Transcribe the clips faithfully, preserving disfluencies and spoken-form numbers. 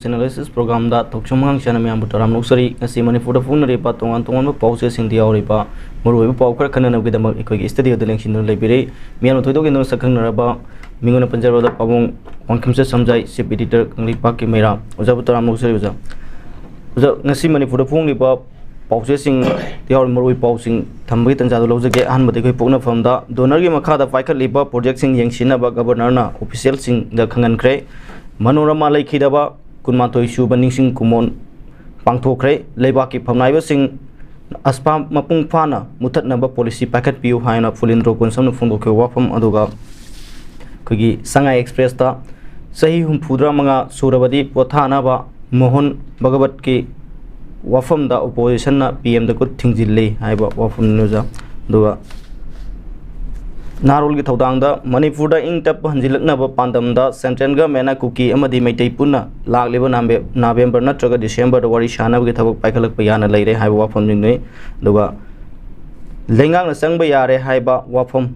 Analysis programꯗ ꯊꯧꯆꯨꯝ ꯍꯥꯡꯁꯥꯅ ꯃꯌꯥꯝꯕꯨ ꯇꯔꯥꯝꯅ ꯑꯣꯛꯆꯔꯤ꯫ ꯉꯁꯤ ꯃꯅꯤꯄꯨꯔꯗ ꯐꯣꯡꯅꯔꯤꯕ ꯇꯣꯉꯥꯟ ꯇꯣꯉꯥꯟꯕ ꯄꯥꯎꯆꯦꯁꯤꯡꯗ ꯌꯥꯎꯔꯤꯕ ꯃꯔꯨꯑꯣꯏꯕ ꯄꯥꯎ ꯈꯔ ꯈꯟꯅꯅꯕꯒꯤꯗꯃꯛ ꯑꯩꯈꯣꯏꯒꯤ studioꯗ ꯂꯦꯡꯁꯤꯟꯗꯨꯅ ꯂꯩꯕꯤꯔꯤ꯫ ꯃꯤꯌꯥꯝꯅ ꯊꯣꯏꯗꯣꯛ ꯍꯦꯟꯗꯣꯛꯅ ꯁꯛꯈꯪꯅꯔꯕ ꯃꯤꯡ ꯑꯣꯏꯅ ꯄꯟꯖꯔꯕꯗ ꯄꯥꯕꯨꯡ ꯋꯥꯡꯈꯦꯝꯆꯠ ꯁꯝꯖꯥꯏ, Chief Editor, ꯀꯪꯂꯩꯄꯥꯛꯀꯤ ꯃꯩꯔꯥ꯫ ꯑꯣꯖꯥꯕꯨ ꯇꯔꯥꯝꯅ ꯑꯣꯛꯆꯔꯤ ꯑꯣꯖꯥ꯫ ꯑꯣꯖꯥ, ꯉꯁꯤ ꯃꯅꯤꯄꯨꯔꯗ ꯐꯣꯡꯂꯤꯕ ꯄꯥꯎꯆꯦꯁꯤꯡꯗ ꯌꯥꯎꯔꯤꯕ ꯃꯔꯨꯑꯣꯏꯕ ꯄꯥꯎꯁꯤꯡ ꯊꯝꯕꯒꯤ ꯇꯥꯟꯖꯥꯗꯨ ꯂꯧꯖꯒꯦ꯫ ꯑꯍꯥꯟꯕꯗ ꯑꯩꯈꯣꯏ ꯄꯣꯛꯅꯐꯝꯗ DoNERꯒꯤ ꯃꯈꯥꯗ ꯄꯥꯏꯈꯠꯂꯤꯕ projectꯁꯤꯡ ꯌꯦꯡꯁꯤꯟꯅꯕ Governorꯅ officialꯁꯤꯡꯗ ꯈꯪꯍꯟꯈ꯭ꯔꯦ꯫ ꯃꯅꯣꯔꯃꯥ ꯂꯩꯈꯤꯗꯕ ꯀꯨꯟꯃꯥꯊꯣꯏ ꯁꯨꯕ ꯅꯤꯡꯁꯤꯡ ꯀꯨꯝꯑꯣꯟ ꯄꯥꯡꯊꯣꯛꯈ꯭ꯔꯦ꯫ ꯂꯩꯕꯥꯛꯀꯤ ꯐꯝꯅꯥꯏꯕꯁꯤꯡ AFSPA ꯃꯄꯨꯡ ꯐꯥꯅ ꯃꯨꯊꯠꯅꯕ policy ꯄꯥꯏꯈꯠꯄꯤꯌꯨ ꯍꯥꯏꯅ ꯐꯨꯂꯦꯟꯗ꯭ꯔꯣ ꯀꯣꯟꯁꯝꯅ ꯐꯣꯡꯗꯣꯛꯈꯤꯕ ꯋꯥꯐꯝ ꯑꯗꯨꯒ ꯑꯩꯈꯣꯏꯒꯤ ꯁꯉꯥꯏ Expressꯇ ꯆꯍꯤ ꯍꯨꯝꯐꯨꯇꯔꯥ ꯃꯉꯥ ꯁꯨꯔꯕꯗꯤ ꯄꯣꯊꯥꯅꯕ ꯃꯣꯍꯟ ꯚꯒꯋꯠꯀꯤ ꯋꯥꯐꯝꯗ oppositionꯅ PMꯗ ꯈꯨꯠ ꯊꯤꯡꯖꯤꯜꯂꯤ ꯍꯥꯏꯕ ꯋꯥꯐꯝꯅꯤ ꯑꯣꯖꯥ꯫ ꯑꯗꯨꯒ ꯅꯍꯥꯔꯣꯜꯒꯤ ꯊꯧꯗꯥꯡꯗ ꯃꯅꯤꯄꯨꯔꯗ ꯏꯪ ꯇꯞꯄ ꯍꯟꯖꯤꯜꯂꯛꯅꯕ ꯄꯥꯟꯗꯝꯗ central governmentꯅ ꯀꯨꯀꯤ ꯑꯃꯗꯤ ꯃꯩꯇꯩ ꯄꯨꯟꯅ ꯂꯥꯛꯂꯤꯕ ꯅꯕꯦ-, ꯅꯕꯦꯝꯕꯔ ꯅꯠꯇ꯭ꯔꯒ ꯗꯤꯁꯦꯝꯕꯔꯗ ꯋꯥꯔꯤ ꯁꯥꯅꯕꯒꯤ ꯊꯕꯛ ꯄꯥꯏꯈꯠꯂꯛꯄ ꯌꯥꯅ ꯂꯩꯔꯦ ꯍꯥꯏꯕ ꯋꯥꯐꯝꯁꯤꯡꯗꯨꯅꯤ꯫ ꯑꯗꯨꯒ ꯂꯩꯉꯥꯛꯅ ꯆꯪꯕ ꯌꯥꯔꯦ ꯍꯥꯏꯕ ꯋꯥꯐꯝ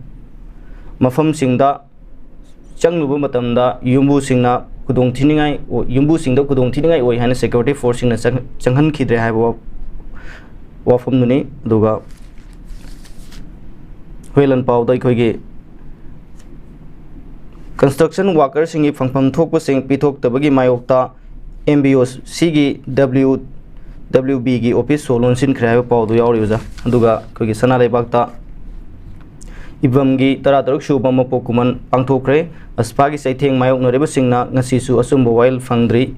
ꯃꯐꯝꯁꯤꯡꯗ ꯆꯪꯂꯨꯕ ꯃꯇꯝꯗ ꯌꯨꯝꯕꯨꯁꯤꯡꯅ ꯈꯨꯗꯣꯡ ꯊꯤꯅꯤꯡꯉꯥꯏ ꯑꯣ-, ꯌꯨꯝꯕꯨꯁꯤꯡꯗ ꯈꯨꯗꯣꯡ ꯊꯤꯅꯤꯡꯉꯥꯏ ꯑꯣꯏ ꯍꯥꯏꯅ security forceꯁꯤꯡꯅ ꯆꯪ-, ꯆꯪꯍꯟꯈꯤꯗ꯭ꯔꯦ ꯍꯥꯏꯕ ꯋꯥ-, ꯋꯥꯐꯝꯗꯨꯅꯤ꯫ ꯑꯗꯨꯒ ꯍꯨꯏꯂꯟ ꯄꯥꯎꯗ ꯑꯩꯈꯣꯏꯒꯤ construction workerꯁꯤꯡꯒꯤ ꯐꯪꯐꯝ ꯊꯣꯛꯄꯁꯤꯡ ꯄꯤꯊꯣꯛꯇꯕꯒꯤ ꯃꯥꯌꯣꯛꯇ MBOCꯒꯤ W, WBꯒꯤ office ꯁꯣ ꯂꯣꯟꯁꯤꯟꯈ꯭ꯔꯦ ꯍꯥꯏꯕ ꯄꯥꯎꯗꯨ ꯌꯥꯎꯔꯤ ꯑꯣꯖꯥ꯫ ꯑꯗꯨꯒ ꯑꯩꯈꯣꯏꯒꯤ ꯁꯅꯥ ꯂꯩꯕꯥꯛꯇ ꯏꯕꯝꯒꯤ ꯇꯔꯥꯇꯔꯨꯛ ꯁꯨꯕ ꯃꯄꯣꯛ ꯀꯨꯝꯍꯟ ꯄꯥꯡꯊꯣꯛꯈ꯭ꯔꯦ꯫ AFSPAꯒꯤ ꯆꯩꯊꯦꯡ ꯃꯥꯌꯣꯛꯅꯔꯤꯕꯁꯤꯡꯅ ꯉꯁꯤꯁꯨ ꯑꯆꯨꯝꯕ ꯋꯥꯌꯦꯜ ꯐꯪꯗ꯭ꯔꯤ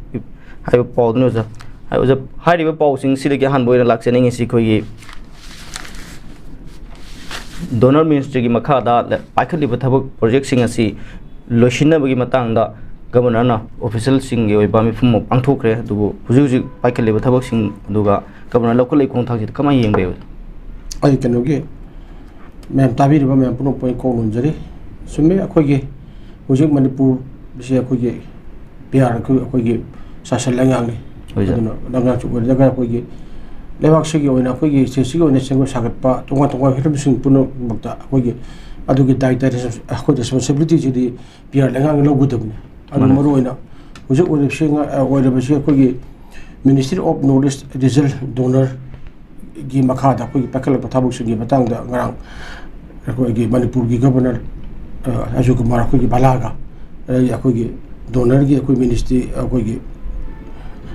ꯍꯥꯏꯕ ꯄꯥꯎꯗꯨꯅꯤ ꯑꯣꯖꯥ꯫ ꯍꯥꯏ ꯑꯣꯖꯥ, ꯍꯥꯏꯔꯤꯕ ꯄꯥꯎꯁꯤꯡꯁꯤꯗꯒꯤ ꯑꯍꯥꯟꯕ ꯑꯣꯏꯅ ꯂꯥꯛꯆꯅꯤꯡꯉꯤꯁꯤ ꯑꯩꯈꯣꯏꯒꯤ DoNER ministryꯒꯤ ꯃꯈꯥꯗ ꯂ-, ꯄꯥꯏꯈꯠꯂꯤꯕ ꯊꯕꯛ projectꯁꯤꯡ ꯑꯁꯤ ꯂꯣꯏꯁꯤꯟꯅꯕꯒꯤ ꯃꯇꯥꯡꯗ Governorꯅ officialꯁꯤꯡꯒꯤ ꯑꯣꯏꯕ ꯃꯤꯐꯝ ꯑꯃ ꯄꯥꯡꯊꯣꯛꯈ꯭ꯔꯦ꯫ ꯑꯗꯨꯕꯨ ꯍꯧꯖꯤꯛ ꯍꯧꯖꯤꯛ ꯄꯥꯏꯈꯠꯂꯤꯕ ꯊꯕꯛꯁꯤꯡ ꯑꯗꯨꯒ Governor ꯂꯧꯈꯠꯂꯛꯏ ꯈꯣꯡꯊꯥꯡꯁꯤꯗ ꯀꯃꯥꯏꯅ ꯌꯦꯡꯕ ꯌꯥꯏ? ꯑꯩ ꯀꯩꯅꯣꯒꯤ ꯃꯌꯥꯝ ꯇꯥꯕꯤꯔꯤꯕ ꯃꯌꯥꯝ ꯄꯨꯝꯅꯃꯛꯄꯨ ꯑꯩ ꯀꯣꯛ ꯅꯣꯟꯖꯔꯤ꯫ ꯆꯨꯝꯃꯤ, ꯑꯩꯈꯣꯏꯒꯤ ꯍꯧꯖꯤꯛ ꯃꯅꯤꯄꯨꯔꯁꯦ ꯑꯩꯈꯣꯏꯒꯤ PR ꯑꯩꯈꯣꯏ, ꯑꯩꯈꯣꯏꯒꯤ ꯁꯥꯁꯟ ꯂꯩꯉꯥꯛꯅꯤ꯫ ꯍꯣꯏ, ꯁꯥꯔ꯫ ꯑꯗꯨꯅ ꯂꯩꯉꯥꯛꯁꯨ ꯑꯣꯏꯔꯒ ꯑꯩꯈꯣꯏꯒꯤ ꯂꯩꯕꯥꯛꯁꯤꯒꯤ ꯑꯣꯏꯅ, ꯑꯩꯈꯣꯏꯒꯤ stateꯁꯤꯒꯤ ꯑꯣꯏꯅ ꯁꯦꯝꯒꯠ ꯁꯥꯒꯠꯄ ꯇꯣꯉꯥꯟ ꯇꯣꯉꯥꯟꯕ ꯍꯤꯔꯝꯁꯤꯡ ꯄꯨꯝꯅꯃꯛꯇ ꯑꯩꯈꯣꯏꯒꯤ ꯑꯗꯨꯒꯤ ꯗꯥꯏꯇ, ꯑꯩꯈꯣꯏ responsibilityꯁꯤꯗꯤ PR ꯂꯩꯉꯥꯛꯅ ꯂꯧꯒꯗꯕꯅꯤ꯫ ꯑꯗꯨ ꯃꯥꯅꯦ꯫ ꯃꯔꯨꯑꯣꯏꯅ ꯍꯧꯖꯤꯛ ꯑꯣꯏꯔꯤꯕꯁꯤ ꯉ-, ꯑ, ꯑꯣꯏꯔꯤꯕꯁꯤ ꯑꯩꯈꯣꯏꯒꯤ Ministry of North East Region Donor ꯒꯤ ꯃꯈꯥꯗ ꯑꯩꯈꯣꯏꯒꯤ ꯄꯥꯏꯈꯠꯂꯛꯄ ꯊꯕꯛꯁꯤꯡꯒꯤ ꯃꯇꯥꯡꯗ ꯉꯔꯥꯡ ꯑꯩꯈꯣꯏꯒꯤ ꯃꯅꯤꯄꯨꯔꯒꯤ Governor, ꯑ, ꯑꯖꯣꯏ ꯀꯨꯃꯥꯔ ꯑꯩꯈꯣꯏꯒꯤ ꯚꯜꯂꯥꯒ, ꯑꯗꯒꯤ ꯑꯩꯈꯣꯏꯒꯤ donor ꯒꯤ ꯑꯩꯈꯣꯏ ministry, ꯑꯩꯈꯣꯏꯒꯤ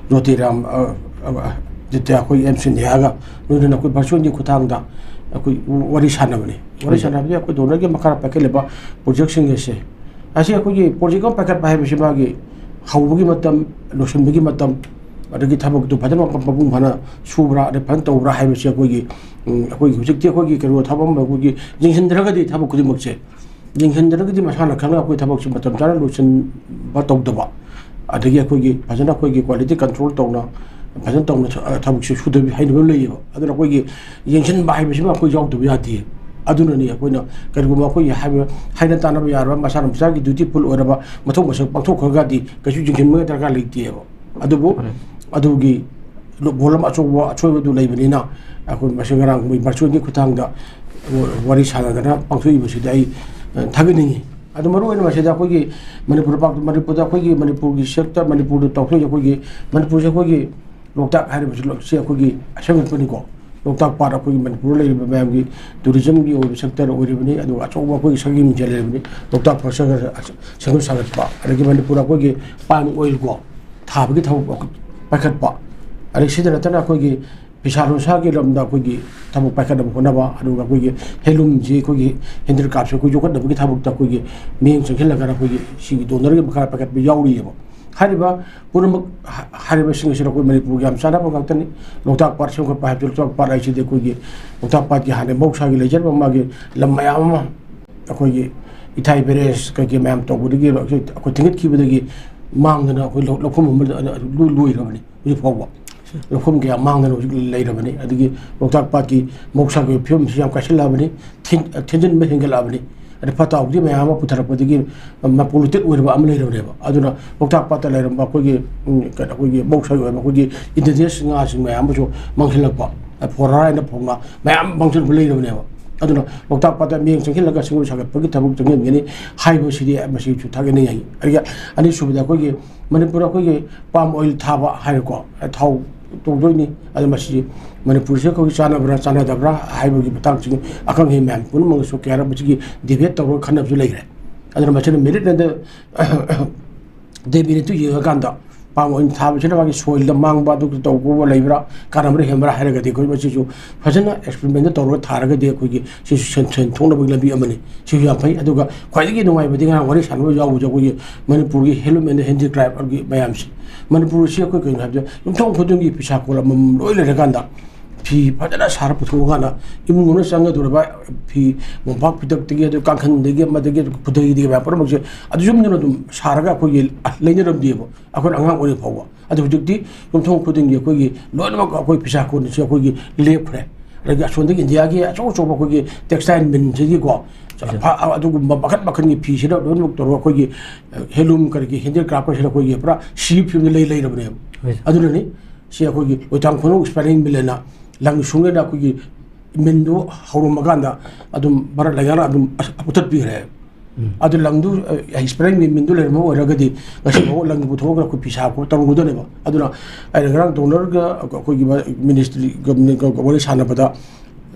ꯖꯣꯇꯤꯔꯥꯝ, ꯑ, ꯑ, ꯑ, ꯑꯗꯤꯇ꯭ꯌ, ꯑꯩꯈꯣꯏꯒꯤ ꯑꯦꯝ ꯁꯤꯟꯙ꯭ꯌꯥꯒ ꯂꯣꯏꯅꯅ ꯑꯩꯈꯣꯏ virtual ꯒꯤ ꯈꯨꯠꯊꯥꯡꯗ ꯑꯩꯈꯣꯏ ꯋꯥꯔꯤ ꯁꯥꯟꯅꯕꯅꯤ꯫ ꯋꯥꯔꯤ ꯎꯝ꯫ ꯁꯥꯟꯅꯕꯗꯤ ꯑꯩꯈꯣꯏ donor ꯒꯤ ꯃꯈꯥꯗ ꯄꯥꯏꯈꯠꯂꯤꯕ project ꯁꯤꯡ ꯑꯁꯦ, ꯑꯁꯤ ꯑꯩꯈꯣꯏꯒꯤ project ꯑꯃ ꯄꯥꯏꯈꯠꯄ ꯍꯥꯏꯕꯁꯤ ꯃꯥꯒꯤ ꯍꯧꯕꯒꯤ ꯃꯇꯝ, ꯂꯣꯏꯁꯤꯟꯕꯒꯤ ꯃꯇꯝ, ꯑꯗꯒꯤ ꯊꯕꯛꯇꯨ ꯐꯖꯅ ꯃꯄꯨꯡ ꯐꯥꯅ ꯁꯨꯕ꯭ꯔꯥ, ꯑꯗꯩ ꯐꯖꯅ ꯇꯧꯕ꯭ꯔꯥ ꯍꯥꯏꯕꯁꯤ ꯑꯩꯈꯣꯏꯒꯤ, ꯎꯝ, ꯑꯩꯈꯣꯏꯒꯤ ꯍꯧꯖꯤꯛꯇꯤ ꯑꯩꯈꯣꯏꯒꯤ ꯀꯩꯅꯣ ꯊꯕꯛ ꯑꯃ ꯑꯩꯈꯣꯏꯒꯤ ꯌꯦꯡꯁꯤꯟꯗ꯭ꯔꯒꯗꯤ ꯊꯕꯛ ꯈꯨꯗꯤꯡꯃꯛꯁꯦ, ꯌꯦꯡꯁꯤꯟꯗ꯭ꯔꯒꯗꯤ ꯃꯁꯥꯅ ꯈꯪꯅ ꯑꯩꯈꯣꯏ ꯊꯕꯛꯁꯤ ꯃꯇꯝ ꯆꯥꯅ ꯂꯣꯏꯁꯤꯟꯕ ꯇꯧꯗꯕ, ꯑꯗꯒꯤ ꯑꯩꯈꯣꯏꯒꯤ ꯐꯖꯅ ꯑꯩꯈꯣꯏꯒꯤ quality control ꯇꯧꯅ, ꯐꯖꯅ ꯇꯧꯅ ꯊ-, ꯊꯕꯛꯁꯤ ꯁꯨꯗꯕꯤ ꯍꯩꯅꯕ ꯂꯩꯌꯦꯕ꯫ ꯑꯗꯨꯅ ꯑꯩꯈꯣꯏꯒꯤ ꯌꯦꯡꯁꯤꯟꯕ ꯍꯥꯏꯕꯁꯤꯃ ꯑꯩꯈꯣꯏ ꯌꯥꯎꯗꯕ ꯌꯥꯗꯦ꯫ ꯑꯗꯨꯅꯅꯤ ꯑꯩꯈꯣꯏꯅ ꯀꯔꯤꯒꯨꯝꯕ ꯑꯩꯈꯣꯏꯒꯤ ꯍꯥꯏꯕ, ꯍꯥꯏꯅ ꯇꯥꯅꯕ ꯌꯥꯔꯕ, ꯃꯁꯥꯅ ꯃꯁꯥꯒꯤ dutiful ꯑꯣꯏꯔꯕ ꯃꯊꯧ ꯃꯁꯛ ꯄꯥꯡꯊꯣꯛꯈ꯭ꯔꯒꯗꯤ ꯀꯩꯁꯨ ꯌꯦꯡꯁꯤꯟꯕꯒꯤ ꯗꯔꯀꯥꯔ ꯂꯩꯇꯦꯕ꯫ ꯑꯗꯨꯕꯨ ꯍꯣꯏ꯫ ꯑꯗꯨꯒꯤ ꯂꯨꯞ ꯍꯣꯜ ꯑꯃ ꯑꯆꯧꯕ ꯑꯁꯣꯏꯕꯗꯨ ꯂꯩꯕꯅꯤꯅ, ꯑꯩꯈꯣꯏ ꯃꯁꯤ ꯉꯔꯥꯡ ꯃꯣꯏ virtual ꯒꯤ ꯈꯨꯠꯊꯥꯡꯗ ꯋꯥꯔꯤ ꯁꯥꯟꯅꯗꯅ ꯄꯥꯡꯊꯣꯛꯏꯕꯁꯤꯗꯤ ꯑꯩ, ꯑ, ꯊꯥꯒꯠꯅꯤꯡꯉꯤ꯫ ꯑꯗꯨ ꯃꯔꯨꯑꯣꯏꯅ ꯃꯁꯤꯗ ꯑꯩꯈꯣꯏꯒꯤ ꯃꯅꯤꯄꯨꯔ ꯄꯥꯛ-, ꯃꯅꯤꯄꯨꯔꯗ ꯑꯩꯈꯣꯏꯒꯤ ꯃꯅꯤꯄꯨꯔꯒꯤ sector, ꯃꯅꯤꯄꯨꯔꯗ ꯇꯧꯊꯣꯛꯏ ꯑꯩꯈꯣꯏꯒꯤ, ꯃꯅꯤꯄꯨꯔꯁꯦ ꯑꯩꯈꯣꯏꯒꯤ ꯂꯣꯛꯇꯥꯛ ꯍꯥꯏꯔꯤꯕꯁꯤ ꯂꯣꯛ-, ꯁꯤ ꯑꯩꯈꯣꯏꯒꯤ ꯑꯁꯦꯡꯕꯅꯤꯀꯣ꯫ ꯂꯣꯛꯇꯥꯛ ꯄꯥꯠ ꯑꯩꯈꯣꯏꯒꯤ ꯃꯅꯤꯄꯨꯔꯗ ꯂꯩꯔꯤꯕ ꯃꯌꯥꯝꯒꯤ tourism ꯒꯤ ꯑꯣꯏꯕ sector ꯑꯣꯏꯔꯤꯕꯅꯤ, ꯑꯗꯨꯒ ꯑꯆꯧꯕ ꯑꯩꯈꯣꯏꯒꯤ ꯁꯛꯇꯤ ꯃꯤꯡꯆꯠ ꯂꯩꯔꯕꯅꯤ꯫ ꯂꯣꯛꯇꯥꯛ ꯄꯥꯠ ꯁꯦꯝꯒꯠ-, ꯁꯦꯝꯒꯠ ꯁꯥꯒꯠꯄ, ꯑꯗꯒꯤ ꯃꯅꯤꯄꯨꯔ ꯑꯩꯈꯣꯏꯒꯤ palm oil ꯀꯣ, ꯊꯥꯕꯒꯤ ꯊꯕꯛ ꯄꯥꯏꯈꯠꯄ, ꯑꯗꯩ ꯁꯤꯗ ꯅꯠꯇꯅ ꯑꯩꯈꯣꯏꯒꯤ ꯐꯤꯁꯥ ꯂꯣꯟꯁꯥꯒꯤ ꯂꯝꯗ ꯑꯩꯈꯣꯏꯒꯤ ꯊꯕꯛ ꯄꯥꯏꯈꯠꯅꯕ ꯍꯣꯠꯅꯕ, ꯑꯗꯨꯒ ꯑꯩꯈꯣꯏꯒꯤ handloom ꯁꯤ ꯑꯩꯈꯣꯏꯒꯤ handicraft ꯁꯤ ꯑꯩꯈꯣꯏ ꯌꯣꯛꯈꯠꯅꯕꯒꯤ ꯊꯕꯛꯇ ꯑꯩꯈꯣꯏꯒꯤ ꯃꯤꯠꯌꯦꯡ ꯆꯪꯁꯤꯜꯂꯒ ꯑꯩꯈꯣꯏꯒꯤ ꯁꯤꯒꯤ donor ꯒꯤ ꯃꯈꯥꯗ ꯄꯥꯏꯈꯠꯄ ꯌꯥꯎꯔꯤꯑꯕ꯫ ꯍꯥꯏꯔꯤꯕ ꯄꯨꯝꯅꯃꯛ ꯍꯥ-, ꯍꯥꯏꯔꯤꯕꯁꯤꯡ ꯑꯁꯤꯅ ꯑꯩꯈꯣꯏ ꯃꯅꯤꯄꯨꯔꯒꯤ ꯌꯥꯝ ꯆꯥꯟꯅꯕ ꯉꯥꯛꯇꯅꯤ꯫ ꯂꯣꯛꯇꯥꯛ ꯄꯥꯠ ꯁꯦꯝꯒꯠꯄ ꯍꯥꯏꯕꯁꯤ, ꯂꯣꯛꯇꯥꯛ ꯄꯥꯠ ꯍꯥꯏꯁꯤꯗꯤ ꯑꯩꯈꯣꯏꯒꯤ ꯂꯣꯛꯇꯥꯛ ꯄꯥꯠꯀꯤ ꯍꯥꯟꯅ ꯃꯍꯧꯁꯥꯒꯤ ꯂꯩꯖꯔꯝꯕ ꯃꯥꯒꯤ ꯂꯝ ꯃꯌꯥꯝ ꯑꯃ ꯑꯩꯈꯣꯏꯒꯤ ꯏꯊꯥꯏ barrage ꯀꯩꯀꯩ ꯃꯌꯥꯝ ꯇꯧꯕꯗꯒꯤ ꯑꯩꯈꯣꯏ ꯊꯤꯡꯒꯠꯈꯤꯕꯗꯒꯤ ꯃꯥꯡꯗꯅ ꯑꯩꯈꯣꯏ ꯂꯧ-, ꯂꯧꯐꯝ ꯑꯃ ꯂꯣꯏ ꯂꯣꯏꯔꯕꯅꯤ ꯍꯧꯖꯤꯛ ꯐꯥꯎꯕ꯫ ꯂꯧꯐꯝ ꯀꯌꯥ ꯃꯥꯡꯗꯅ ꯍꯧꯖꯤꯛ ꯂꯩꯔꯕꯅꯤ꯫ ꯑꯗꯒꯤ ꯂꯣꯛꯇꯥꯛ ꯄꯥꯠꯀꯤ ꯃꯍꯧꯁꯥꯒꯤ ꯑꯣꯏꯕ ꯐꯤꯕꯝꯁꯤ ꯌꯥꯝ ꯀꯥꯏꯁꯤꯜꯂꯛꯑꯕꯅꯤ, ꯊꯤꯟ-, ꯊꯤꯟꯖꯤꯟꯕ ꯍꯦꯟꯒꯠꯂꯛꯑꯕꯅꯤ꯫ ꯑꯗꯩ ꯐꯠꯇ ꯍꯥꯎꯗꯤ ꯃꯌꯥꯝ ꯑꯃ ꯄꯨꯊꯔꯛꯄꯗꯒꯤ, ꯑ, polluted ꯑꯣꯏꯔꯕ ꯑꯃ ꯂꯩꯔꯕꯅꯦꯕ꯫ ꯑꯗꯨꯅ ꯂꯣꯛꯇꯥꯛ ꯄꯥꯠꯇ ꯂꯩꯔꯝꯕ ꯑꯩꯈꯣꯏꯒꯤ, ꯎꯝ, ꯀꯩꯅꯣ, ꯑꯩꯈꯣꯏꯒꯤ ꯃꯍꯧꯁꯥꯒꯤ ꯑꯣꯏꯕ ꯑꯩꯈꯣꯏꯒꯤ indigenous ꯉꯥꯁꯤꯡ ꯃꯌꯥꯝ ꯑꯃꯁꯨ ꯃꯥꯡꯁꯤꯜꯂꯛꯄ, ꯑ, ꯐꯣꯔꯥ ꯍꯥꯏꯅ ꯐꯧ ꯉꯥ ꯃꯌꯥꯝ ꯃꯥꯡꯁꯤꯜꯂꯛꯄ ꯂꯩꯔꯕꯅꯦꯕ꯫ ꯑꯗꯨꯅ ꯂꯣꯛꯇꯥꯛ ꯄꯥꯠꯇ ꯃꯤꯠꯌꯦꯡ ꯆꯪꯁꯤꯜꯂꯒ ꯁꯦꯝꯒꯠ ꯁꯥꯒꯠꯄꯒꯤ ꯊꯕꯛ ꯆꯪꯁꯤꯟꯒꯅꯤ ꯍꯥꯏꯕꯁꯤꯗꯤ ꯃꯁꯤꯁꯨ ꯊꯥꯒꯠꯅꯤꯡꯉꯤ꯫ ꯑꯗꯨꯒ ꯑꯅꯤꯁꯨꯕꯗ ꯑꯩꯈꯣꯏꯒꯤ ꯃꯅꯤꯄꯨꯔ ꯑꯩꯈꯣꯏꯒꯤ ꯄꯥꯝ ꯑꯣꯏꯜ ꯊꯥꯕ ꯍꯥꯏꯔꯦꯀꯣ, ꯊꯥꯎ ꯇꯧꯗꯣꯏꯅꯤ꯫ ꯑꯗꯨ ꯃꯁꯤ ꯃꯅꯤꯄꯨꯔꯁꯦ ꯑꯩꯈꯣꯏꯒꯤ ꯆꯥꯟꯅꯕ꯭ꯔꯥ ꯆꯥꯟꯅꯗꯕ꯭ꯔꯥ ꯍꯥꯏꯕꯒꯤ ꯃꯇꯥꯡꯁꯤ ꯑꯈꯪ ꯑꯍꯩ ꯃꯌꯥꯝ ꯄꯨꯝꯅꯃꯛꯁꯨ ꯀꯌꯥꯔꯛ ꯃꯁꯤꯒꯤ ꯗꯤꯕꯦꯠ ꯇꯧꯔꯒ ꯈꯟꯅꯕꯁꯨ ꯂꯩꯈ꯭ꯔꯦ꯫ ꯑꯗꯨꯅ ꯃꯁꯤꯅ ꯃꯦꯔꯤꯠ ꯑꯦꯟ ꯗꯦꯃꯦꯔꯤꯠꯇꯨ ꯌꯦꯡꯉꯀꯥꯟꯗ ꯄꯥꯝ ꯑꯣꯏꯅ ꯊꯥꯕꯁꯤꯅ ꯃꯥꯒꯤ ꯁꯣꯏꯜꯗ ꯃꯥꯡꯕ ꯑꯗꯨ ꯇꯧꯕ ꯂꯩꯕ꯭ꯔꯥ, ꯀꯥꯟꯅꯕ꯭ꯔꯥ ꯍꯦꯟꯕ꯭ꯔꯥ ꯍꯥꯏꯔꯒꯗꯤ ꯑꯩꯈꯣꯏ ꯃꯁꯤꯁꯨ ꯐꯖꯅ ꯑꯦꯛꯁꯄꯦꯔꯤꯃꯦꯟꯗ ꯇꯧꯔꯒ ꯊꯥꯔꯒꯗꯤ ꯑꯩꯈꯣꯏꯒꯤ ꯁꯤꯁꯨ ꯁꯦꯟ, ꯁꯦꯟ ꯊꯣꯛꯅꯕꯒꯤ ꯂꯝꯕꯤ ꯑꯃꯅꯤ꯫ ꯁꯤꯁꯨ ꯌꯥꯝ ꯐꯩ꯫ ꯑꯗꯨꯒ ꯈ꯭ꯋꯥꯏꯗꯒꯤ ꯅꯨꯡꯉꯥꯏꯕꯗꯤ ꯉꯔꯥꯡ ꯋꯥꯔꯤ ꯁꯥꯟꯅꯕ ꯌꯥꯎꯕꯁꯦ ꯑꯩꯈꯣꯏꯒꯤ ꯃꯅꯤꯄꯨꯔꯒꯤ ꯍꯦꯟꯂꯨꯝ ꯑꯦꯟ ꯍꯦꯟꯗꯤꯀ꯭ꯔꯥꯐꯀꯤ ꯃꯌꯥꯝꯁꯦ꯫ ꯃꯅꯤꯄꯨꯔꯁꯤ ꯑꯩꯈꯣꯏ ꯀꯩꯅꯣ ꯍꯥꯏꯕꯗ ꯌꯨꯝꯊꯣꯡ ꯈꯨꯗꯤꯡꯒꯤ ꯐꯤꯁꯥ ꯀꯣꯜ ꯑꯃꯃꯝ ꯂꯣꯏ ꯂꯩꯔꯀꯥꯟꯗ ꯐꯤ ꯐꯖꯅ ꯁꯥꯔ ꯄꯨꯊꯣꯛꯑꯀꯥꯟꯗ ꯏꯃꯨꯡ ꯃꯅꯨꯡ ꯆꯪꯒꯗꯧꯔꯕ ꯐꯤ ꯃꯣꯝꯄꯥꯛ ꯐꯤꯗꯛꯇꯒꯤ, ꯑꯗꯨ ꯀꯥꯡꯈꯟꯗꯒꯤ, ꯑꯃꯗꯒꯤ, ꯈꯨꯗꯩꯗꯒꯤ ꯃꯌꯥꯝ ꯄꯨꯝꯅꯃꯛꯁꯦ ꯑꯗꯨ ꯌꯨꯝꯗꯨꯅ ꯑꯗꯨꯝ ꯁꯥꯔꯒ ꯑꯩꯈꯣꯏꯒꯤ ꯂꯩꯅꯔꯝꯗꯦꯕ, ꯑꯩꯈꯣꯏꯅ ꯑꯉꯥꯡ ꯑꯣꯏꯔꯤ ꯐꯥꯎꯕ꯫ ꯑꯗꯨ ꯍꯧꯖꯤꯛꯇꯤ ꯌꯨꯝꯊꯣꯡ ꯈꯨꯗꯤꯡꯒꯤ ꯑꯩꯈꯣꯏꯒꯤ ꯂꯣꯏꯅꯃꯛ ꯑꯩꯈꯣꯏ ꯐꯤꯁꯥ ꯀꯣꯟꯁꯦ ꯑꯩꯈꯣꯏꯒꯤ ꯂꯦꯞꯈ꯭ꯔꯦ꯫ ꯑꯗꯒꯤ ꯑꯁꯣꯝꯗꯒꯤ ꯏꯟꯗꯤꯌꯥꯒꯤ ꯑꯆꯧ ꯑꯆꯧꯕ ꯑꯩꯈꯣꯏꯒꯤ ꯇꯦꯛꯁꯇꯥꯏꯜ ꯃꯤꯜꯁꯤꯒꯤꯀꯣ, ꯐ-, ꯑꯗꯨꯒꯨꯝꯕ ꯃꯈꯜ ꯃꯈꯜꯒꯤ ꯐꯤꯁꯤꯅ ꯂꯣꯏꯅꯃꯛ ꯇꯧꯔꯒ ꯑꯩꯈꯣꯏꯒꯤ ꯍꯦꯟꯂꯨꯝ ꯀꯔꯤꯒꯤ ꯍꯦꯟꯗꯤꯀ꯭ꯔꯥꯐꯀꯁꯤꯅ ꯑꯩꯈꯣꯏꯒꯤ ꯄꯨꯔꯥ ꯁꯤꯕ ꯐꯤꯕꯝꯗ ꯂꯩ ꯂꯩꯔꯕꯅꯦꯕ꯫ ꯑꯗꯨꯅꯅꯤ ꯁꯤ ꯑꯩꯈꯣꯏꯒꯤ ꯂꯣꯏꯇꯥꯡ ꯈꯨꯅꯧ ꯏꯁꯄꯤꯅꯤꯡ ꯃꯤꯜ ꯑꯅ ꯂꯪ ꯁꯨꯡꯉꯦꯅ ꯑꯩꯈꯣꯏꯒꯤ ꯃꯤꯟꯗꯨ ꯍꯧꯔꯝꯃꯀꯥꯟꯗ ꯑꯗꯨꯝ ꯃꯔꯛ ꯂꯩꯉꯥꯛꯅ ꯑꯗꯨꯝ ꯑꯁ-, ꯃꯨꯊꯠꯄꯤꯈ꯭ꯔꯦ꯫ ꯑꯗꯨ ꯂꯪꯗꯨ, ꯑ, ꯏꯁꯄꯤꯅꯤꯡ ꯃꯤꯟꯗꯨ ꯂꯩꯔꯝꯕ ꯑꯣꯏꯔꯒꯗꯤ ꯉꯁꯤ ꯐꯥꯎ ꯂꯪ ꯄꯨꯊꯣꯛꯑꯒ ꯑꯩꯈꯣꯏ ꯐꯤ ꯁꯥꯕ ꯈꯣꯠꯄ ꯇꯧꯔꯝꯒꯗꯣꯏꯅꯦꯕ꯫ ꯑꯗꯨꯅ ꯑꯩꯅ ꯉꯔꯥꯡ ꯗꯣꯅꯔꯒ ꯑꯩꯈꯣꯏꯒꯤ ꯃꯤꯅꯤꯁꯇ꯭ꯔꯤꯒ ꯋꯥꯔꯤ ꯁꯥꯟꯅꯕꯗ,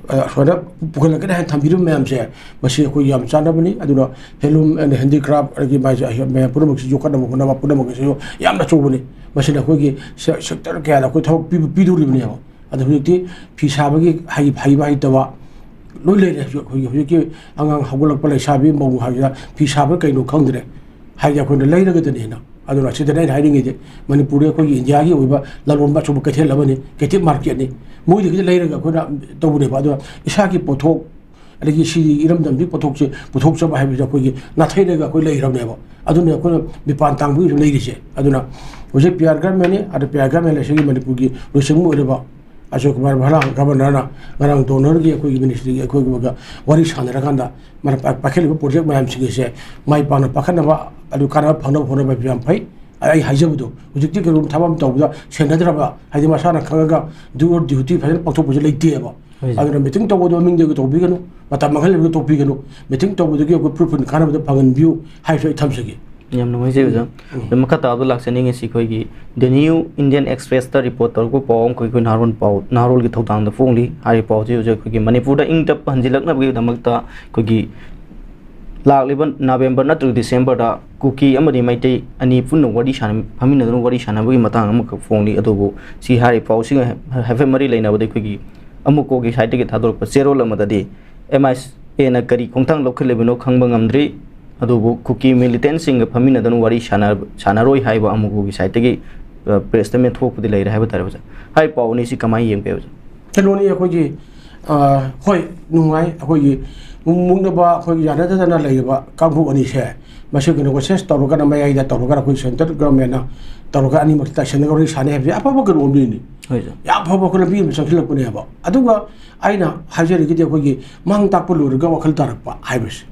ꯑ, ꯁꯨꯃꯥꯏꯅ ꯄꯨꯈꯠꯂꯛꯀꯅꯤ ꯍꯥꯏꯅ ꯊꯝꯕꯤꯔꯤꯕ ꯃꯌꯥꯝꯁꯦ, ꯃꯁꯤ ꯑꯩꯈꯣꯏ ꯌꯥꯝ ꯆꯥꯟꯅꯕꯅꯤ꯫ ꯑꯗꯨꯅ ꯍꯦꯟꯂꯨꯝ ꯑꯦꯟ ꯍꯦꯟꯗꯤꯀ꯭ꯔꯥꯐ ꯑꯗꯒꯤ ꯃꯥꯏꯁꯦ ꯃꯌꯥꯝ ꯄꯨꯝꯅꯃꯛꯁꯤ ꯌꯣꯛꯈꯠꯅꯕ ꯍꯣꯠꯅꯕ ꯄꯨꯝꯅꯃꯛ ꯑꯁꯤꯁꯨ ꯌꯥꯝꯅ ꯑꯆꯧꯕꯅꯤ꯫ ꯃꯁꯤꯅ ꯑꯩꯈꯣꯏꯒꯤ ꯁꯦ-, ꯁꯦꯛꯇꯔ ꯀꯌꯥꯗ ꯑꯩꯈꯣꯏ ꯊꯕꯛ ꯄꯤꯕ, ꯄꯤꯗꯧꯔꯤꯕꯅꯦꯕ꯫ ꯑꯗꯣ ꯍꯧꯖꯤꯛꯇꯤ ꯐꯤ ꯁꯥꯕꯒꯤ ꯍꯩ-, ꯍꯩꯕ ꯍꯩꯇꯕ ꯂꯣꯏ ꯂꯩꯔꯦ꯫ ꯍꯧꯖꯤꯛ ꯑꯩꯈꯣꯏꯒꯤ ꯍꯧꯖꯤꯛꯀꯤ ꯑꯉꯥꯡ ꯍꯧꯒꯠꯂꯛꯄ ꯂꯩꯁꯥꯕꯤ ꯃꯧ ꯍꯥꯏꯁꯤꯅ ꯐꯤ ꯁꯥꯕ ꯀꯩꯅꯣ ꯈꯪꯗ꯭ꯔꯦ꯫ ꯍꯥꯏꯗꯤ ꯑꯩꯈꯣꯏꯅ ꯂꯩꯔꯒꯗꯅꯦꯅ꯫ ꯑꯗꯨꯅ ꯁꯤꯗꯅ ꯑꯩꯅ ꯍꯥꯏꯅꯤꯡꯉꯤꯗꯤ ꯃꯅꯤꯄꯨꯔꯗꯤ ꯑꯩꯈꯣꯏꯒꯤ ꯏꯟꯗꯤꯌꯥꯒꯤ ꯑꯣꯏꯕ ꯂꯂꯣꯟꯕ ꯑꯆꯧꯕ ꯀꯩꯊꯦꯜ ꯑꯃꯅꯤ, ꯀꯦꯇꯤꯞ ꯃꯥꯔꯀꯦꯠꯅꯤ꯫ ꯃꯣꯏꯗꯒꯤꯗꯤ ꯂꯩꯔꯒ ꯑꯩꯈꯣꯏꯅ ꯇꯧꯕꯅꯦꯕ꯫ ꯑꯗꯨꯅ ꯏꯁꯥꯒꯤ ꯄꯣꯠꯊꯣꯛ, ꯑꯗꯒꯤ ꯁꯤꯒꯤ ꯏꯔꯝꯗꯝꯁꯤ ꯄꯣꯠꯊꯣꯛꯁꯦ ꯄꯨꯊꯣꯛꯆꯕ ꯍꯥꯏꯕꯁꯤꯗ ꯑꯩꯈꯣꯏꯒꯤ ꯅꯥꯊꯩꯔꯒ ꯑꯩꯈꯣꯏ ꯂꯩꯔꯕꯅꯦꯕ꯫ ꯑꯗꯨꯅ ꯑꯩꯈꯣꯏꯅ ꯃꯤꯄꯥꯟ ꯇꯥꯡꯕꯒꯤꯁꯨ ꯂꯩꯔꯤꯁꯦ꯫ ꯑꯗꯨꯅ ꯍꯧꯖꯤꯛ ꯄꯤ ꯑꯥꯔ ꯒꯔꯃꯦꯟꯅꯤ, ꯑꯗ ꯄꯤ ꯑꯥꯔ ꯒꯔꯃꯦꯟ ꯑꯁꯤꯒꯤ ꯃꯅꯤꯄꯨꯔꯒꯤ ꯂꯨꯆꯤꯡꯕ ꯑꯣꯏꯔꯤꯕ ꯑꯁꯣꯛ ꯀꯨꯃꯥꯔ ꯚꯔꯥ ꯒꯚꯔꯅꯔꯅ ꯉꯔꯥꯡ ꯗꯣꯅꯔꯒꯤ ꯑꯩꯈꯣꯏꯒꯤ ꯃꯤꯅꯤꯁꯇ꯭ꯔꯤꯒꯤ ꯑꯩꯈꯣꯏꯒ ꯋꯥꯔꯤ ꯁꯥꯟꯅꯔꯀꯥꯟꯗ ꯃꯥꯅ ꯄꯥ-, ꯄꯥꯏꯈꯠꯂꯤꯕ ꯄ꯭ꯔꯣꯖꯦꯛ ꯃꯌꯥꯝꯁꯤꯡ ꯑꯁꯦ ꯃꯥꯏ ꯄꯥꯛꯅ ꯄꯥꯏꯈꯠꯅꯕ, ꯑꯗꯨ ꯀꯥꯟꯅꯕ ꯐꯪꯅꯕ ꯍꯣꯠꯅꯕ ꯌꯥꯝ ꯐꯩ꯫ ꯑꯩ ꯍꯥꯏꯖꯕꯗꯣ, ꯍꯧꯖꯤꯛꯇꯤ ꯀꯩꯒꯨꯝꯕ ꯊꯕꯛ ꯑꯃ ꯇꯧꯕꯗ ꯁꯦꯟꯅꯗ꯭ꯔꯕ, ꯍꯥꯏꯗꯤ ꯃꯁꯥꯅ ꯈꯪꯉꯒ ꯗ꯭ꯌꯨ ꯑꯣꯔ ꯗ꯭ꯌꯨꯇꯤ ꯐꯖꯅ ꯄꯥꯡꯊꯣꯛꯄꯁꯨ ꯂꯩꯇꯦꯕ꯫ ꯑꯗꯨꯅ ꯃꯤꯇꯤꯡ ꯇꯧꯕꯗꯣ ꯃꯃꯤꯡꯗꯒꯤ ꯇꯧꯕꯤꯒꯅꯨ, ꯃꯇꯝ ꯃꯥꯡꯍꯟꯂꯕꯗ ꯇꯧꯕꯤꯒꯅꯨ꯫ ꯃꯤꯇꯤꯡ ꯇꯧꯕꯗꯒꯤ ꯑꯩꯈꯣꯏ ꯄ꯭ꯔꯨꯐ ꯀꯥꯟꯅꯕꯗ ꯐꯪꯍꯟꯕꯤꯌꯨ ꯍꯥꯏꯕꯁꯨ ꯑꯩ ꯊꯝꯖꯒꯦ꯫ ꯌꯥꯝ ꯅꯨꯡꯉꯥꯏꯖꯩ ꯑꯣꯖꯥ꯫ ꯎꯝ꯫ ꯑꯗꯣ ꯃꯈꯥ ꯇꯥꯕꯗ ꯂꯥꯛꯆꯅꯤꯡꯉꯤꯁꯤ ꯑꯩꯈꯣꯏꯒꯤ The New Indian Express-ꯇ ꯔꯤꯄꯣꯔꯠ ꯇꯧꯔꯛꯄ ꯄꯥꯎ ꯑꯃꯈꯛ ꯑꯩꯈꯣꯏ ꯅꯍꯥꯔꯣꯜ ꯄꯥꯎ, ꯅꯍꯥꯔꯣꯜꯒꯤ ꯊꯧꯗꯥꯡꯗ ꯐꯣꯡꯂꯤ꯫ ꯍꯥꯏꯔꯤꯕ ꯄꯥꯎꯁꯤ ꯍꯧꯖꯤꯛ ꯑꯩꯈꯣꯏꯒꯤ ꯃꯅꯤꯄꯨꯔꯗ ꯏꯪ ꯇꯞꯄ ꯍꯟꯖꯤꯜꯂꯛꯅꯕꯒꯤꯗꯃꯛꯇ ꯑꯩꯈꯣꯏꯒꯤ ꯂꯥꯛꯂꯤꯕ ꯅꯕꯦꯝꯕꯔ ꯅꯠꯇ꯭ꯔꯒ ꯗꯤꯁꯦꯝꯕꯔꯗ ꯀꯨꯀꯤ ꯑꯃꯗꯤ ꯃꯩꯇꯩ ꯑꯅꯤ ꯄꯨꯟꯅ ꯋꯥꯔꯤ ꯁꯥꯟꯅ-, ꯐꯝꯃꯤꯟꯅꯗꯨꯅ ꯋꯥꯔꯤ ꯁꯥꯟꯅꯕꯒꯤ ꯃꯇꯥꯡ ꯑꯃꯈꯛ ꯐꯣꯡꯂꯤ꯫ ꯑꯗꯨꯕꯨ ꯁꯤ ꯍꯥꯏꯔꯤꯕ ꯄꯥꯎꯁꯤꯒ ꯍꯥꯏꯐꯦꯠ ꯃꯔꯤ ꯂꯩꯅꯕꯗ ꯑꯩꯈꯣꯏꯒꯤ ꯑꯃꯨꯛꯀꯣꯒꯤ side-ꯇꯒꯤ ꯊꯥꯗꯣꯔꯛꯄ ꯆꯦꯔꯣꯜ ꯑꯃꯗꯗꯤ M I S A-ꯅ ꯀꯔꯤ ꯈꯣꯡꯊꯥꯡ ꯂꯧꯈꯠꯂꯤꯕꯅꯣ ꯈꯪꯕ ꯉꯝꯗ꯭ꯔꯤ, ꯑꯗꯨꯕꯨ ꯀꯨꯀꯤ militant-ꯁꯤꯡꯒ ꯐꯝꯃꯤꯟꯅꯗꯨꯅ ꯋꯥꯔꯤ ꯁꯥꯟꯅ-, ꯁꯥꯟꯅꯔꯣꯏ ꯍꯥꯏꯕ ꯑꯃꯨꯛꯀꯣꯒꯤ side-ꯇꯒꯤ, ꯑ, press statement ꯊꯣꯛꯄꯗꯤ ꯂꯩꯔꯦ ꯍꯥꯏꯕ ꯇꯥꯔꯦ ꯑꯣꯖꯥ꯫ ꯍꯥꯏꯔꯤꯕ ꯄꯥꯎ ꯑꯅꯤꯁꯤ ꯀꯃꯥꯏꯅ ꯌꯦꯡꯕꯤ ꯑꯣꯖꯥ? ꯀꯩꯅꯣꯅꯤ, ꯑꯩꯈꯣꯏꯒꯤ, ꯑ, ꯍꯣꯏ, ꯅꯨꯡꯉꯥꯏ꯫ ꯑꯩꯈꯣꯏꯒꯤ ꯃꯨꯛꯅꯕ, ꯑꯩꯈꯣꯏꯒꯤ ꯌꯥꯅꯗꯗꯅ ꯂꯩꯔꯤꯕ ꯀꯥꯡꯕꯨ ꯑꯅꯤꯁꯦ, ꯃꯁꯤ negociate ꯇꯧꯔꯒꯅ, ꯃꯌꯥꯏꯗ ꯇꯧꯔꯒꯅ, ꯑꯩꯈꯣꯏ central government-ꯅ ꯇꯧꯔꯒ ꯑꯅꯤꯃꯛꯁꯦ ꯇꯥꯏꯁꯤꯟꯅꯒ ꯋꯥꯔꯤ ꯁꯥꯟꯅꯩ ꯍꯥꯏꯕꯁꯦ ꯑꯐꯕ ꯀꯩꯅꯣ ꯑꯃꯅꯤꯅꯤ꯫ ꯍꯣꯏ ꯁꯥꯔ꯫ ꯌꯥꯝ ꯐꯕ ꯑꯩꯈꯣꯏ ꯂꯝꯕꯤ ꯑꯃ ꯆꯪꯁꯤꯜꯂꯛꯄꯅꯦꯕ꯫ ꯑꯗꯨꯒ ꯑꯩꯅ ꯍꯥꯏꯖꯔꯤꯒꯤꯗꯤ ꯑꯩꯈꯣꯏꯒꯤ ꯃꯥꯡ ꯇꯥꯛꯄ ꯂꯣꯏꯔꯒ ꯋꯥꯈꯜ ꯇꯥꯔꯛꯄ ꯍꯥꯏꯕꯁꯦ꯫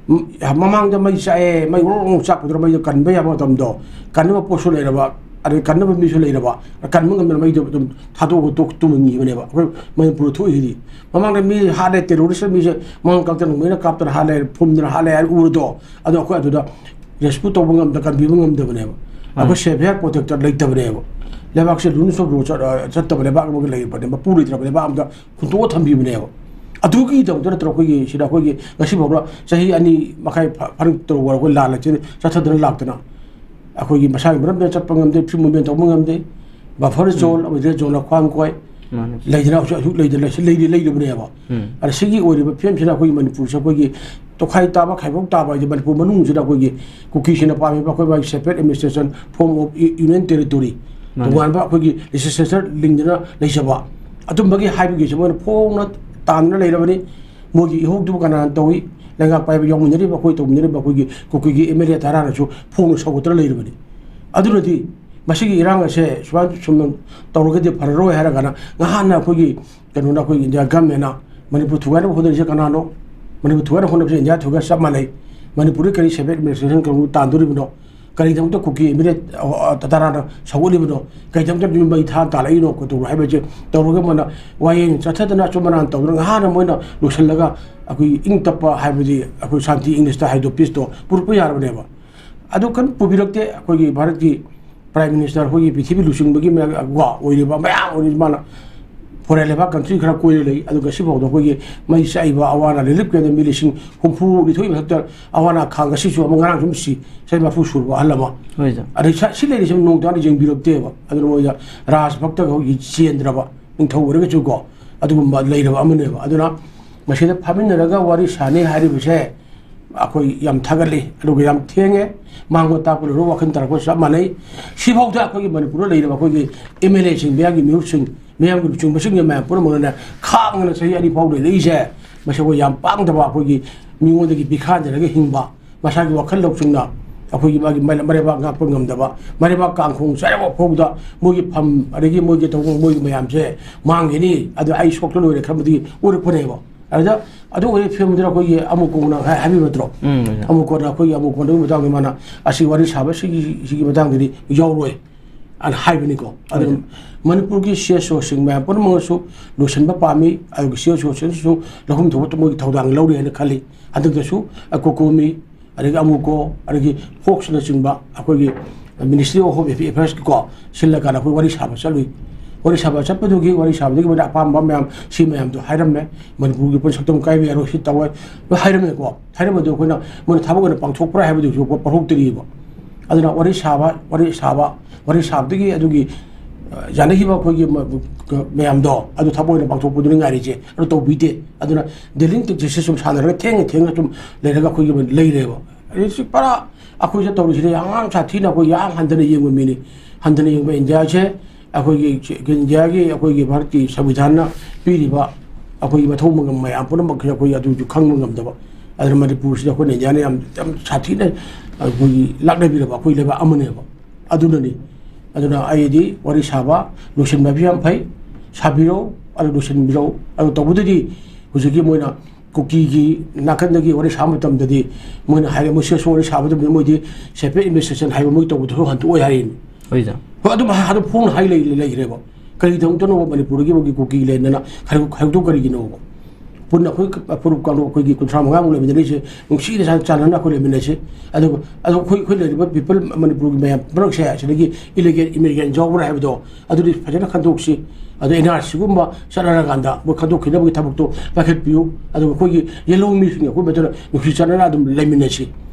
ꯎꯝ, ꯃꯃꯥꯡꯗ ꯃꯩ ꯆꯥꯛꯑꯦ, ꯃꯩ ꯑꯣꯔꯣꯡ ꯑꯣꯔꯣꯡ ꯆꯥꯛꯄꯗꯨꯗ ꯃꯩꯗꯣ ꯀꯟꯕ ꯌꯥꯕ ꯃꯇꯝꯗꯣ, ꯀꯟꯅꯕ ꯄꯣꯠꯁꯨ ꯂꯩꯔꯕ, ꯑꯗꯩ ꯀꯟꯅꯕ ꯃꯤꯁꯨ ꯂꯩꯔꯕ, ꯀꯟꯕ ꯉꯝꯗꯅ ꯃꯩꯗꯣ ꯑꯗꯨꯝ ꯊꯥꯗꯣꯛꯑꯒ ꯇꯣꯛ-, ꯇꯨꯝꯍꯟꯈꯤꯕꯅꯦꯕ꯫ ꯑꯩꯈꯣꯏ ꯃꯅꯤꯄꯨꯔꯗ ꯊꯣꯛꯏꯁꯤꯗꯤ ꯃꯃꯥꯡꯗ ꯃꯤ ꯍꯥꯠꯂꯦ, terrorist ꯃꯤꯁꯦ ꯃꯉꯛ ꯀꯛꯇꯅ ꯅꯣꯡꯃꯩꯅ ꯀꯥꯞꯇꯅ ꯍꯥꯠꯂꯦ, ꯐꯨꯝꯗꯅ ꯍꯥꯠꯂꯦ ꯍꯥꯏꯅ ꯎꯔꯗꯣ, ꯑꯗꯣ ꯑꯩꯈꯣꯏ ꯑꯗꯨꯗ rescue ꯇꯧꯕ ꯉꯝꯗ-, ꯀꯟꯕꯤꯕ ꯉꯝꯗꯕꯅꯦꯕ꯫ ꯑꯩꯈꯣꯏ ꯃꯥꯅꯤ꯫ Savior protector ꯂꯩꯇꯕꯅꯦꯕ꯫ ꯂꯩꯕꯥꯛꯁꯦ rule of law ꯆꯠ-, ꯑ, ꯆꯠꯇꯕ ꯂꯩꯕꯥꯛ ꯑꯃꯒ ꯂꯩꯔꯤꯕꯅꯦ, ꯃꯄꯨ ꯂꯩꯇ꯭ꯔꯕ ꯂꯩꯕꯥꯛ ꯑꯃꯗ ꯍꯨꯟꯇꯣꯛꯑ ꯊꯝꯕꯤꯕꯅꯦꯕ꯫ ꯑꯗꯨꯒꯤꯗꯃꯛꯇ ꯅꯠꯇ꯭ꯔꯣ ꯑꯩꯈꯣꯏꯒꯤ ꯁꯤꯗ ꯑꯩꯈꯣꯏꯒꯤ ꯉꯁꯤ ꯐꯥꯎꯕ ꯆꯍꯤ ꯑꯅꯤ ꯃꯈꯥꯏ ꯐꯥ-, ꯐꯥꯔꯛ ꯇꯧꯕ ꯑꯩꯈꯣꯏ ꯂꯥꯟ ꯂꯩꯁꯦ ꯆꯠꯊꯗꯅ ꯂꯥꯛꯇꯅ, ꯑꯩꯈꯣꯏꯒꯤ ꯃꯁꯥꯒꯤ ꯃꯔꯝꯗ ꯆꯠꯄ ꯉꯝꯗꯦ, free movement ꯇꯧꯕ ꯉꯝꯗꯦ, buffer ꯎꯝ꯫ Zone, ꯑꯃꯗꯤ red zone ꯈ꯭ꯋꯥꯡ ꯀꯣꯏ ꯃꯥꯅꯤ꯫ ꯂꯩꯗꯅ ꯍꯧꯖꯤꯛ, ꯍꯧꯖꯤꯛ ꯂꯩꯗꯅ ꯂꯩꯁꯤ-, ꯂꯩꯔꯤ-, ꯂꯩꯔꯤꯕꯅꯦꯕ꯫ ꯎꯝ꯫ ꯑꯗ ꯁꯤꯒꯤ ꯑꯣꯏꯔꯤꯕ ꯐꯤꯕꯝꯁꯤꯅ ꯑꯩꯈꯣꯏꯒꯤ ꯃꯅꯤꯄꯨꯔꯁꯦ ꯑꯩꯈꯣꯏꯒꯤ ꯇꯣꯈꯥꯏ ꯇꯥꯕ, ꯈꯥꯏꯕꯣꯛ ꯇꯥꯕ ꯍꯥꯏꯗꯤ ꯃꯅꯤꯄꯨꯔ ꯃꯅꯨꯡꯁꯤꯗ ꯑꯩꯈꯣꯏꯒꯤ ꯀꯨꯀꯤꯁꯤꯡꯅ ꯄꯥꯝꯃꯤꯕ ꯑꯩꯈꯣꯏ ꯃꯥꯒꯤ separate administration form of u-, union territory, ꯃꯥꯅꯤ꯫ ꯇꯣꯉꯥꯟꯕ ꯑꯩꯈꯣꯏꯒꯤ legislature ꯂꯤꯡꯗꯅ ꯂꯩꯖꯕ, ꯑꯗꯨꯝꯕꯒꯤ ꯍꯥꯏꯕꯒꯤꯁꯦ ꯃꯣꯏꯅ ꯐꯣꯡꯅ ꯇꯥꯟꯗꯨꯅ ꯂꯩꯔꯕꯅꯤ꯫ ꯃꯣꯏꯒꯤ ꯏꯍꯧꯗꯨꯕꯨ ꯀꯅꯥꯅ ꯇꯧꯏ? ꯂꯩꯉꯥꯛ ꯄꯥꯏꯕ ꯌꯥꯎꯃꯤꯟꯅꯔꯤꯕ, ꯑꯩꯈꯣꯏ ꯇꯧꯃꯤꯟꯅꯔꯤꯕ ꯑꯩꯈꯣꯏꯒꯤ ꯀꯨꯀꯤꯒꯤ M L A ꯇꯔꯥꯅꯁꯨ ꯐꯣꯡꯅ ꯁꯧꯒꯠꯇꯅ ꯂꯩꯔꯕꯅꯤ꯫ ꯑꯗꯨꯅꯗꯤ ꯃꯁꯤꯒꯤ ꯏꯔꯥꯡ ꯑꯁꯦ ꯁꯨꯃꯥꯏꯅ ꯁꯨꯝ ꯇꯧꯔꯒꯗꯤ ꯐꯔꯔꯣꯏ ꯍꯥꯏꯔꯒꯅ ꯉꯍꯥꯟꯅ ꯑꯩꯈꯣꯏꯒꯤ ꯀꯩꯅꯣꯅ, ꯑꯩꯈꯣꯏꯒꯤ India government-ꯅ ꯃꯅꯤꯄꯨꯔ ꯊꯨꯒꯥꯏꯅꯕ ꯍꯣꯠꯅꯔꯤꯁꯦ ꯀꯅꯥꯅꯣ? ꯃꯅꯤꯄꯨꯔ ꯊꯨꯒꯥꯏꯅꯕ ꯍꯣꯠꯅꯕꯁꯦ India ꯊꯨꯒꯥꯏ ꯆꯞ ꯃꯥꯟꯅꯩ꯫ ꯃꯅꯤꯄꯨꯔꯗ ꯀꯔꯤ separate administration ꯀꯩꯅꯣ ꯇꯥꯟꯗꯣꯔꯤꯕꯅꯣ? ꯀꯔꯤꯒꯤꯗꯃꯛꯇ ꯀꯨꯀꯤ ꯑꯦꯝ ꯑꯦꯜ ꯑꯦ ꯇꯔꯥꯅ ꯁꯧꯒꯠꯂꯤꯕꯅꯣ? ꯀꯔꯤꯒꯤꯗꯃꯛꯇ ꯃꯩ ꯊꯥ ꯇꯥꯜꯂꯛꯏꯅꯣ? ꯀꯩꯗꯧꯔꯣ ꯍꯥꯏꯕꯁꯦ ꯇꯧꯔꯒ ꯃꯣꯏꯅ ꯋꯥꯌꯦꯜ ꯆꯠꯊꯗꯅ ꯑꯆꯨꯝ ꯑꯔꯥꯟ ꯇꯧꯗꯅ ꯉꯍꯥꯟꯅ ꯃꯣꯏꯅ ꯂꯣꯏꯁꯤꯜꯂꯒ ꯑꯩꯈꯣꯏꯒꯤ ꯏꯪ ꯇꯞꯄ ꯍꯥꯏꯕꯗꯤ ꯑꯩꯈꯣꯏ ꯁꯥꯟꯇꯤ ꯏꯪꯂꯤꯁꯇ ꯍꯥꯏꯗꯣ ꯄꯤꯁꯇꯣ ꯄꯨꯔꯛꯄ ꯌꯥꯔꯕꯅꯦꯕ꯫ ꯑꯗꯨ ꯀꯔꯤꯝ ꯄꯨꯕꯤꯔꯛꯇꯦ꯫ ꯑꯩꯈꯣꯏꯒꯤ ꯚꯥꯔꯠꯀꯤ ꯄ꯭ꯔꯥꯏꯝ ꯃꯤꯅꯤꯁꯇꯔ ꯑꯩꯈꯣꯏꯒꯤ ꯄ꯭ꯔꯤꯊꯤꯕꯤ ꯂꯨꯆꯤꯡꯕꯒꯤ ꯃꯌꯥꯝ ꯀꯣ ꯑꯣꯏꯔꯤꯕ ꯃꯌꯥꯝ ꯑꯣꯏꯔꯤꯕ ꯃꯥꯅ ꯐꯣꯔꯦꯟ ꯂꯩꯕꯥꯛ ꯀꯟꯇ꯭ꯔꯤ ꯈꯔ ꯀꯣꯏꯔ ꯂꯩ꯫ ꯑꯗꯨ ꯉꯁꯤ ꯐꯥꯎꯗ ꯑꯩꯈꯣꯏꯒꯤ ꯃꯩ ꯆꯥꯛꯏꯕ ꯑꯋꯥ ꯑꯅꯥ ꯔꯤꯂꯤꯐ ꯀꯦꯝꯗ ꯃꯤ ꯂꯤꯁꯤꯡ ꯍꯨꯝꯐꯨ ꯅꯤꯊꯣꯏ ꯃꯊꯛꯇ ꯑꯋꯥ ꯑꯅꯥ ꯈꯥꯡ ꯉꯁꯤꯁꯨ ꯑꯃ ꯉꯔꯥꯡꯁꯨ ꯑꯃ ꯁꯤ ꯆꯍꯤ ꯃꯔꯐꯨ ꯁꯨꯔꯕ ꯑꯍꯜ ꯑꯃ꯫ ꯍꯣꯏ ꯁꯥꯔ꯫ ꯑꯗꯩ ꯁ-, ꯁꯤ ꯂꯩꯔꯤꯁꯦ ꯅꯣꯡ ꯇꯥꯅ ꯌꯦꯡꯕꯤꯔꯛꯇꯦꯕ꯫ ꯑꯗꯨꯅ ꯃꯣꯏꯗ ꯔꯥꯖ ꯚꯛꯇꯒ ꯑꯩꯈꯣꯏꯒꯤ ꯆꯦꯟꯗ꯭ꯔꯕ ꯅꯤꯡꯊꯧ ꯑꯣꯏꯔꯒꯁꯨꯀꯣ ꯑꯗꯨꯒꯨꯝꯕ ꯂꯩꯔꯕ ꯑꯃꯅꯦꯕ꯫ ꯑꯗꯨꯅ ꯃꯁꯤꯗ ꯐꯝꯃꯤꯟꯅꯔꯒ ꯋꯥꯔꯤ ꯁꯥꯅꯩ ꯍꯥꯏꯔꯤꯕꯁꯦ ꯑꯩꯈꯣꯏ ꯌꯥꯝ ꯊꯥꯒꯠꯂꯤ꯫ ꯑꯗꯨꯒ ꯌꯥꯝ ꯊꯦꯡꯉꯦ꯫ ꯃꯥꯡꯕ ꯇꯥꯛꯄ ꯂꯣꯏꯔ ꯋꯥꯈꯜ ꯇꯥꯔꯛꯄ ꯆꯞ ꯃꯥꯟꯅꯩ꯫ ꯁꯤꯐꯥꯎꯗ ꯑꯩꯈꯣꯏꯒꯤ ꯃꯅꯤꯄꯨꯔꯗ ꯂꯩꯔꯤꯕ ꯑꯩꯈꯣꯏꯒꯤ ꯑꯦꯝ ꯑꯦꯜ ꯑꯦꯁꯤꯡ, ꯃꯌꯥꯝꯒꯤ ꯃꯤꯍꯨꯠꯁꯤꯡ, ꯃꯤꯌꯥꯝꯒꯤ ꯂꯨꯆꯤꯡꯕꯁꯤꯡꯒꯤ ꯃꯌꯥꯝ ꯄꯨꯝꯅꯃꯛꯅ ꯈꯥꯡꯗꯅ ꯆꯍꯤ ꯑꯅꯤ ꯐꯥꯎ ꯂꯩꯔꯛꯏꯁꯦ, ꯃꯁꯤ ꯑꯩꯈꯣꯏ ꯌꯥꯝ ꯄꯥꯡꯗꯕ, ꯑꯩꯈꯣꯏꯒꯤ ꯃꯤꯉꯣꯟꯗꯒꯤ ꯄꯤꯈꯥꯗꯔꯒ ꯍꯤꯡꯕ, ꯃꯁꯥꯒꯤ ꯋꯥꯈꯜ ꯂꯧꯁꯤꯡꯅ ꯑꯩꯈꯣꯏꯒꯤ ꯃꯥꯒꯤ ꯃ-, ꯃꯔꯩꯕꯥꯛ ꯉꯥꯛꯄ ꯉꯝꯗꯕ, ꯃꯔꯩꯕꯥꯛ ꯀꯥꯡꯈꯣꯡ ꯆꯥꯏꯔꯕ ꯐꯥꯎꯗ ꯃꯣꯏꯒꯤ ꯐꯝ, ꯑꯗꯒꯤ ꯃꯣꯏꯒꯤ ꯇꯧꯐꯝ, ꯃꯣꯏꯒꯤ ꯃꯌꯥꯝꯁꯦ ꯃꯥꯡꯈꯤꯅꯤ, ꯑꯗ ꯑꯩ ꯁꯣꯛꯇ ꯂꯣꯏꯔꯦ ꯈꯟꯕꯗꯤ ꯑꯣꯏꯔꯛꯄꯅꯦꯕ꯫ ꯑꯗꯨꯗ ꯑꯗꯨ ꯑꯣꯏꯔꯦ ꯐꯤꯂꯝꯗꯨꯅ ꯑꯩꯈꯣꯏꯒꯤ ꯑꯃꯨꯛ ꯀꯣꯡꯅ ꯍꯥꯏ-, ꯍꯥꯏꯕꯤꯕ ꯅꯠꯇ꯭ꯔꯣ? ꯎꯝ, ꯑꯣꯖꯥ꯫ ꯑꯃꯨꯛ ꯀꯣꯟꯅ ꯑꯩꯈꯣꯏꯒꯤ ꯑꯃꯨꯛ ꯀꯣꯟꯅꯒꯤ ꯃꯇꯥꯡꯗ ꯃꯥꯅ ꯑꯁꯤ ꯋꯥꯔꯤ ꯁꯥꯕ ꯁꯤꯒꯤ, ꯁꯤꯒꯤ ꯃꯇꯥꯡꯗꯗꯤ ꯌꯥꯎꯔꯣꯏ꯫ ꯑꯅ ꯍꯥꯏꯕꯅꯤꯀꯣ꯫ ꯑꯗꯨꯅ ꯍꯣꯏ꯫ ꯃꯅꯤꯄꯨꯔꯒꯤ ꯁꯤ ꯑꯦꯁ ꯑꯣꯁꯤꯡ ꯃꯌꯥꯝ ꯄꯨꯝꯅꯃꯛꯅꯁꯨ ꯂꯣꯏꯁꯤꯟꯕ ꯄꯥꯝꯃꯤ, ꯑꯗꯨꯒ ꯁꯤ ꯑꯦꯁ ꯑꯣꯁꯤꯡꯁꯨ ꯂꯧꯐꯝ ꯊꯣꯛꯄ ꯃꯣꯏꯒꯤ ꯊꯧꯗꯥꯡ ꯂꯧꯔꯤ ꯍꯥꯏꯅ ꯈꯜꯂꯤ꯫ ꯍꯟꯗꯛꯇꯁꯨ ꯀꯣꯀꯣꯃꯤ, ꯑꯗꯒꯤ ꯑꯃꯨꯀꯣ, ꯑꯗꯒꯤ ꯐꯣꯛꯁꯅꯆꯤꯡꯕ ꯑꯩꯈꯣꯏꯒꯤ ꯃꯤꯅꯤꯁꯇ꯭ꯔꯤ ꯑꯣꯐ ꯍꯣꯝ ꯑꯦꯐꯤꯌꯔꯁꯀꯤꯀꯣ ꯁꯤꯜꯂꯀꯥꯟꯗ ꯑꯩꯈꯣꯏ ꯋꯥꯔꯤ ꯁꯥꯕ ꯆꯠꯂꯨꯏ꯫ ꯋꯥꯔꯤ ꯁꯥꯕ ꯆꯠꯄꯗꯨꯒꯤ ꯋꯥꯔꯤ ꯁꯥꯕꯗꯒꯤ ꯃꯣꯏꯅ ꯑꯄꯥꯝꯕ ꯃꯌꯥꯝ ꯁꯤ ꯃꯌꯥꯝꯗꯣ ꯍꯥꯏꯔꯝꯃꯦ꯫ ꯃꯅꯤꯄꯨꯔꯒꯤ ꯄꯨꯟ ꯁꯛꯇꯝ ꯀꯥꯏꯕ ꯌꯥꯔꯣꯏ, ꯁꯤ ꯇꯧꯋꯦ, ꯂꯣꯏ ꯍꯥꯏꯔꯝꯃꯦꯀꯣ꯫ ꯍꯥꯏꯔꯝꯕꯗꯨ ꯑꯩꯈꯣꯏꯅ ꯃꯣꯏꯅ ꯊꯕꯛ ꯑꯣꯏꯅ ꯄꯥꯡꯊꯣꯛꯄ꯭ꯔꯥ ꯍꯥꯏꯕꯗꯨꯁꯨ ꯄꯥꯡꯊꯣꯛꯇ꯭ꯔꯤꯕ꯫ ꯑꯗꯨꯅ ꯋꯥꯔꯤ ꯁꯥꯕ, ꯋꯥꯔꯤ ꯁꯥꯕ, ꯋꯥꯔꯤ ꯁꯥꯕꯗꯒꯤ ꯑꯗꯨꯒꯤ, ꯑ, ꯌꯥꯅꯈꯤꯕ ꯑꯩꯈꯣꯏꯒꯤ ꯃ-, ꯃ-, ꯃꯌꯥꯝꯗꯣ ꯑꯗꯨ ꯊꯕꯛ ꯑꯣꯏꯅ ꯄꯥꯡꯊꯣꯛꯄꯗꯨꯅ ꯉꯥꯏꯔꯤꯁꯦ꯫ ꯑꯗꯨ ꯇꯧꯕꯤꯗꯦ꯫ ꯑꯗꯨꯅ ꯗꯦꯂꯤꯡ ꯇꯦꯛꯁꯤꯁ ꯁꯨꯝ ꯁꯥꯟꯅꯔꯒ ꯊꯦꯡꯅ ꯊꯦꯡꯅ ꯁꯨꯝ ꯂꯩꯔꯒ ꯑꯩꯈꯣꯏꯒꯤ ꯂꯩꯔꯦꯕ꯫ ꯑꯗꯩ ꯁꯤ ꯄꯨꯔꯥ ꯑꯩꯈꯣꯏꯁꯦ ꯇꯧꯔꯤꯁꯤꯗꯤ ꯌꯥꯝ ꯁꯥꯊꯤꯅ ꯑꯩꯈꯣꯏ ꯌꯥꯝ ꯍꯟꯊꯅ ꯌꯦꯡꯕ ꯃꯤꯅꯤ꯫ ꯍꯟꯊꯅ ꯌꯦꯡꯕ ꯏꯟꯗꯤꯌꯥꯁꯦ ꯑꯩꯈꯣꯏꯒꯤ ꯏꯟꯗꯤꯌꯥꯒꯤ ꯑꯩꯈꯣꯏꯒꯤ ꯚꯥꯔꯠꯀꯤ ꯁꯪꯕꯤꯙꯥꯟꯅ ꯄꯤꯔꯤꯕ ꯑꯩꯈꯣꯏꯒꯤ ꯃꯊꯧ ꯃꯉꯝ ꯃꯌꯥꯝ ꯄꯨꯝꯅꯃꯛꯁꯦ ꯑꯩꯈꯣꯏ ꯑꯗꯨꯁꯨ ꯈꯪꯕ ꯉꯝꯗꯕ꯫ ꯑꯗꯨꯅ ꯃꯅꯤꯄꯨꯔꯁꯤꯗ ꯑꯩꯈꯣꯏꯅ ꯏꯟꯗꯤꯌꯥꯅ ꯌꯥꯝ, ꯌꯥꯝ ꯁꯥꯊꯤꯅ ꯑꯩꯈꯣꯏꯒꯤ ꯂꯥꯛꯅꯕꯤꯔꯕ ꯑꯩꯈꯣꯏ ꯂꯩꯕꯥꯛ ꯑꯃꯅꯦꯕ꯫ ꯑꯗꯨꯅ ꯑꯩꯗꯤ ꯋꯥꯔꯤ ꯁꯥꯕ ꯂꯣꯏꯁꯤꯟꯕ ꯌꯥꯝ ꯐꯩ, ꯁꯥꯕꯤꯔꯧ, ꯑꯗꯨ ꯂꯣꯏꯁꯤꯟꯕꯤꯔꯧ꯫ ꯑꯗꯨ ꯇꯧꯕꯗꯗꯤ ꯍꯧꯖꯤꯛꯀꯤ ꯃꯣꯏꯅ ꯀꯨꯀꯤꯒꯤ ꯅꯥꯀꯟꯗꯒꯤ ꯋꯥꯔꯤ ꯁꯥꯕ ꯃꯇꯝꯗꯗꯤ ꯃꯣꯏꯅ ꯍꯥꯏꯔꯦ, ꯃꯣꯏ ꯁꯦꯁ ꯋꯥꯔꯤ ꯁꯥꯕ ꯃꯇꯝꯗ ꯃꯣꯏꯗꯤ separate administration ꯍꯥꯏꯕ ꯃꯣꯏ ꯇꯧꯕꯗꯨꯁꯨ ꯍꯟꯗꯣꯛꯑꯣꯏ ꯍꯥꯏꯔꯤꯅꯤ꯫ ꯍꯣꯏ, ꯑꯗꯨꯝ ꯍ-, ꯑꯗꯨꯝ ꯐꯣꯡꯅ ꯍꯥꯏ ꯂꯩ-, ꯂꯩꯈ꯭ꯔꯦꯕ꯫ ꯀꯔꯤꯒꯤꯗꯃꯛꯇꯅꯣꯕ ꯃꯅꯤꯄꯨꯔꯗꯒꯤ ꯃꯣꯏꯒꯤ ꯀꯨꯀꯤ ꯂꯦꯟꯗꯅ ꯍꯥꯏꯗꯣꯛ-, ꯍꯥꯏꯗꯣꯛꯇꯣ ꯀꯔꯤꯒꯤꯅꯣꯕ? ꯄꯨꯟꯅ ꯑꯩꯈꯣꯏ ꯐꯨꯔꯨꯞ ꯀꯥꯡꯂꯨꯞ ꯑꯩꯈꯣꯏꯒꯤ ꯀꯨꯟꯊ꯭ꯔꯥ ꯃꯉꯥꯃꯨꯛ ꯂꯩꯃꯤꯟꯅꯔꯤꯁꯦ ꯅꯨꯡꯁꯤꯅ ꯆꯥꯟ-, ꯆꯥꯟꯅꯅ ꯑꯩꯈꯣꯏ ꯂꯩꯃꯤꯟꯅꯁꯤ꯫ ꯑꯗꯨꯒ, ꯑꯗꯣ ꯑꯩꯈꯣꯏ, ꯑꯩꯈꯣꯏ ꯂꯩꯔꯤꯕ people ꯃꯅꯤꯄꯨꯔꯒꯤ ꯃꯌꯥꯝ ꯄꯨꯝꯅꯃꯛꯁꯦ ꯁꯤꯗꯒꯤ illegal immigrant ꯌꯥꯎꯕ꯭ꯔꯥ ꯍꯥꯏꯕꯗꯣ ꯑꯗꯨꯗꯤ ꯐꯖꯅ ꯈꯟꯗꯣꯛꯁꯤ꯫ ꯑꯗꯣ NRCꯒꯨꯝꯕ ꯆꯠꯅꯔꯀꯥꯟꯗ ꯃꯣꯏ ꯈꯟꯗꯣꯛꯈꯤꯅꯕꯒꯤ ꯊꯕꯛꯇꯣ ꯄꯥꯏꯈꯠꯄꯤꯌꯨ꯫ ꯑꯗꯨꯒ ꯑꯩꯈꯣꯏꯒꯤ ꯌꯦꯜꯍꯧ ꯃꯤꯁꯤꯡ ꯑꯩꯈꯣꯏ ꯃꯁꯦꯜ ꯅꯨꯡꯁꯤ ꯆꯥꯟꯅꯅ ꯑꯗꯨꯝ ꯂꯩꯃꯤꯟꯅꯁꯤ꯫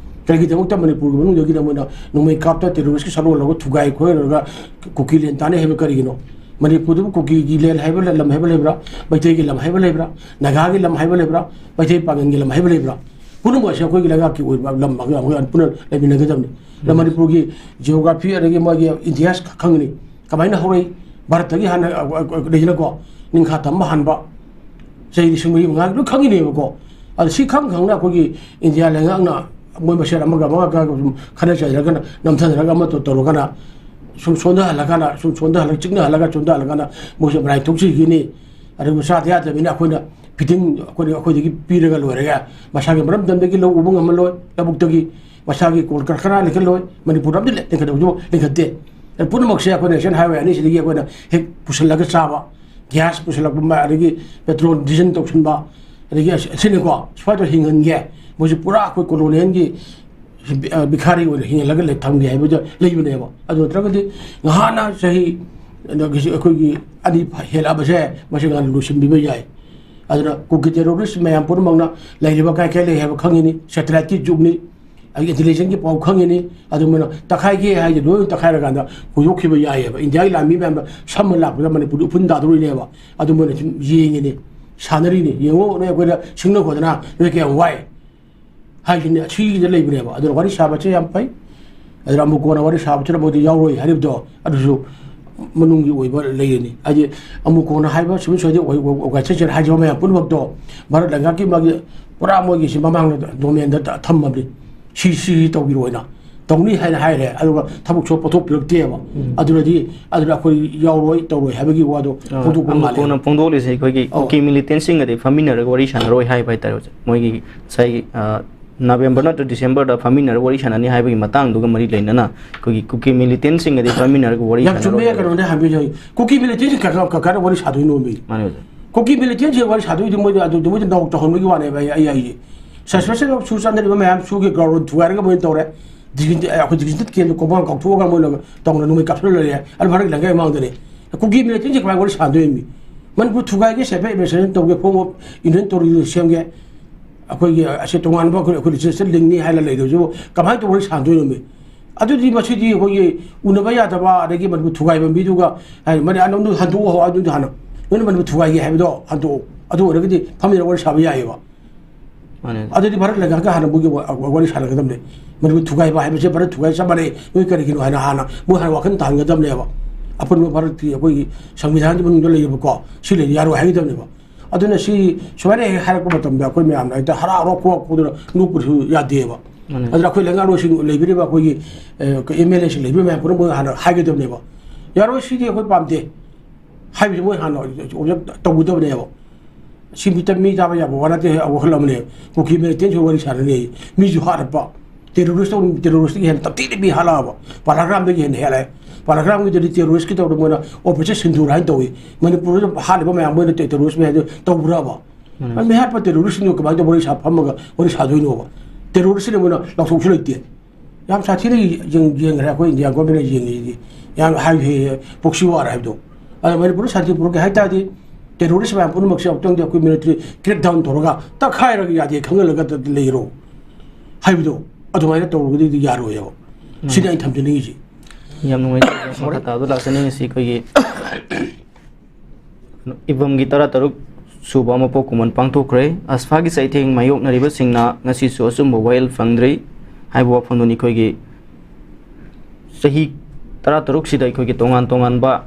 ꯀꯔꯤꯒꯤꯗꯃꯛꯇ ꯃꯅꯤꯄꯨꯔꯒꯤ ꯃꯅꯨꯡꯗꯒꯤꯗ ꯃꯣꯏꯅ ꯅꯣꯡꯃꯩ ꯀꯥꯞꯇ terroristꯀꯤ ꯁꯛꯂꯣꯜꯂꯒ ꯊꯨꯒꯥꯏ ꯈꯣꯏꯔꯒ ꯀꯨꯀꯤ ꯂꯦꯟ ꯇꯥꯟꯅꯩ ꯍꯥꯏꯕ ꯀꯔꯤꯒꯤꯅꯣ? ꯃꯅꯤꯄꯨꯔꯗꯕꯨ ꯀꯨꯀꯤꯒꯤ ꯂꯦꯟ ꯍꯥꯏꯕ ꯂ-, ꯂꯝ ꯍꯥꯏꯕ ꯂꯩꯕ꯭ꯔꯥ? ꯃꯩꯇꯩꯒꯤ ꯂꯝ ꯍꯥꯏꯕ ꯂꯩꯕ꯭ꯔꯥ? ꯅꯥꯒꯥꯒꯤ ꯂꯝ ꯍꯥꯏꯕ ꯂꯩꯕ꯭ꯔꯥ? ꯃꯩꯇꯩ ꯄꯥꯉꯜꯒꯤ ꯂꯝ ꯍꯥꯏꯕ ꯂꯩꯕ꯭ꯔꯥ? ꯄꯨꯝꯅꯃꯛ ꯑꯁꯤ ꯑꯩꯈꯣꯏꯒꯤ ꯂꯩꯉꯥꯛꯀꯤ ꯑꯣꯏꯕ ꯂꯝ ꯑꯃꯒ ꯑꯃꯒ ꯄꯨꯟꯅ ꯂꯩꯃꯤꯟꯅꯒꯗꯕꯅꯤ꯫ ꯑꯗ ꯎꯝ꯫ ꯃꯅꯤꯄꯨꯔꯒꯤ geography ꯑꯗꯒꯤ ꯃꯣꯏꯒꯤ ꯏꯇꯤꯍꯥꯁ ꯈꯪꯒꯅꯤ꯫ ꯀꯃꯥꯏꯅ ꯍꯧꯔꯛꯏ? ꯚꯥꯔꯠꯇꯒꯤ ꯍꯥꯟꯅ, ꯑ, ꯑ, ꯂꯩꯗꯅꯀꯣ, ꯅꯤꯡꯈꯥ ꯇꯝꯕ ꯍꯥꯟꯕ, ꯆꯍꯤ ꯂꯤꯁꯤꯡ ꯃꯔꯤ ꯃꯉꯥ ꯂꯣꯏ ꯈꯪꯉꯤꯅꯦꯕꯀꯣ꯫ ꯑꯗ ꯁꯤ ꯈꯪ ꯈꯪꯅ ꯑꯩꯈꯣꯏꯒꯤ ꯏꯟꯗꯤꯌꯥ ꯂꯩꯉꯥꯛꯅ ꯃꯣꯏ ꯃꯁꯦꯜ ꯑꯃꯒ ꯑꯃꯒ ꯁꯨꯝ ꯈꯠꯅ ꯆꯩꯅꯔꯒꯅ, ꯅꯝꯊꯅꯔꯒ ꯑꯃ ꯇꯧ-, ꯇꯧꯔꯒꯅ ꯁꯨꯝ ꯁꯣꯟꯊꯍꯜꯂꯀꯥꯟꯗ, ꯁꯨꯝ ꯁꯣꯟꯊꯍꯜꯂꯒ, ꯆꯤꯛꯅꯍꯜꯂꯒ, ꯆꯣꯟꯊꯍꯜꯂꯒꯅ ꯃꯣꯏꯁꯦ ꯃꯔꯥꯏ ꯊꯣꯛꯆꯈꯤꯅꯤ꯫ ꯑꯗꯨꯒ ꯆꯥꯗ ꯌꯥꯗꯕꯅꯤꯅ ꯑꯩꯈꯣꯏꯅ ꯐꯤꯇꯤꯡ ꯑꯩꯈꯣꯏꯅ, ꯑꯩꯈꯣꯏꯗꯒꯤ ꯄꯤꯔꯒ ꯂꯣꯏꯔꯒ ꯃꯁꯥꯒꯤ ꯃꯔꯝꯗꯝꯗꯒꯤ ꯂꯧ ꯎꯕ ꯉꯝꯃꯜꯂꯣꯏ, ꯂꯧꯕꯨꯛꯇꯒꯤ ꯃꯁꯥꯒꯤ ꯀꯣꯜ ꯀꯔꯈꯅꯥ ꯂꯤꯡꯈꯠꯂꯣꯏ, ꯃꯅꯤꯄꯨꯔ ꯑꯝꯇ ꯂꯦ-, ꯂꯤꯡꯈꯠ-, ꯍꯧꯖꯤꯛꯐꯥꯎ ꯂꯤꯡꯈꯠꯇꯦ꯫ ꯄꯨꯝꯅꯃꯛꯁꯦ ꯑꯩꯈꯣꯏ national highway ꯑꯅꯤꯁꯤꯗꯒꯤ ꯑꯩꯈꯣꯏꯅ ꯍꯦꯛ ꯄꯨꯁꯤꯜꯂꯒ ꯆꯥꯕ, gas ꯄꯨꯁꯤꯜꯂꯛꯄ, ꯑꯗꯒꯤ petrol, diesel ꯇꯧꯁꯤꯟꯕ, ꯑꯗꯒꯤ ꯑꯁ-, ꯑꯁꯤꯅꯤꯀꯣ, ꯁꯨꯃꯥꯏꯅ ꯇꯧꯔ ꯍꯤꯡꯍꯟꯒꯦ, ꯃꯣꯏꯁꯦ ꯄꯨꯔꯥ ꯑꯩꯈꯣꯏ colonialꯒꯤ ꯕꯤ-, ꯑ, ꯚꯤꯈꯥꯔꯤ ꯑꯣꯏꯅ ꯍꯤꯡꯍꯜꯂꯒ ꯂꯩ-, ꯊꯝꯒꯦ ꯍꯥꯏꯕꯗ ꯂꯩꯕꯅꯦꯕ꯫ ꯑꯗꯨ ꯅꯠꯇ꯭ꯔꯒꯗꯤ ꯉꯍꯥꯟꯅ ꯆꯍꯤ, ꯑꯗꯒꯤ ꯑꯩꯈꯣꯏꯒꯤ ꯑꯅꯤ ꯍꯦꯜꯂꯛꯑꯕꯁꯦ, ꯃꯁꯤ ꯉꯍꯥꯟ ꯂꯣꯏꯁꯤꯟꯕꯤꯕ ꯌꯥꯏ꯫ ꯑꯗꯨꯅ ꯀꯨꯀꯤ terrorist ꯃꯌꯥꯝ ꯄꯨꯝꯅꯃꯛꯅ ꯂꯩꯔꯤꯕ ꯀꯥꯏ ꯀꯥꯏ ꯂꯩ ꯍꯥꯏꯕ ꯈꯪꯉꯤꯅꯤ, satelliteꯀꯤ ꯖꯨꯒꯅꯤ, ꯑꯗꯒꯤ intelligenceꯀꯤ ꯄꯥꯎ ꯈꯪꯉꯤꯅꯤ꯫ ꯑꯗꯨ ꯃꯣꯏꯅ ꯇꯛꯈꯥꯏꯒꯦ ꯍꯥꯏꯁꯦ ꯂꯣꯏꯅ ꯇꯛꯈꯥꯏꯔꯀꯥꯟꯗ ꯍꯨꯟꯗꯣꯛꯈꯤꯕ ꯌꯥꯏꯑꯕ꯫ ꯏꯟꯗꯤꯌꯥꯒꯤ ꯂꯥꯟꯃꯤ ꯃꯌꯥꯝꯗ ꯁꯝꯃ ꯂꯥꯛꯄꯗ ꯃꯅꯤꯄꯨꯔꯗꯤ ꯎꯐꯨꯟ ꯇꯥꯗꯣꯔꯤꯅꯦꯕ꯫ ꯑꯗꯨ ꯃꯣꯏꯅ ꯁꯨꯝ ꯌꯦꯡꯉꯤꯅꯤ, ꯁꯥꯟꯅꯔꯤꯅꯤ꯫ ꯌꯦꯡꯉꯣ, ꯅꯣꯏ ꯑꯩꯈꯣꯏꯗ ꯁꯤꯡꯅ ꯈꯣꯠꯇꯅ ꯅꯣꯏ ꯀꯌꯥꯝ ꯋꯥꯏ ꯍꯥꯏꯁꯤꯅꯤ꯫ ꯑꯁꯤꯒꯤꯗ ꯂꯩꯕꯅꯦꯕ꯫ ꯑꯗꯨꯅ ꯋꯥꯔꯤ ꯁꯥꯕꯁꯦ ꯌꯥꯝ ꯐꯩ꯫ ꯑꯗꯨꯅ ꯑꯃꯨꯛ ꯀꯣꯟꯅ ꯋꯥꯔꯤ ꯁꯥꯕꯁꯤꯗ ꯃꯣꯏꯗꯤ ꯌꯥꯎꯔꯣꯏ ꯍꯥꯏꯔꯤꯕꯗꯣ, ꯑꯗꯨꯁꯨ ꯃꯅꯨꯡꯒꯤ ꯑꯣꯏꯕ ꯂꯩꯔꯅꯤ꯫ ꯍꯥꯏꯗꯤ ꯑꯃꯨꯛ ꯀꯣꯟꯅ ꯍꯥꯏꯕ civil society ꯑꯣꯏ-, ꯑꯣꯏ-, organization ꯍꯥꯏꯖꯕ ꯃꯌꯥꯝ ꯄꯨꯝꯅꯃꯛꯇꯣ ꯚꯥꯔꯠ ꯂꯩꯉꯥꯛꯀꯤ ꯃꯥꯒꯤ ꯄꯨꯔꯥ ꯃꯣꯏꯒꯤꯁꯤ ꯃꯃꯥꯡꯗ domainꯗ ꯊꯝꯃꯕꯅꯤ꯫ ꯁꯤ, ꯁꯤ ꯇꯧꯕꯤꯔꯣꯅ꯫ ꯇꯧꯅꯤ ꯍꯥꯏꯅ ꯍꯥꯏꯔꯦ, ꯑꯗꯨꯒ ꯊꯕꯛꯁꯨ ꯄꯣꯠꯊꯣꯛꯄꯤꯔꯛꯇꯦꯕ꯫ ꯎꯝ꯫ ꯑꯗꯨꯅꯗꯤ, ꯑꯗꯨꯅ ꯑꯩꯈꯣꯏ ꯌꯥꯎꯔꯣꯏ, ꯇꯧꯔꯣꯏ ꯍꯥꯏꯕꯒꯤ ꯋꯥꯗꯣ ꯑ, ꯐꯣꯡꯗꯣꯛꯄ ꯑꯃꯨꯛ ꯃꯥꯜꯂꯦ꯫ ꯀꯣꯟꯅ ꯐꯣꯡꯗꯣꯛꯂꯤꯁꯦ ꯑꯩꯈꯣꯏꯒꯤ ꯑꯧ꯫ ꯀꯨꯀꯤ ꯃꯤꯂꯤꯇꯦꯟꯁꯤꯡꯒꯗꯤ ꯐꯝꯃꯤꯟꯅꯔꯒ ꯋꯥꯔꯤ ꯁꯥꯟꯅꯔꯣꯏ ꯍꯥꯏꯕ ꯍꯥꯏꯇꯥꯔꯦ ꯑꯣꯖꯥ꯫ ꯃꯣꯏꯒꯤ ꯉꯁꯥꯏꯒꯤ, ꯑ, ꯅꯕꯦꯝꯕꯔ ꯅꯠꯇ꯭ꯔ ꯗꯤꯁꯦꯝꯕꯔꯗ ꯐꯝꯃꯤꯟꯅꯔꯒ ꯋꯥꯔꯤ ꯁꯥꯟꯅꯅꯤ ꯍꯥꯏꯕꯒꯤ ꯃꯇꯥꯡꯗꯨꯒ ꯃꯔꯤ ꯂꯩꯅꯅ ꯑꯩꯈꯣꯏꯒꯤ ꯀꯨꯀꯤ ꯃꯤꯂꯤꯇꯦꯟꯁꯤꯡꯒꯗꯤ ꯐꯝꯃꯤꯟꯅꯔꯒ ꯋꯥꯔꯤ ꯌꯥꯝ ꯁꯥꯟꯅꯔꯣꯏ ꯆꯨꯝꯃꯦ, ꯍꯥꯏꯕ꯫ ꯀꯩꯅꯣꯅꯦ ꯍꯥꯏꯕꯤꯔꯤꯁꯦ꯫ ꯀꯨꯀꯤ ꯃꯤꯂꯤꯇꯦꯟꯁꯤꯡ ꯀ-, ꯀ-, ꯀꯀꯥꯗ ꯋꯥꯔꯤ ꯁꯥꯗꯣꯏꯅꯣ ꯃꯤ? ꯃꯥꯅꯦ ꯑꯣꯖꯥ꯫ ꯀꯨꯀꯤ ꯃꯤꯂꯤꯇꯦꯟꯁꯤꯡ ꯋꯥꯔꯤ ꯁꯥꯗꯣꯏꯗꯤ ꯃꯣꯏꯗꯤ ꯑꯗꯨ, ꯃꯣꯏꯗꯤ ꯅꯧ ꯇꯧꯍꯟꯕꯒꯤ ꯋꯥꯅꯦꯕ꯫ ꯑꯩ, ꯑꯩ ꯍꯥꯏꯁꯦ, ꯁꯁꯄꯦꯟꯁꯟ ꯑꯣꯐ ꯁꯨ ꯆꯪꯗ꯭ꯔꯤꯕ ꯃꯌꯥꯝ ꯁꯨꯒꯤ ꯒ꯭ꯔꯥꯎꯟ ꯊꯨꯒꯥꯏꯔꯒ ꯃꯣꯏꯅ ꯇꯧꯔꯦ꯫ ꯗꯤꯒꯤꯟ-, ꯑꯩꯈꯣꯏ ꯗꯤꯒꯤꯟꯇꯠ ꯀꯦꯟꯗ꯭ꯔ ꯀꯣꯡꯄꯥꯟ ꯀꯥꯎꯊꯣꯛꯑꯒ ꯃꯣꯏꯅ ꯇꯧꯅ ꯅꯣꯡꯃꯩ ꯀꯥꯞꯁꯤꯜꯂ ꯂꯩꯔꯦ꯫ ꯑꯗꯨ ꯐꯔꯛ ꯂꯪꯒꯥꯏ ꯃꯥꯡꯗꯅꯦ꯫ ꯀꯨꯀꯤ ꯃꯤꯂꯤꯇꯦꯟꯁꯤꯡ ꯀꯃꯥꯏꯅ ꯋꯥꯔꯤ ꯁꯥꯗꯣꯏꯅꯣ ꯃꯤ? ꯃꯅꯤꯄꯨꯔ ꯊꯨꯒꯥꯏꯒꯦ, separate administration ꯇꯧꯒꯦ, form of union ꯇꯧꯔꯒ ꯁꯦꯝꯒꯦ, ꯑꯩꯈꯣꯏꯒꯤ ꯑꯁꯤ ꯇꯣꯉꯥꯟꯕ ꯑꯩꯈꯣꯏ, ꯑꯩꯈꯣꯏ ꯂꯤꯆꯔꯦꯆꯔ ꯂꯤꯡꯅꯤ ꯍꯥꯏꯅ ꯂꯩꯔꯁꯨ ꯀꯃꯥꯏꯅ ꯇꯧꯕ ꯋꯥꯔꯤ ꯁꯥꯟꯅꯗꯣꯏꯅꯣ ꯃꯤ? ꯑꯗꯨꯗꯤ ꯃꯁꯤꯗꯤ ꯑꯩꯈꯣꯏꯒꯤ ꯎꯅꯕ ꯌꯥꯗꯕ, ꯑꯗꯒꯤ ꯃꯅꯤꯄꯨꯔ ꯊꯨꯒꯥꯏꯕ ꯃꯤꯗꯨꯒ ꯍꯥꯏ, ꯃꯅꯤ-, ꯑꯅꯧꯕ ꯍꯟꯗꯣꯛꯑꯣ, ꯑꯗꯨꯗꯤ ꯍꯥꯟꯅ ꯅꯣꯏꯅ ꯃꯅꯤꯄꯨꯔ ꯊꯨꯒꯥꯏꯒꯦ ꯍꯥꯏꯕꯗꯣ ꯍꯟꯗꯣꯛꯑꯣ, ꯑꯗꯨ ꯑꯣꯏꯔꯒꯗꯤ ꯐꯝꯃꯤꯟꯅ ꯋꯥꯔꯤ ꯁꯥꯕ ꯌꯥꯏꯑꯕ꯫ ꯃꯥꯅꯦ꯫ ꯑꯗꯨꯗꯤ ꯚꯥꯔꯠ ꯂꯩꯉꯥꯛꯀ ꯍꯥꯟꯅ ꯃꯣꯏꯒꯤ ꯋꯥ-, ꯋꯥꯔꯤ ꯁꯥꯟꯅꯒꯗꯕꯅꯦ꯫ ꯃꯅꯤꯄꯨꯔ ꯊꯨꯒꯥꯏꯕ ꯍꯥꯏꯕꯁꯦ ꯚꯥꯔꯠ ꯊꯨꯒꯥꯏ ꯆꯞ ꯃꯥꯟꯅꯩ, ꯅꯣꯏ ꯀꯔꯤꯒꯤꯅꯣ ꯍꯥꯏꯅ ꯍꯥꯟꯅ ꯃꯣꯏ ꯍꯥꯟꯅ ꯋꯥꯈꯜ ꯇꯥꯍꯟꯒꯗꯕꯅꯦꯕ꯫ ꯑꯄꯨꯟꯕ ꯚꯥꯔꯠꯀꯤ ꯑꯩꯈꯣꯏꯒꯤ ꯁꯪꯕꯤꯙꯥꯟꯒꯤ ꯃꯅꯨꯡꯗ ꯂꯩꯔꯤꯕꯀꯣ, ꯁꯤ ꯂꯩꯗꯤ ꯌꯥꯔꯣꯏ ꯍꯥꯏꯒꯗꯕꯅꯦꯕ꯫ ꯑꯗꯨꯅ ꯁꯤ ꯁꯨꯃꯥꯏꯅ ꯍꯦꯛ ꯍꯥꯏꯔꯛꯄ ꯃꯇꯝꯗ ꯑꯩꯈꯣꯏ ꯃꯌꯥꯝꯅ ꯍꯦꯛꯇ ꯍꯔꯥꯎ ꯍꯔꯥꯎ ꯈꯨꯕꯥꯛ ꯈꯨꯗꯅ ꯅꯣꯛꯄꯁꯨ ꯌꯥꯗꯦꯕ꯫ ꯃꯥꯅꯦ꯫ ꯑꯗꯨꯅ ꯑꯩꯈꯣꯏ ꯂꯩꯉꯥꯛꯂꯣꯏꯁꯤꯡ ꯂꯩꯕꯤꯔꯤꯕ ꯑꯩꯈꯣꯏꯒꯤ, ꯑꯦ, ꯑꯦꯝ ꯑꯦꯜ ꯑꯦꯁꯤꯡ ꯂꯩꯕꯤꯔꯤꯕ ꯃꯌꯥꯝ ꯄꯨꯝꯅꯃꯛ ꯍꯥꯟꯅ ꯍꯥꯏꯒꯗꯕꯅꯦꯕ꯫ ꯌꯥꯔꯣꯏ, ꯁꯤꯗꯤ ꯑꯩꯈꯣꯏ ꯄꯥꯝꯗꯦ ꯍꯥꯏꯕꯁꯤ ꯃꯣꯏ ꯍꯥꯟꯅ ꯑꯣꯕꯖꯦꯛ ꯇꯧꯒꯗꯕꯅꯦꯕ꯫ ꯁꯤ ꯃꯤ ꯇ-, ꯃꯤ ꯇꯥꯕ ꯌꯥꯕ ꯋꯥ ꯅꯠꯇꯦ, ꯋꯥꯈꯜ ꯑꯃꯅꯦ꯫ ꯀꯨꯀꯤ ꯃꯤꯂꯤꯇꯦꯟꯁꯤꯡ ꯋꯥꯔꯤ ꯁꯥꯟꯅꯔꯤ, ꯃꯤꯁꯨ ꯍꯥꯠꯂꯛꯄ꯫ ꯇꯦꯔꯣꯔꯤꯁ ꯇꯧ-, ꯇꯦꯔꯣꯔꯤꯁꯇꯒꯤ ꯍꯦꯟꯅ ꯇꯞꯇꯤꯗ ꯃꯤ ꯍꯥꯠꯂꯛꯑꯕ꯫ ꯄꯍꯜꯒꯥꯝꯗꯒꯤ ꯍꯦꯟꯅ ꯍꯦꯜꯂꯛꯑꯦ꯫ ꯄꯍꯜꯒꯥꯝꯒꯤꯗꯨꯗꯤ ꯇꯦꯔꯣꯔꯤꯁꯀꯤ ꯇꯧꯗꯅ ꯃꯣꯏꯅ ꯑꯣꯄꯔꯦꯁꯟ ꯁꯤꯟꯗꯨꯔ ꯍꯥꯏꯅ ꯇꯧꯏ꯫ ꯃꯅꯤꯄꯨꯔꯗ ꯍꯥꯠꯂꯤꯕ ꯃꯌꯥꯝ ꯃꯣꯏꯅ ꯇꯦ-, ꯇꯦꯔꯣꯔꯤꯁ ꯃꯌꯥꯝꯗꯨ ꯇꯧꯕ꯭ꯔꯕ? ꯎꯝ꯫ ꯃꯤ ꯍꯥꯠꯄ ꯇꯦꯔꯣꯔꯤꯁꯁꯤꯡꯗꯨ ꯀꯃꯥꯏꯅ ꯇꯧꯕ ꯋꯥꯔꯤ ꯁꯥ-, ꯐꯝꯃꯒ ꯋꯥꯔꯤ ꯁꯥꯗꯣꯏꯅꯣꯕ? ꯇꯦꯔꯣꯔꯤꯁꯁꯤꯅ ꯃꯣꯏꯅ ꯂꯥꯎꯊꯣꯛꯁꯨ ꯂꯩꯇꯦ꯫ ꯌꯥꯝ ꯁꯥꯊꯤꯅ ꯌꯦꯡ-, ꯌꯦꯡꯈ꯭ꯔꯦ ꯑꯩꯈꯣꯏ ꯏꯟꯗꯤꯌꯥ ꯒꯣꯔꯃꯦꯟꯅ ꯌꯦꯡꯉꯤꯁꯤꯗꯤ꯫ ꯌꯥꯝ ꯍꯥꯏ-, ꯍꯦ-, ꯍꯦ-, proxy war ꯍꯥꯏꯕꯗꯣ꯫ ꯑꯗ ꯃꯅꯤꯄꯨꯔꯗ ꯁꯥꯟꯇꯤ ꯄꯨꯔꯛꯀꯦ ꯍꯥꯏ ꯇꯥꯔꯗꯤ ꯇꯦꯔꯣꯔꯤꯁ ꯃꯌꯥꯝ ꯄꯨꯝꯅꯃꯛꯁꯦ ꯑꯃꯨꯛꯇꯪꯗꯤ ꯑꯩꯈꯣꯏ ꯃꯤꯂꯤꯇꯔꯤ crack down ꯇꯧꯔꯒ ꯇꯛꯈꯥꯏꯔꯒ ꯌꯥꯗꯦ ꯈꯪꯍꯜꯂꯒ ꯂꯩꯔꯣ ꯍꯥꯏꯕꯗꯣ, ꯑꯗꯨꯃꯥꯏꯅ ꯇꯧꯔꯒꯗꯤ ꯌꯥꯔꯣꯏꯕ꯫ ꯎꯝ꯫ ꯁꯤꯅꯤ ꯑꯩꯅ ꯊꯝꯖꯅꯤꯡꯉꯤꯁꯤ꯫ ꯌꯥꯝ ꯅꯨꯡꯉꯥꯏꯖꯔꯦ꯫ ꯃꯈꯥ ꯇꯥꯕꯗ ꯂꯥꯛꯆꯅꯤꯡꯉꯤꯁꯤ ꯑꯩꯈꯣꯏꯒꯤ ꯏꯕꯝꯒꯤ ꯇꯔꯥꯇꯔꯨꯛ ꯁꯨꯕ ꯃꯄꯣꯛ ꯀꯨꯝꯑꯣꯟ ꯄꯥꯡꯊꯣꯛꯈ꯭ꯔꯦ꯫ ꯑꯁꯐꯥꯒꯤ ꯆꯩꯊꯦꯡ ꯃꯥꯌꯣꯛꯅꯔꯤꯕꯁꯤꯡꯅ ꯉꯁꯤꯁꯨ ꯑꯆꯨꯝꯕ ꯋꯥꯌꯦꯜ ꯐꯪꯗ꯭ꯔꯤ ꯍꯥꯏꯕ ꯋꯥꯐꯝꯗꯨꯅꯤ꯫ ꯑꯩꯈꯣꯏꯒꯤ ꯆꯍꯤ ꯇꯔꯥꯇꯔꯨꯛꯁꯤꯗ ꯑꯩꯈꯣꯏꯒꯤ ꯇꯣꯉꯥꯟ ꯇꯣꯉꯥꯟꯕ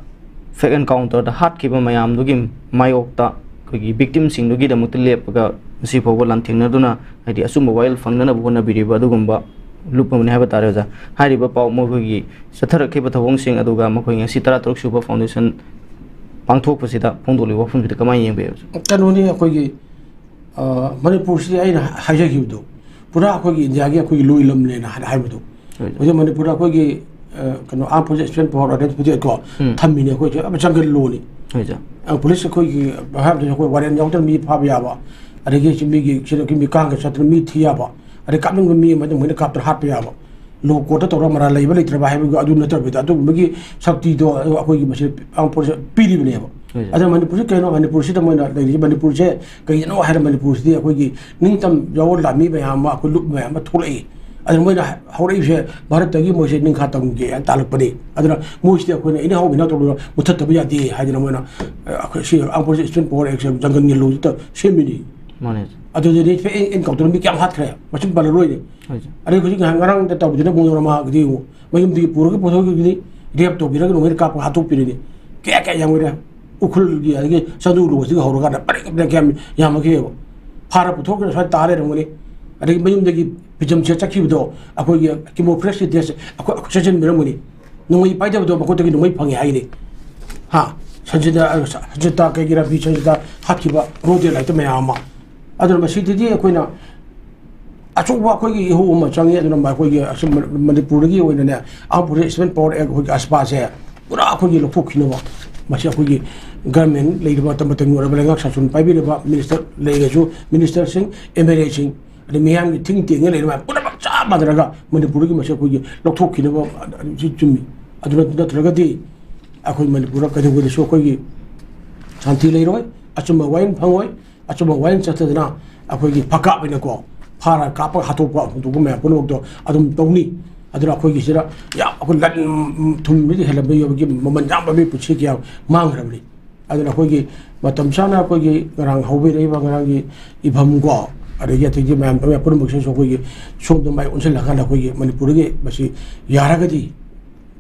fact encounterꯗ ꯍꯥꯠꯈꯤꯕ ꯃꯌꯥꯝꯗꯨꯒꯤ ꯃꯥꯌꯣꯛꯇ ꯑꯩꯈꯣꯏꯒꯤ victimꯁꯤꯡꯗꯨꯒꯤꯗꯃꯛꯇ ꯂꯦꯞꯄꯒ ꯉꯁꯤ ꯐꯥꯎꯕ ꯂꯥꯟꯊꯦꯡꯅꯗꯨꯅ, ꯍꯥꯏꯗꯤ, ꯑꯆꯨꯝꯕ ꯋꯥꯌꯦꯜ ꯐꯪꯅꯅꯕ ꯍꯣꯠꯅꯕꯤꯔꯤꯕ ꯑꯗꯨꯒꯨꯝꯕ ꯂꯨꯞꯄꯕꯅꯤ ꯍꯥꯏꯕ ꯇꯥꯔꯦ ꯑꯣꯖꯥ꯫ ꯍꯥꯏꯔꯤꯕ ꯄꯥꯎ, ꯃꯈꯣꯏꯒꯤ ꯆꯠꯊꯔꯛꯈꯤꯕ ꯊꯧꯑꯣꯡꯁꯤꯡ, ꯑꯗꯨꯒ ꯃꯈꯣꯏ ꯉꯁꯤ ꯇꯔꯥꯇꯔꯨꯛ ꯁꯨꯕ foundation ꯄꯥꯡꯊꯣꯛꯄꯁꯤꯗ ꯐꯣꯡꯗꯣꯛꯂꯤꯕ ꯋꯥꯐꯝꯁꯤꯗ ꯀꯃꯥꯏꯅ ꯌꯦꯡꯕ ꯌꯥꯏ ꯑꯣꯖꯥ? ꯀꯩꯅꯣꯅꯤ, ꯑꯩꯈꯣꯏꯒꯤ, ꯑ, ꯃꯅꯤꯄꯨꯔꯁꯤꯗꯤ ꯑꯩꯅ ꯍꯥꯏꯖꯈꯤꯕꯗꯣ, ꯄꯨꯔꯥ ꯑꯩꯈꯣꯏꯒꯤ ꯏꯟꯗꯤꯌꯥꯒꯤ ꯑꯩꯈꯣꯏꯒꯤ ꯂꯣꯏ ꯂꯝꯅꯦꯅ ꯍꯥꯏ-, ꯍꯥꯏꯕꯗꯣ꯫ ꯍꯣꯏ꯫ ꯍꯧꯖꯤꯛ ꯃꯅꯤꯄꯨꯔꯗ ꯑꯩꯈꯣꯏꯒꯤ, ꯑ, ꯀꯩꯅꯣ, Armed Forces Special Power Ordinance ꯐꯤꯖꯦꯠꯀꯣ ꯎꯝ꯫ ꯊꯝꯃꯤꯅꯦ ꯑꯩꯈꯣꯏꯁꯦ, ꯌꯥꯝ ꯖꯪꯒꯜ ꯂꯣꯅꯤ꯫ ꯍꯣꯏ ꯑꯣꯖꯥ꯫ ꯑ, ꯄꯨꯂꯤꯁ ꯑꯩꯈꯣꯏꯒꯤ ꯍꯥꯏꯕꯗ ꯑꯩꯈꯣꯏ ꯋꯥꯔꯦꯟ ꯌꯥꯎꯗꯅ ꯃꯤ ꯐꯥꯕ ꯌꯥꯕ, ꯑꯗꯒꯤ ꯁꯤ ꯃꯤꯒꯤ ꯁꯤꯗꯒꯤ ꯃꯤ ꯀꯥꯡꯒ ꯆꯠꯇꯅ ꯃꯤ ꯊꯤ ꯌꯥꯕ, ꯑꯗꯩ ꯀꯥꯞꯅꯤꯡꯕ ꯃꯤ ꯑꯃꯗ ꯃꯣꯏꯅ ꯀꯥꯞꯇꯅ ꯍꯥꯠꯄ ꯌꯥꯕ, ꯂꯣ ꯀꯣꯔꯠꯇ ꯇꯧꯔꯒ ꯃꯔꯥꯜ ꯂꯩꯕ ꯂꯩꯇ꯭ꯔꯕ ꯍꯥꯏꯕꯒꯤ ꯑꯗꯨ ꯅꯠꯇꯕꯤꯗ ꯑꯗꯨꯒꯨꯝꯕꯒꯤ ꯁꯛꯇꯤꯗꯣ ꯑꯩꯈꯣꯏꯒꯤ ꯃꯁꯤ Armed Forces ꯄꯤꯔꯤꯕꯅꯦꯕ꯫ ꯍꯣꯏ ꯑꯣꯖꯥ꯫ ꯑꯗ ꯃꯅꯤꯄꯨꯔꯁꯤ ꯀꯩꯅꯣ, ꯃꯅꯤꯄꯨꯔꯁꯤꯗ ꯃꯣꯏꯅ ꯂꯩꯔꯤꯁꯦ, ꯃꯅꯤꯄꯨꯔꯁꯦ ꯀꯩꯒꯤꯅꯣ ꯍꯥꯏꯔ ꯃꯅꯤꯄꯨꯔꯁꯤꯗꯤ ꯑꯩꯈꯣꯏꯒꯤ ꯅꯤꯡꯇꯝ ꯌꯥꯑꯣꯟ ꯂꯥꯟꯃꯤ ꯃꯌꯥꯝ ꯑꯃ, ꯑꯩꯈꯣꯏ ꯂꯨꯞ ꯃꯌꯥꯝ ꯑꯃ ꯊꯣꯛꯂꯛꯏ꯫ ꯑꯗꯨꯅ ꯃꯣꯏꯅ ꯍꯧꯔꯛꯏꯕꯁꯦ ꯚꯥꯔꯠꯇꯒꯤ ꯃꯣꯏꯁꯦ ꯅꯤꯡꯈꯥ ꯇꯝꯒꯦ ꯍꯥꯏꯅ ꯇꯥꯜꯂꯛꯄꯅꯤ꯫ ꯑꯗꯨꯅ ꯃꯣꯏꯁꯤꯗꯤ ꯑꯩꯈꯣꯏꯅ ꯏꯅꯍꯧ ꯏꯅꯍꯧ ꯇꯧꯗꯅ ꯃꯨꯊꯠꯇꯕ ꯌꯥꯗꯦ ꯍꯥꯏꯗꯅ ꯃꯣꯏꯅ, ꯑ, ꯑꯩꯈꯣꯏ ꯁꯤ Armed Forces Special Power Act ꯁꯦ ꯖꯪꯒꯜꯒꯤ ꯂꯣꯁꯤꯗ ꯁꯦꯝꯃꯤꯅꯤ꯫ ꯃꯥꯅꯦ ꯑꯣꯖꯥ꯫ ꯑꯗꯨꯗꯗꯤ ꯐꯦ-, ꯑꯦꯟ-, ꯑꯦꯟꯀꯥꯎꯟꯇꯔ ꯃꯤ ꯀꯌꯥꯝ ꯍꯥꯠꯈ꯭ꯔꯦ, ꯃꯁꯤꯡ ꯄꯜꯂꯔꯣꯏꯅꯦ꯫ ꯍꯣꯏ ꯑꯣꯖꯥ꯫ ꯑꯗꯩ ꯍꯧꯖꯤꯛ ꯉꯍꯥꯟ ꯉꯔꯥꯡꯗ ꯇꯧꯕꯗꯨꯅ ꯃꯣꯅꯣꯔꯃꯥꯒꯤꯗꯤ ꯌꯦꯡꯉꯨ, ꯃꯌꯨꯝꯗꯒꯤ ꯄꯨꯔꯒ ꯄꯨꯊꯣꯛꯈꯤꯕꯅꯤ, ꯔꯦꯞ ꯇꯧꯕꯤꯔꯒ ꯅꯣꯡꯃꯩꯅ ꯀꯥꯞꯄꯒ ꯍꯥꯠꯇꯣꯛꯄꯤꯔꯤꯅꯤ꯫ ꯀꯌꯥ ꯀꯌꯥ ꯌꯥꯝꯈ꯭ꯔꯦ꯫ ꯎꯈ꯭ꯔꯨꯜꯒꯤ ꯑꯗꯒꯤ ꯆꯥꯟꯗꯦꯜ ꯂꯣꯁꯤꯒ ꯍꯧꯔꯀꯥꯟꯗ ꯄꯔꯦꯡ ꯄꯔꯦꯡ ꯀꯌꯥꯝ ꯌꯥꯝꯃꯒꯦꯕ꯫ ꯐꯥꯔ ꯄꯨꯊꯣꯛꯈ꯭ꯔꯦ, ꯁ꯭ꯋꯥꯏꯗ ꯇꯥ ꯂꯩꯔꯝꯒꯅꯤ꯫ ꯑꯗꯒꯤ ꯃꯌꯨꯝꯗꯒꯤ ꯐꯤꯖꯝꯁꯦ ꯆꯠꯈꯤꯕꯗꯣ ꯑꯩꯈꯣꯏꯒꯤ ꯀꯤꯃꯣ ꯐ꯭ꯔꯦꯁꯀꯤ ꯇꯦꯁ ꯑꯩꯈꯣꯏ, ꯑꯩꯈꯣꯏ ꯆꯦꯟꯁꯤꯟꯕꯤꯔꯝꯒꯅꯤ꯫ ꯅꯣꯡꯃꯩ ꯄꯥꯏꯗꯕꯗꯣ ꯃꯈꯣꯏꯗꯒꯤ ꯅꯣꯡꯃꯩ ꯐꯪꯉꯦ ꯍꯥꯏꯅꯤ꯫ ꯍꯥ? ꯁꯟꯖꯤꯇꯥ, ꯁꯟꯖꯤꯇꯥ ꯀꯩꯒꯤꯔꯥ, ꯕꯤ ꯁꯟꯖꯤꯇꯥ ꯍꯥꯠꯈꯤꯕ ꯕ꯭ꯔꯣꯗꯦ ꯂꯥꯏꯠꯇ ꯃꯌꯥꯝ ꯑꯃ꯫ ꯑꯗꯨꯅ ꯃꯁꯤꯗꯗꯤ ꯑꯩꯈꯣꯏꯅ ꯑꯆꯧꯕ ꯑꯩꯈꯣꯏꯒꯤ ꯏꯍꯧ ꯑꯃ ꯆꯪꯉꯤ꯫ ꯑꯗꯨꯅ ꯑꯩꯈꯣꯏꯒꯤ ꯑꯁꯨꯝ ꯃꯅꯤꯄꯨꯔꯗꯒꯤ ꯑꯣꯏꯅꯅꯦ, Armed Forces Special Power Act ꯑꯩꯈꯣꯏꯒꯤ AFSPA ꯁꯦ ꯄꯨꯔꯥ ꯑꯩꯈꯣꯏꯒꯤ ꯂꯧꯊꯣꯛꯈꯤꯅꯕ, ꯃꯁꯤ ꯑꯩꯈꯣꯏꯒꯤ government ꯂꯩꯔꯤꯕ ꯃꯇꯝ ꯃꯇꯝꯒꯤ ꯑꯣꯏꯔꯕ ꯂꯩꯉꯥꯛ ꯁꯥꯁꯟ ꯄꯥꯏꯕꯤꯔꯤꯕ minister ꯂꯩꯔꯁꯨ, ministerꯁꯤꯡ, MLAꯁꯤꯡ, ꯑꯗꯩ ꯃꯤꯌꯥꯝꯒꯤ ꯊꯤꯡ ꯇꯦꯡꯉ ꯂꯩꯔꯤꯕ ꯃꯌꯥꯝ ꯄꯨꯝꯅꯃꯛ ꯆꯞ ꯃꯥꯟꯅꯔꯒ ꯃꯅꯤꯄꯨꯔꯒꯤ ꯃꯁꯤ ꯑꯩꯈꯣꯏꯒꯤ ꯂꯧꯊꯣꯛꯈꯤꯅꯕ, ꯁꯤ ꯆꯨꯝꯃꯤ꯫ ꯑꯗꯨ ꯅꯠꯇ꯭ꯔꯒꯗꯤ ꯑꯩꯈꯣꯏ ꯃꯅꯤꯄꯨꯔꯗ ꯀꯩꯗꯧꯕꯗꯁꯨ ꯑꯩꯈꯣꯏꯒꯤ ꯁꯥꯟꯇꯤ ꯂꯩꯔꯣꯏ, ꯑꯆꯨꯝꯕ ꯋꯥꯌꯦꯜ ꯐꯪꯉꯣꯏ꯫ ꯑꯆꯨꯝꯕ ꯋꯥꯌꯦꯜ ꯆꯠꯇꯗꯅ ꯑꯩꯈꯣꯏꯒꯤ ꯐꯀꯥꯞ ꯑꯣꯏꯅꯀꯣ, ꯐꯥꯔ ꯀꯥꯞꯄꯒ ꯍꯥꯠꯇꯣꯛꯄ ꯍꯨꯟꯗꯣꯛꯄ ꯃꯌꯥꯝ ꯄꯨꯝꯅꯃꯛꯇꯣ ꯑꯗꯨꯝ ꯇꯧꯅꯤ꯫ ꯑꯗꯨꯅ ꯑꯩꯈꯣꯏꯒꯤ ꯁꯤꯗ ꯌꯥꯝ ꯑꯩꯈꯣꯏ ꯂꯟ ꯊꯨꯝ ꯃꯤꯗꯤ ꯍꯦꯜꯂꯝꯕ ꯌꯥꯕꯒꯤ ꯃꯃꯜ ꯌꯥꯝꯕ ꯃꯤ ꯄꯨꯟꯁꯤ ꯀꯌꯥ ꯃꯥꯡꯈ꯭ꯔꯕꯅꯤ꯫ ꯑꯗꯨꯅ ꯑꯩꯈꯣꯏꯒꯤ ꯃꯇꯝ ꯆꯥꯅ ꯑꯩꯈꯣꯏꯒꯤ ꯉꯔꯥꯡ ꯍꯧꯕꯤꯔꯛꯏꯕ ꯉꯔꯥꯡꯒꯤ ꯏꯐꯝ ꯀꯣ, ꯑꯗꯒꯤ ꯑꯇꯩꯒꯤ ꯃꯌꯥꯝ, ꯃꯌꯥꯝ ꯄꯨꯝꯅꯃꯛꯁꯤꯅꯁꯨ ꯑꯩꯈꯣꯏꯒꯤ ꯁꯣꯝꯗ ꯃꯥꯏ ꯑꯣꯟꯁꯤꯜꯂꯀꯥꯟꯗ ꯑꯩꯈꯣꯏꯒꯤ ꯃꯅꯤꯄꯨꯔꯗꯒꯤ ꯃꯁꯤ ꯌꯥꯔꯒꯗꯤ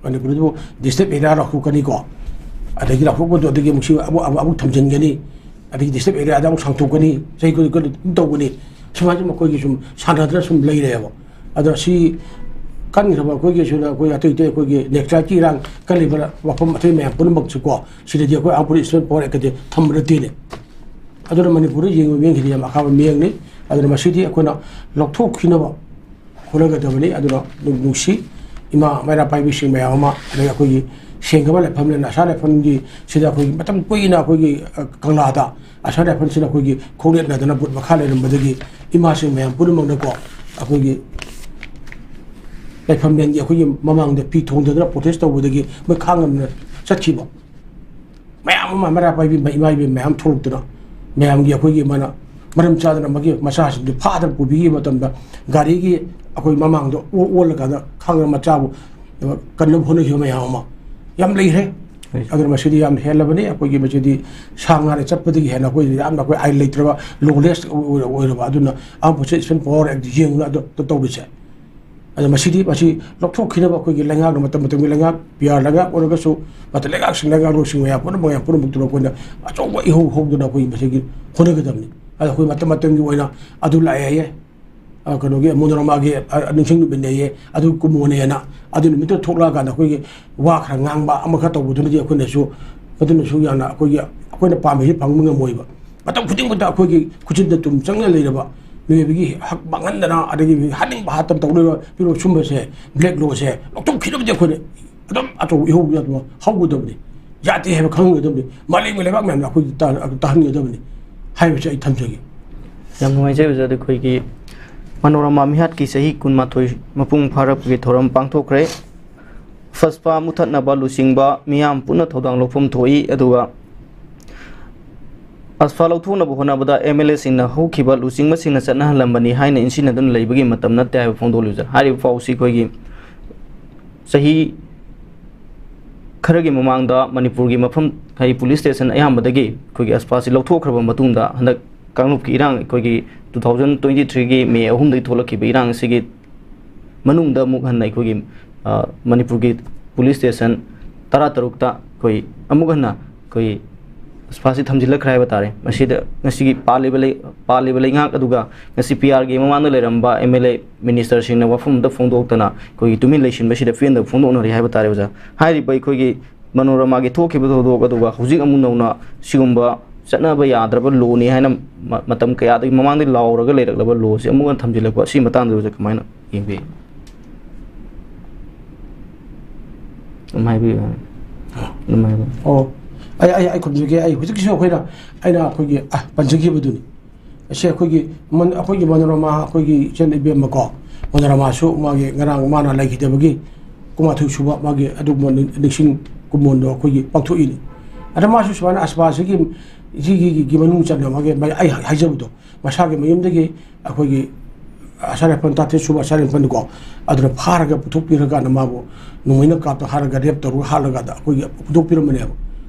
ꯃꯅꯤꯄꯨꯔꯗꯕꯨ disturbed area ꯂꯥꯎꯊꯣꯛꯀꯅꯤꯀꯣ, ꯑꯗꯒꯤ ꯂꯥꯎꯊꯣꯛꯄꯗꯣ ꯑꯗꯒꯤ ꯑꯃꯨꯛ ꯁꯤ ꯑꯃꯨꯛ, ꯑꯃꯨꯛ, ꯑꯃꯨꯛ ꯊꯝꯖꯤꯟꯒꯅꯤ, ꯑꯗꯒꯤ disturbed areaꯗ ꯑꯃꯨꯛ ꯁꯥꯡꯗꯣꯛꯀꯅꯤ, ꯆꯍꯤ ꯈꯨꯗꯤꯡ ꯑꯗꯨꯝ ꯇꯧꯒꯅꯤ꯫ ꯁꯨꯃꯥꯏꯅ ꯁꯨꯝ ꯑꯩꯈꯣꯏꯒꯤ ꯁꯨꯝ ꯁꯥꯟꯅꯗꯅ ꯁꯨꯝ ꯂꯩꯔꯦꯕ꯫ ꯑꯗꯣ ꯁꯤ ꯀꯟꯈ꯭ꯔꯕ ꯑꯩꯈꯣꯏꯒꯤ ꯁꯤꯗ ꯑꯩꯈꯣꯏ ꯑꯇꯩ ꯑꯇꯩ ꯑꯩꯈꯣꯏꯒꯤ ꯅꯦꯛꯁꯂꯥꯏꯠꯀꯤ ꯏꯔꯥꯡ ꯀꯜꯂꯤꯕ ꯃꯐꯝ ꯑꯇꯩ ꯃꯌꯥꯝ ꯄꯨꯝꯅꯃꯛꯁꯨꯀꯣ, ꯁꯤꯗꯗꯤ ꯑꯩꯈꯣꯏ Armed Police Special Power Act ꯀꯗꯤ ꯊꯝꯕ ꯅꯠꯇꯦꯅꯦ꯫ ꯑꯗꯨꯅ ꯃꯅꯤꯄꯨꯔꯗ ꯌꯦꯡꯕ ꯃꯤꯑꯣꯏꯁꯤꯗꯤ ꯌꯥꯝ ꯑꯈꯥꯕ ꯃꯤꯑꯣꯏꯅꯤ꯫ ꯑꯗꯨꯅ ꯃꯁꯤꯗꯤ ꯑꯩꯈꯣꯏꯅ ꯂꯧꯊꯣꯛꯈꯤꯅꯕ ꯍꯣꯠꯅꯒꯗꯕꯅꯤ꯫ ꯑꯗꯨꯅ ꯅꯨꯡ-, ꯅꯨꯡꯁꯤ ꯏꯃꯥ ꯃꯩꯔꯥ ꯄꯥꯏꯕꯤꯁꯤꯡ ꯃꯌꯥꯝ ꯑꯃ, ꯑꯗꯒꯤ ꯑꯩꯈꯣꯏꯒꯤ ꯁꯦꯡꯒꯕ ꯂꯥꯏꯐꯝ ꯂꯩꯅ ꯑꯁꯥ ꯂꯥꯏꯐꯝꯒꯤ ꯁꯤꯗ ꯑꯩꯈꯣꯏꯒꯤ ꯃꯇꯝ ꯀꯨꯏꯅ ꯑꯩꯈꯣꯏꯒꯤ, ꯑ, ꯀꯪꯂꯥꯗ ꯑꯁꯥ ꯂꯥꯏꯐꯝꯁꯤꯅ ꯑꯩꯈꯣꯏꯒꯤ ꯈꯣꯡꯅꯦꯠꯅꯗꯅ ꯕꯨꯠ ꯃꯈꯥ ꯂꯩꯔꯝꯕꯗꯒꯤ ꯏꯃꯥꯁꯤꯡ ꯃꯌꯥꯝ ꯄꯨꯝꯅꯃꯛꯅꯀꯣ ꯑꯩꯈꯣꯏꯒꯤ ꯂꯥꯏꯐꯝ ꯂꯦꯟꯒꯤ ꯑꯩꯈꯣꯏꯒꯤ ꯃꯃꯥꯡꯗ ꯐꯤ ꯊꯣꯡꯗꯗꯅ protest ꯇꯧꯕꯗꯒꯤ ꯃꯣꯏ ꯈꯥꯡꯉꯝꯅ ꯆꯠꯈꯤꯕ ꯃꯌꯥꯝ ꯑꯃ, ꯃꯩꯔꯥ ꯄꯥꯏꯕꯤ ꯏꯃꯥ ꯏꯕꯦꯟ ꯃꯌꯥꯝ ꯊꯣꯛꯂꯛꯇꯨꯅ ꯃꯌꯥꯝꯒꯤ ꯑꯩꯈꯣꯏꯒꯤ ꯃꯥꯅ ꯃꯔꯝ ꯆꯥꯗꯅ ꯃꯥꯒꯤ ꯃꯆꯥꯁꯤꯡꯗꯨ ꯐꯥꯗꯅ ꯄꯨꯕꯤꯈꯤꯕ ꯃꯇꯝꯗ ꯒꯥꯔꯤꯒꯤ ꯑꯩꯈꯣꯏ ꯃꯃꯥꯡꯗ ꯑꯣ-, ꯑꯣꯜꯂꯀꯥꯟꯗ ꯈꯥꯡꯉ ꯃꯆꯥꯕꯨ ꯀꯟꯅꯕ ꯍꯣꯠꯅꯈꯤꯕ ꯃꯌꯥꯝ ꯑꯃ ꯌꯥꯝ ꯂꯩꯈ꯭ꯔꯦ꯫ ꯍꯣꯏ꯫ ꯑꯗꯨꯅ ꯃꯁꯤꯗꯤ ꯌꯥꯝ ꯍꯦꯜꯂꯕꯅꯤ꯫ ꯑꯩꯈꯣꯏꯒꯤ ꯃꯁꯤꯗꯤ ꯁꯥ ꯉꯥꯅ ꯆꯠꯄꯗꯒꯤ ꯍꯦꯟꯅ ꯑꯩꯈꯣꯏ ꯌꯥꯝꯅ ꯑꯩꯈꯣꯏ ꯑꯥꯏꯟ ꯂꯩꯇ꯭ꯔꯕ, lawless ꯑꯣꯏꯔ-, ꯑꯣꯏꯔꯕ꯫ ꯑꯗꯨꯅ Armed Forces Special Power Act ꯌꯦꯡꯗꯨꯅ ꯑꯗꯨ ꯇꯧꯔꯤꯁꯦ꯫ ꯑꯗꯣ ꯃꯁꯤꯗꯤ, ꯃꯁꯤ ꯂꯧꯊꯣꯛꯈꯤꯅꯕ ꯑꯩꯈꯣꯏꯒꯤ ꯂꯩꯉꯥꯛꯅ ꯃꯇꯝ ꯃꯇꯝꯒꯤ ꯂꯩꯉꯥꯛ, ꯄꯤ ꯑꯥꯔ ꯂꯩꯉꯥꯛ ꯑꯣꯏꯔꯒꯁꯨ, ꯃꯇꯝ ꯂꯩꯉꯥꯛꯁꯤꯡ, ꯂꯩꯉꯥꯛꯂꯣꯏꯁꯤꯡ ꯃꯌꯥꯝ ꯄꯨꯝꯅꯃꯛ, ꯃꯌꯥꯝ ꯄꯨꯝꯅꯃꯛꯇꯨꯅ ꯑꯩꯈꯣꯏꯅ ꯑꯆꯧꯕ ꯏꯍꯧ ꯍꯧꯗꯨꯅ ꯑꯩꯈꯣꯏ ꯃꯁꯤꯒꯤ ꯍꯣꯠꯅꯒꯗꯕꯅꯤ꯫ ꯑꯗꯣ ꯑꯩꯈꯣꯏ ꯃꯇꯝ ꯃꯇꯝꯒꯤ ꯑꯣꯏꯅ ꯑꯗꯨ ꯂꯥꯛꯑꯦ ꯍꯥꯏꯌꯦ, ꯑ, ꯀꯩꯅꯣꯒꯤ ꯃꯣꯅꯣꯔꯃꯥꯒꯤ, ꯑ, ꯅꯤꯡꯁꯤꯡ ꯅꯨꯃꯤꯠꯅꯦꯌꯦ, ꯑꯗꯨ ꯀꯨꯝꯃꯣꯅꯦꯅ, ꯑꯗꯨ ꯅꯨꯃꯤꯠꯇꯨ ꯊꯣꯛꯂꯛꯑꯀꯥꯟꯗ ꯑꯩꯈꯣꯏꯒꯤ ꯋꯥ ꯈꯔ ꯉꯥꯡꯕ ꯑꯃ ꯈꯔ ꯇꯧꯕꯗꯨꯅꯗꯤ ꯑꯩꯈꯣꯏꯅꯁꯨ, ꯃꯗꯨꯅꯁꯨ ꯌꯥꯝꯅ ꯑꯩꯈꯣꯏꯒꯤ, ꯑꯩꯈꯣꯏꯅ ꯄꯥꯝꯃꯤꯁꯤ ꯐꯪꯕ ꯉꯝꯃꯣꯏꯕ꯫ ꯃꯇꯝ ꯈꯨꯗꯤꯡꯃꯛꯇ ꯑꯩꯈꯣꯏꯒꯤ ꯈꯨꯠꯆꯤꯟꯗ ꯇꯨꯝ ꯆꯪꯅ ꯂꯩꯔꯕ ꯃꯤꯑꯣꯏꯕꯒꯤ ꯍꯛ ꯃꯥꯡꯍꯟꯗꯅ, ꯑꯗꯒꯤ ꯍꯥꯠꯅꯤꯡꯕ ꯍꯥꯠꯇꯅ ꯇꯧ ꯂꯩꯕ ꯐꯤꯕꯝ ꯁꯨꯝꯕꯁꯦ, black law ꯁꯦ ꯂꯧꯊꯣꯛꯈꯤꯅꯕꯗꯤ ꯑꯩꯈꯣꯏꯅ ꯑꯗꯨꯝ ꯑꯆꯧꯕ ꯏꯍꯧ ꯍꯧꯒꯗꯕꯅꯤ꯫ ꯌꯥꯗꯦ ꯍꯥꯏꯕ ꯈꯪꯍꯟꯒꯗꯕꯅꯤ꯫ ꯃꯥꯂꯦꯝꯒꯤ ꯂꯩꯕꯥꯛ ꯃꯌꯥꯝꯅ ꯑꯩꯈꯣꯏ ꯇꯥ-, ꯇꯥꯍꯟꯒꯗꯕꯅꯤ ꯍꯥꯏꯕꯁꯦ ꯑꯩ ꯊꯝꯖꯒꯦ꯫ ꯌꯥꯝ ꯅꯨꯡꯉꯥꯏꯖꯩ ꯑꯣꯖꯥ꯫ ꯑꯗꯨ ꯑꯩꯈꯣꯏꯒꯤ ꯃꯅꯣꯔꯃꯥ ꯃꯤꯍꯥꯠꯀꯤ ꯆꯍꯤ ꯀꯨꯟꯃꯥꯊꯣꯏ ꯃꯄꯨꯡ ꯐꯥꯔꯛꯄꯒꯤ ꯊꯧꯔꯝ ꯄꯥꯡꯊꯣꯛꯈ꯭ꯔꯦ꯫ ꯐꯁꯄꯥ ꯃꯨꯊꯠꯅꯕ ꯂꯨꯆꯤꯡꯕ ꯃꯤꯌꯥꯝ ꯄꯨꯟꯅ ꯊꯧꯗꯥꯡ ꯂꯧꯐꯝ ꯊꯣꯛꯏ꯫ ꯑꯗꯨꯒ ꯑꯁꯐꯥ ꯂꯧꯊꯣꯛꯅꯕ ꯍꯣꯠꯅꯕꯗ ꯑꯦꯝ ꯑꯦꯜ ꯑꯦꯁꯤꯡꯅ ꯍꯧꯈꯤꯕ ꯂꯨꯆꯤꯡꯕꯁꯤꯡꯅ ꯆꯠꯅꯍꯜꯂꯝꯕꯅꯤ ꯍꯥꯏꯅ ꯏꯟꯁꯤꯟꯅꯗꯨꯅ ꯂꯩꯕꯒꯤ ꯃꯇꯝ ꯅꯠꯇꯦ ꯍꯥꯏꯕ ꯐꯣꯡꯗꯣꯛꯂꯤ ꯑꯣꯖꯥ꯫ ꯍꯥꯏꯔꯤꯕ ꯄꯥꯎꯁꯤ ꯑꯩꯈꯣꯏꯒꯤ ꯆꯍꯤ ꯈꯔꯒꯤ ꯃꯃꯥꯡꯗ ꯃꯅꯤꯄꯨꯔꯒꯤ ꯃꯐꯝ, ꯍꯥꯏꯗꯤ ꯄꯨꯂꯤꯁ ꯁ꯭ꯇꯦꯁꯟ ꯑꯌꯥꯝꯕꯗꯒꯤ ꯑꯩꯈꯣꯏꯒꯤ ꯑꯁꯐꯥꯁꯤ ꯂꯧꯊꯣꯛꯈ꯭ꯔꯕ ꯃꯇꯨꯡꯗ, ꯍꯟꯗꯛ ꯀꯥꯡꯂꯨꯞꯀꯤ ꯏꯔꯥꯡ, ꯑꯩꯈꯣꯏꯒꯤ two thousand twenty three ꯒꯤ ꯃꯦ ꯑꯍꯨꯝꯗꯒꯤ ꯊꯣꯛꯂꯛꯈꯤꯕ ꯏꯔꯥꯡ ꯑꯁꯤꯒꯤ ꯃꯅꯨꯡꯗ ꯑꯃꯨꯛ ꯍꯟꯅ ꯑꯩꯈꯣꯏꯒꯤ, ꯑ, ꯃꯅꯤꯄꯨꯔꯒꯤ ꯄꯨꯂꯤꯁ ꯁ꯭ꯇꯦꯁꯟ ꯇꯔꯥꯇꯔꯨꯛꯇ ꯑꯩꯈꯣꯏ ꯑꯃꯨꯛ ꯍꯟꯅ ꯑꯩꯈꯣꯏ ꯑꯁꯄꯥꯁꯤ ꯊꯝꯖꯤꯜꯂꯛꯈ꯭ꯔꯦ ꯍꯥꯏꯕ ꯇꯥꯔꯦ꯫ ꯃꯁꯤꯗ ꯉꯁꯤꯒꯤ ꯄꯥꯜꯂꯤꯕ ꯂꯩ-, ꯄꯥꯜꯂꯤꯕ ꯂꯩꯉꯥꯛ ꯑꯗꯨꯒ ꯉꯁꯤ ꯄꯤ ꯑꯥꯔꯒꯤ ꯃꯃꯥꯡꯗ ꯂꯩꯔꯝꯕ ꯑꯦꯝ ꯑꯦꯜ ꯑꯦ, ꯃꯤꯅꯤꯁꯇꯔꯁꯤꯡꯅ ꯋꯥꯐꯝ ꯑꯃꯗ ꯐꯣꯡꯗꯣꯛꯇꯅ ꯑꯩꯈꯣꯏꯒꯤ ꯇꯨꯃꯤꯟ ꯂꯩꯁꯤꯟꯕꯁꯤꯗ ꯄꯦꯟꯗꯕ ꯐꯣꯡꯗꯣꯛꯅꯔꯤ ꯍꯥꯏꯕ ꯇꯥꯔꯦ ꯑꯣꯖꯥ꯫ ꯍꯥꯏꯔꯤꯕ ꯑꯩꯈꯣꯏꯒꯤ ꯃꯅꯣꯔꯃꯥꯒꯤ ꯊꯣꯛꯈꯤꯕ ꯊꯧꯗꯣꯛ ꯑꯗꯨꯒ ꯍꯧꯖꯤꯛ ꯑꯃꯨꯛ ꯅꯧꯅ ꯁꯤꯒꯨꯝꯕ ꯆꯠꯅꯕ ꯌꯥꯗ꯭ꯔꯕ ꯂꯣꯅꯤ ꯍꯥꯏꯅ ꯃ-, ꯃꯇꯝ ꯀꯌꯥꯗꯒꯤ ꯃꯃꯥꯡꯗꯒꯤ ꯂꯥꯎꯔꯒ ꯂꯩꯔꯛꯂꯕ ꯂꯣꯁꯤ ꯑꯃꯨꯛ ꯍꯟꯅ ꯊꯝꯖꯤꯜꯂꯛꯄ, ꯑꯁꯤꯒꯤ ꯃꯇꯥꯡꯗ ꯑꯣꯖꯥ ꯀꯃꯥꯏꯅ ꯌꯦꯡꯕꯤ? ꯑꯗꯨꯝ ꯍꯥꯏꯕꯤꯌꯨ꯫ ꯑꯗꯨꯝ ꯍꯥꯏꯕꯤꯌꯨ꯫ ꯑꯣ, ꯑꯩ, ꯑꯩ, ꯑꯩ ꯈꯨꯝꯖꯒꯦ꯫ ꯑꯩ ꯍꯧꯖꯤꯛꯀꯤꯁꯨ ꯑꯩꯈꯣꯏꯅ, ꯑꯩꯅ ꯑꯩꯈꯣꯏꯒꯤ, ꯑ, ꯄꯟꯖꯈꯤꯕꯗꯨꯅꯤ꯫ ꯑꯁꯤ ꯑꯩꯈꯣꯏꯒꯤ ꯃꯟ-, ꯑꯩꯈꯣꯏꯒꯤ ꯃꯅꯣꯔꯃꯥ, ꯑꯩꯈꯣꯏꯒꯤ ꯏꯆꯟ ꯏꯕꯦꯝꯃꯀꯣ, ꯃꯅꯣꯔꯃꯥꯁꯨ ꯃꯥꯒꯤ ꯉꯔꯥꯡ ꯃꯥꯅ ꯂꯩꯈꯤꯗꯕꯒꯤ ꯀꯨꯟꯃꯥꯊꯣꯏ ꯁꯨꯕ ꯃꯥꯒꯤ ꯑꯗꯨꯒꯨꯝꯕ ꯅꯤꯡ-, ꯅꯤꯡꯁꯤꯡ ꯀꯨꯝꯑꯣꯟꯗꯣ ꯑꯩꯈꯣꯏꯒꯤ ꯄꯥꯡꯊꯣꯛꯏꯅꯤ꯫ ꯑꯗ ꯃꯥꯁꯨ ꯁꯨꯃꯥꯏꯅ ꯑꯁꯄꯥꯁꯤꯒꯤ, ꯁꯤꯒꯤ, ꯒꯤ, ꯒꯤ ꯃꯅꯨꯡ ꯆꯟꯅ ꯃꯥꯒꯤ, ꯃꯥꯒꯤ ꯑꯩ ꯍꯥꯏꯖꯕꯗꯣ, ꯃꯁꯥꯒꯤ ꯃꯌꯨꯝꯗꯒꯤ ꯑꯩꯈꯣꯏꯒꯤ ꯑꯁꯥꯔ ꯔꯥꯏꯐꯜ ꯇꯔꯥꯇꯔꯦꯠ ꯁꯨꯕ ꯑꯁꯥꯔ ꯔꯥꯏꯐꯜꯗꯀꯣ, ꯑꯗꯨꯅ ꯐꯥꯔꯒ ꯄꯨꯊꯣꯛꯄꯤꯔꯀꯥꯟꯗ ꯃꯥꯕꯨ ꯅꯣꯡꯃꯩꯅ ꯀꯥꯞꯇ ꯍꯥꯠꯂꯒ ꯔꯦꯞ ꯇꯧꯔꯒ ꯍꯥꯠꯂꯒ ꯑꯩꯈꯣꯏꯒꯤ ꯄꯨꯊꯣꯛꯄꯤꯔꯝꯕꯅꯦꯕ꯫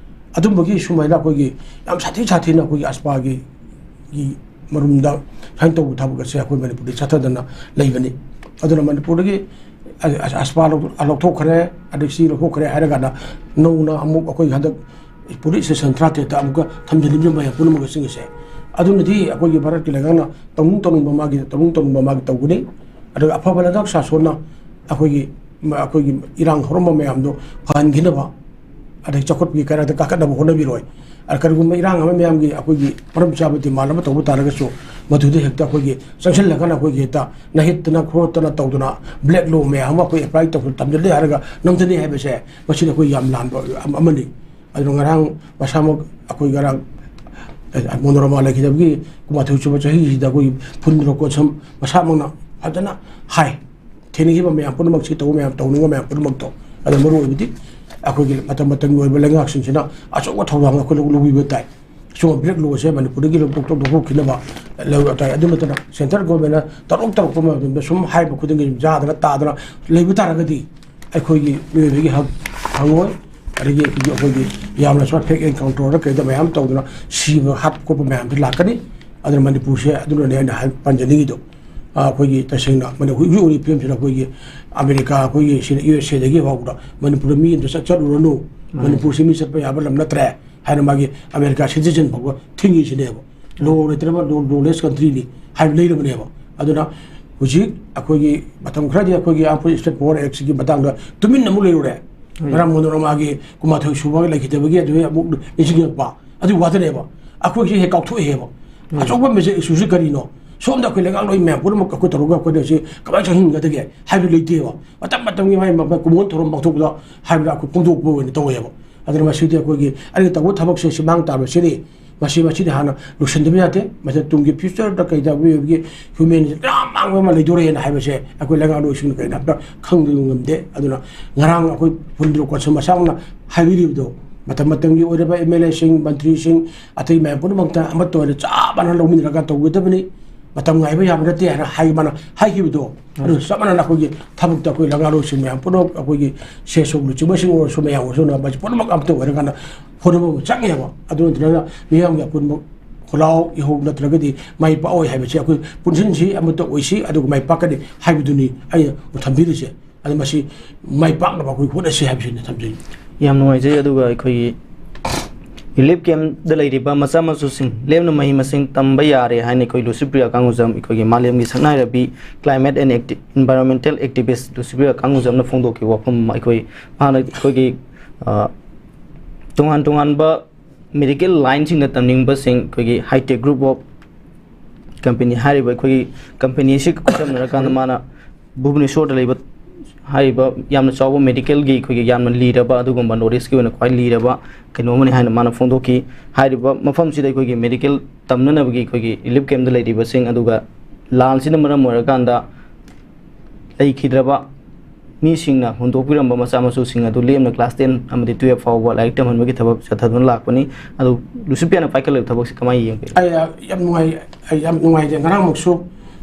ꯑꯗꯨꯝꯕꯒꯤ ꯁꯨꯃꯥꯏꯅ ꯑꯩꯈꯣꯏꯒꯤ ꯌꯥꯝ ꯁꯥꯊꯤ ꯁꯥꯊꯤꯅ ꯑꯩꯈꯣꯏꯒꯤ ꯑꯁꯄꯥꯒꯤ, ꯒꯤ ꯃꯔꯨꯝꯗ ꯁꯨꯃꯥꯏꯅ ꯇꯧꯕ ꯊꯕꯛ ꯑꯁꯦ ꯑꯩꯈꯣꯏ ꯃꯅꯤꯄꯨꯔꯗ ꯆꯠꯊꯗꯅ ꯂꯩꯕꯅꯤ꯫ ꯑꯗꯨꯅ ꯃꯅꯤꯄꯨꯔꯗꯒꯤ ꯑ-, ꯑ-, ꯑꯁꯄꯥ ꯂꯧ-, ꯂꯧꯊꯣꯛꯈ꯭ꯔꯦ, ꯑꯗꯩ ꯁꯤ ꯂꯧꯊꯣꯛꯈ꯭ꯔꯦ ꯍꯥꯏꯔꯀꯥꯟꯗ ꯅꯧꯅ ꯑꯃꯨꯛ ꯑꯩꯈꯣꯏ ꯍꯟꯗꯛ ꯄꯨꯂꯤꯁ ꯏꯁꯇꯦꯁꯟ ꯇꯔꯥꯇꯔꯦꯠꯇ ꯑꯃꯨꯛꯀ ꯊꯝꯖꯤꯜꯂꯤꯕ ꯃꯌꯥꯝ ꯄꯨꯝꯅꯃꯛ ꯑꯁꯤꯡ ꯑꯁꯦ꯫ ꯑꯗꯨꯅꯗꯤ ꯑꯩꯈꯣꯏꯒꯤ ꯚꯥꯔꯠꯀꯤ ꯂꯩꯉꯥꯛꯅ ꯇꯧꯅꯤꯡ ꯇꯧꯅꯤꯡꯕ ꯃꯥꯒꯤ, ꯇꯧꯅꯤꯡ ꯇꯧꯅꯤꯡꯕ ꯃꯥꯒꯤ ꯇꯧꯒꯅꯤ꯫ ꯑꯗꯨꯒ ꯑꯐꯕ ꯂꯩꯉꯥꯛ ꯁꯥꯁꯣꯟꯅ ꯑꯩꯈꯣꯏꯒꯤ, ꯃ-, ꯑꯩꯈꯣꯏꯒꯤ ꯏꯔꯥꯡ ꯍꯧꯔꯝꯕ ꯃꯌꯥꯝꯗꯣ ꯐꯍꯟꯈꯤꯅꯕ, ꯑꯗꯩ ꯆꯥꯎꯈꯠꯄꯒꯤ ꯀꯩꯔꯥꯛꯇ ꯀꯥꯈꯠꯅꯕ ꯍꯣꯠꯅꯕꯤꯔꯣꯏ꯫ ꯑ, ꯀꯔꯤꯒꯨꯝꯕ ꯏꯔꯥꯡ ꯑꯃ ꯃꯌꯥꯝꯒꯤ ꯑꯩꯈꯣꯏꯒꯤ ꯃꯔꯝ ꯆꯥꯕ demand ꯑꯃ ꯇꯧꯕ ꯇꯥꯔꯒꯁꯨ, ꯃꯗꯨꯗ ꯍꯦꯛꯇ ꯑꯩꯈꯣꯏꯒꯤ ꯆꯪꯁꯤꯜꯂꯒꯅ ꯑꯩꯈꯣꯏꯒꯤ ꯍꯦꯛꯇ ꯅꯥꯍꯤꯠꯇꯅ ꯈꯣꯠꯇꯅ ꯇꯧꯗꯅ black law ꯃꯌꯥꯝ ꯑꯃ ꯑꯩꯈꯣꯏ apply ꯇꯧꯗꯅ ꯊꯝꯖꯤꯜꯂꯦ ꯍꯥꯏꯔꯒ ꯅꯝꯊꯅꯩ ꯍꯥꯏꯕꯁꯦ, ꯃꯁꯤꯗꯤ ꯑꯩꯈꯣꯏ ꯌꯥꯝ ꯂꯥꯟꯕ ꯑꯃ-, ꯑꯃꯅꯤ꯫ ꯑꯗꯨꯅ ꯉꯔꯥꯡ ꯃꯁꯥꯃꯛ ꯑꯩꯈꯣꯏ ꯉꯔꯥꯡ, ꯑ, ꯃꯣꯅꯣꯔꯃꯥ ꯂꯩꯈꯤꯗꯕꯒꯤ ꯀꯨꯟꯃꯥꯊꯣꯏ ꯁꯨꯕ ꯆꯍꯤꯁꯤꯗ ꯑꯩꯈꯣꯏ ꯐꯨꯟꯗ꯭ꯔꯣ ꯀꯣꯟꯁꯝ ꯃꯁꯥꯃꯛꯅ ꯐꯖꯅ ꯍꯥꯏ꯫ ꯊꯦꯡꯅꯈꯤꯕ ꯃꯌꯥꯝ ꯄꯨꯝꯅꯃꯛꯁꯤ, ꯇꯧꯕ ꯃꯌꯥꯝ, ꯇꯧꯅꯤꯡꯕ ꯃꯌꯥꯝ ꯄꯨꯝꯅꯃꯛꯇꯣ꯫ ꯑꯗ ꯃꯔꯨ ꯑꯣꯏꯕꯗꯤ ꯑꯩꯈꯣꯏꯒꯤ ꯃꯇꯝ ꯃꯇꯝꯒꯤ ꯑꯣꯏꯕ ꯂꯩꯉꯥꯛꯁꯤꯡꯁꯤꯅ ꯑꯆꯧꯕ ꯊꯧꯗꯥꯡ ꯑꯩꯈꯣꯏ ꯂꯧ-, ꯂꯧꯕꯤꯕ ꯇꯥꯏ꯫ ꯁꯤꯒꯨꯝꯕ black law ꯁꯦ ꯃꯅꯤꯄꯨꯔꯗꯒꯤ ꯂꯧꯊꯣꯛ-, ꯂꯧꯊꯣꯛꯈꯤꯅꯕ ꯂꯧ-, ꯇꯥꯏ꯫ ꯑꯗꯨ ꯅꯠꯇꯅ central government ꯅ ꯇꯧꯔꯛ ꯇꯧꯔꯛꯄ ꯃꯇꯝꯗ ꯁꯨꯝ ꯍꯥꯏꯕ ꯈꯨꯗꯤꯡꯒꯤ ꯌꯥꯗꯅ ꯇꯥꯗꯅ ꯂꯩꯕ ꯇꯥꯔꯒꯗꯤ ꯑꯩꯈꯣꯏꯒꯤ ꯃꯤꯑꯣꯏꯕꯒꯤ ꯍꯛ ꯐꯪꯉꯣꯏ꯫ ꯑꯗꯒꯤ ꯑꯩꯈꯣꯏꯒꯤ, ꯑꯩꯈꯣꯏꯒꯤ ꯌꯥꯝꯅ ꯁꯨꯃꯥꯏꯅ fake encounter ꯗ ꯀꯩꯗ ꯃꯌꯥꯝ ꯇꯧꯗꯅ ꯁꯤꯕ ꯍꯥꯠꯄ ꯈꯣꯠꯄ ꯃꯌꯥꯝꯁꯦ ꯂꯥꯛꯀꯅꯤ꯫ ꯑꯗꯨꯅ ꯃꯅꯤꯄꯨꯔꯁꯦ ꯑꯗꯨꯅꯅꯦ ꯑꯩꯅ ꯍꯥꯏ-, ꯄꯟꯖꯅꯤꯡꯉꯤꯗꯣ꯫ ꯑ, ꯑꯩꯈꯣꯏꯒꯤ ꯇꯁꯦꯡꯅ ꯃꯅꯤ-, ꯍꯧꯖꯤꯛ ꯍꯧꯖꯤꯛ ꯑꯣꯏꯔꯤꯕ ꯐꯤꯕꯝꯁꯤꯗ ꯑꯩꯈꯣꯏꯒꯤ ꯑꯃꯦꯔꯤꯀꯥ, ꯑꯩꯈꯣꯏꯒꯤ ꯁꯤꯗ ꯌꯨ ꯑꯦꯁ ꯑꯦ ꯗꯒꯤ ꯐꯥꯎꯕꯗ ꯃꯅꯤꯄꯨꯔꯗ ꯃꯤ ꯑꯝꯇ ꯆꯠ-, ꯆꯠꯂꯨꯔꯅꯨ, ꯃꯥꯅꯤ꯫ ꯃꯅꯤꯄꯨꯔꯁꯤ ꯃꯤ ꯆꯠꯄ ꯌꯥꯕ ꯂꯝ ꯅꯠꯇ꯭ꯔꯦ꯫ ꯍꯥꯏꯅ ꯃꯥꯒꯤ ꯑꯃꯦꯔꯤꯀꯥ ꯁꯤꯇꯤꯖꯟ ꯐꯥꯎꯕ ꯊꯤꯡꯉꯤꯁꯤꯅꯦꯕ꯫ ꯂꯣ ꯂꯩꯇ꯭ꯔꯕ ꯂꯣ ꯂꯣꯂꯦꯁ ꯀꯟꯇ꯭ꯔꯤꯅꯤ ꯍꯥꯏꯕ ꯂꯩꯔꯕꯅꯦꯕ꯫ ꯑꯗꯨꯅ ꯍꯧꯖꯤꯛ ꯑꯩꯈꯣꯏꯒꯤ ꯃꯇꯝ ꯈꯔꯗꯤ ꯑꯩꯈꯣꯏꯒꯤ ꯑꯥꯔꯝ ꯐꯣꯔꯁ ꯁ꯭ꯇꯦꯠ ꯄꯋꯥꯔ ꯑꯦꯛꯁꯤꯒꯤ ꯃꯇꯥꯡꯗ ꯇꯨꯃꯤꯟꯅ ꯑꯃꯨꯛ ꯂꯩꯔꯨꯔꯦ꯫ ꯉꯔꯥꯡ ꯃꯣꯅꯣꯔꯃꯥꯒꯤ ꯀꯨꯟꯃꯥꯊꯣꯏ ꯁꯨꯕ ꯂꯩꯈꯤꯗꯕꯒꯤ ꯑꯗꯨ ꯑꯃꯨꯛ ꯅꯤꯡꯁꯤꯡꯉꯛꯄ꯫ ꯑꯗꯨ ꯋꯥꯗꯅꯦꯕ꯫ ꯑꯩꯈꯣꯏꯁꯦ ꯍꯦꯛ ꯀꯥꯎꯊꯣꯛꯑꯦꯕ꯫ ꯑꯆꯧꯕ ꯃꯦꯖꯔ ꯏꯁꯨꯁꯤ ꯀꯔꯤꯅꯣ? ꯁꯣꯝꯗ ꯑꯩꯈꯣꯏ ꯂꯩꯉꯥꯛꯂꯣꯏ ꯃꯌꯥꯝ ꯄꯨꯝꯅꯃꯛ ꯑꯩꯈꯣꯏ ꯇꯧꯔꯒ ꯑꯩꯈꯣꯏꯅ ꯁꯤ ꯀꯃꯥꯏꯅ ꯆꯪꯍꯟꯒꯗꯒꯦ ꯍꯥꯏꯕ ꯂꯩꯇꯦꯕ꯫ ꯃꯇꯝ ꯃꯇꯝꯒꯤ ꯃꯥꯒꯤ ꯃꯥꯒꯤ ꯀꯨꯝꯑꯣꯟ ꯊꯧꯔꯝ ꯄꯥꯡꯊꯣꯛꯄꯗ ꯍꯥꯏꯕꯗ ꯑꯩꯈꯣꯏ ꯐꯣꯡꯗꯣꯛꯄ ꯑꯣꯏꯅ ꯇꯧꯋꯦꯕ꯫ ꯑꯗꯨꯅ ꯃꯁꯤꯗꯤ ꯑꯩꯈꯣꯏꯒꯤ ꯑꯩꯅ ꯇꯧꯕ ꯊꯕꯛꯁꯦ ꯁꯤ ꯃꯥꯡ ꯇꯥꯕꯁꯤꯅꯤ꯫ ꯃꯁꯤ ꯃꯁꯤꯗꯤ ꯍꯥꯟꯅ ꯂꯣꯏꯁꯤꯟꯗꯕ ꯌꯥꯗꯦ꯫ ꯃꯁꯤ ꯇꯨꯡꯒꯤ ꯐ꯭ꯌꯨꯆꯔꯗ ꯀꯩꯗ ꯑꯩꯈꯣꯏꯒꯤ ꯍ꯭ꯌꯨꯃꯦꯟꯁꯤ ꯌꯥꯝ ꯃꯥꯡꯕ ꯑꯃ ꯂꯩꯗꯣꯔꯦꯅ ꯍꯥꯏꯕꯁꯦ ꯑꯩꯈꯣꯏ ꯂꯩꯉꯥꯛꯂꯣꯏꯁꯤꯡꯅ ꯀꯩꯅꯣ ꯑꯝꯇ ꯈꯪꯗꯕ ꯉꯝꯗꯦ꯫ ꯑꯗꯨꯅ ꯉꯔꯥꯡ ꯑꯩꯈꯣꯏ ꯄꯨꯟꯗ꯭ꯔꯣ ꯀꯣꯟꯁꯜ ꯃꯁꯥꯃꯛꯅ ꯍꯥꯏꯕꯤꯔꯤꯕꯗꯣ ꯃꯇꯝ ꯃꯇꯝꯒꯤ ꯑꯣꯏꯔꯕ ꯑꯦꯝ ꯑꯦꯜ ꯑꯦꯁꯤꯡ, ꯃꯟꯇ꯭ꯔꯤꯁꯤꯡ, ꯑꯇꯩ ꯃꯌꯥꯝ ꯄꯨꯝꯅꯃꯛꯇ ꯑꯃꯠꯇ ꯑꯣꯏꯅ ꯆꯞ ꯃꯥꯟꯅꯅ ꯂꯧꯃꯤꯟꯅꯔꯒ ꯇꯧꯒꯗꯕꯅꯤ꯫ ꯃꯇꯝ ꯉꯥꯏꯕ ꯌꯥꯕ ꯅꯠꯇꯦ ꯍꯥꯏꯅ ꯍꯥꯏ ꯃꯥꯅ ꯍꯥꯏꯈꯤꯕꯗꯣ꯫ ꯑꯗꯨ ꯆꯞ ꯃꯥꯟꯅꯅ ꯑꯩꯈꯣꯏꯒꯤ ꯊꯕꯛꯇ ꯑꯩꯈꯣꯏ ꯂꯩꯉꯥꯛꯂꯣꯏꯁꯤꯡ ꯃꯌꯥꯝ ꯄꯨꯝꯅꯃꯛ ꯑꯩꯈꯣꯏꯒꯤ ꯁꯦ ꯁꯣꯛ ꯂꯨꯆꯤꯡꯕꯁꯤꯡ ꯑꯣꯏꯔꯁꯨ ꯃꯌꯥꯝ ꯑꯣꯏꯔꯁꯨ ꯃꯁꯤ ꯄꯨꯝꯅꯃꯛ ꯑꯃꯠꯇ ꯑꯣꯏꯔꯀꯥꯟꯗ ꯍꯣꯠꯅꯕ ꯑꯃ ꯆꯪꯉꯦꯕ꯫ ꯑꯗꯨ ꯅꯠꯇ꯭ꯔꯒ ꯃꯤꯌꯥꯝꯒꯤ ꯑꯄꯨꯟꯕ ꯈꯣꯜꯂꯥꯎ ꯏꯍꯧ ꯅꯠꯇ꯭ꯔꯒꯗꯤ ꯃꯥꯏ ꯄꯥꯛꯑꯣꯏ ꯍꯥꯏꯕꯁꯦ ꯑꯩꯈꯣꯏ ꯄꯨꯟꯁꯤꯟꯁꯤ ꯑꯃꯠꯇ ꯑꯣꯏꯁꯤ ꯑꯗꯨꯒ ꯃꯥꯏ ꯄꯥꯛꯀꯅꯤ ꯍꯥꯏꯕꯗꯨꯅꯤ ꯑꯩꯅ ꯊꯝꯕꯤꯔꯤꯁꯦ꯫ ꯑꯗꯨ ꯃꯁꯤ ꯃꯥꯏ ꯄꯥꯛꯅꯕ ꯑꯩꯈꯣꯏ ꯍꯣꯠꯅꯁꯤ ꯍꯥꯏꯕꯁꯤꯅꯤ ꯊꯝꯖꯩ꯫ ꯌꯥꯝ ꯅꯨꯡꯉꯥꯏꯖꯩ꯫ ꯑꯗꯨꯒ ꯑꯩꯈꯣꯏꯒꯤ ꯔꯤꯂꯤꯐ ꯀꯦꯝꯞꯗ ꯂꯩꯔꯤꯕ ꯃꯆꯥ ꯃꯁꯨꯁꯤꯡ ꯂꯦꯝꯅ ꯃꯍꯩ ꯃꯁꯤꯡ ꯇꯝꯕ ꯌꯥꯔꯦ ꯍꯥꯏꯅ ꯑꯩꯈꯣꯏ ꯂꯨꯁꯤꯄ꯭ꯔꯤꯌꯥ ꯀꯥꯡꯉꯨꯖꯝ, ꯑꯩꯈꯣꯏꯒꯤ ꯃꯥꯂꯦꯝꯒꯤ ꯁꯛꯅꯥꯏꯔꯕꯤ climate and acti-, environmental activist ꯂꯨꯁꯤꯄ꯭ꯔꯤꯌꯥ ꯀꯥꯡꯉꯨꯖꯝꯅ ꯐꯣꯡꯗꯣꯛꯈꯤꯕ ꯋꯥꯐꯝ ꯑꯃ꯫ ꯑꯩꯈꯣꯏ ꯃꯥꯅ ꯑꯩꯈꯣꯏꯒꯤ, ꯑ, ꯇꯣꯉꯥꯟ ꯇꯣꯉꯥꯟꯕ medical lineꯁꯤꯡꯗ ꯇꯝꯅꯤꯡꯕꯁꯤꯡ ꯑꯩꯈꯣꯏꯒꯤ Hitech Group of Company ꯍꯥꯏꯔꯤꯕ ꯑꯩꯈꯣꯏꯒꯤ company ꯑꯁꯤ ꯈꯨꯗꯝꯅꯔꯀꯥꯟꯗ ꯃꯥꯅ ꯚꯨꯕꯅꯦꯁꯣꯔꯗ ꯂꯩꯕ ꯍꯥꯏꯔꯤꯕ ꯌꯥꯝꯅ ꯆꯥꯎꯕ medicalꯒꯤ ꯑꯩꯈꯣꯏꯒꯤ ꯌꯥꯝꯅ ꯂꯤꯔꯕ ꯑꯗꯨꯒꯨꯝꯕ North Eastꯀꯤ ꯑꯣꯏꯅ ꯈ꯭ꯋꯥꯏ ꯂꯤꯔꯕ ꯀꯩꯅꯣ ꯑꯃꯅꯤ ꯍꯥꯏꯅ ꯃꯥꯅ ꯐꯣꯡꯗꯣꯛꯈꯤ꯫ ꯍꯥꯏꯔꯤꯕ ꯃꯐꯝꯁꯤꯗ ꯑꯩꯈꯣꯏꯒꯤ medical ꯇꯝꯅꯅꯕꯒꯤ ꯑꯩꯈꯣꯏꯒꯤ relief campꯇ ꯂꯩꯔꯤꯕꯁꯤꯡ ꯑꯗꯨꯒ ꯂꯥꯟꯁꯤꯅ ꯃꯔꯝ ꯑꯣꯏꯔꯀꯥꯟꯗ ꯂꯩꯈꯤꯗ꯭ꯔꯕ ꯃꯤꯁꯤꯡꯅ ꯍꯨꯟꯗꯣꯛꯄꯤꯔꯝꯕ ꯃꯆꯥ ꯃꯁꯨꯁꯤꯡ ꯑꯗꯨ ꯂꯦꯝꯅ class ten ꯑꯃꯗꯤ twelve ꯐꯥꯎꯕ ꯂꯥꯏꯔꯤꯛ ꯇꯝꯍꯟꯕꯒꯤ ꯊꯕꯛ ꯆꯠꯊꯗꯨꯅ ꯂꯥꯛꯄꯅꯤ꯫ ꯑꯗꯨ ꯂꯨꯁꯤꯄ꯭ꯔꯤꯌꯥꯅ ꯄꯥꯏꯈꯠꯂꯤꯕ ꯊꯕꯛꯁꯤ ꯀꯃꯥꯏꯅ ꯌꯦꯡꯕꯤꯔꯤ? ꯑꯩ, ꯑ, ꯌꯥꯝ ꯅꯨꯡꯉꯥꯏ, ꯑꯩ ꯌꯥꯝ ꯅꯨꯡꯉꯥꯏꯖꯩ꯫ ꯉꯔꯥꯡꯃꯨꯛꯁꯨ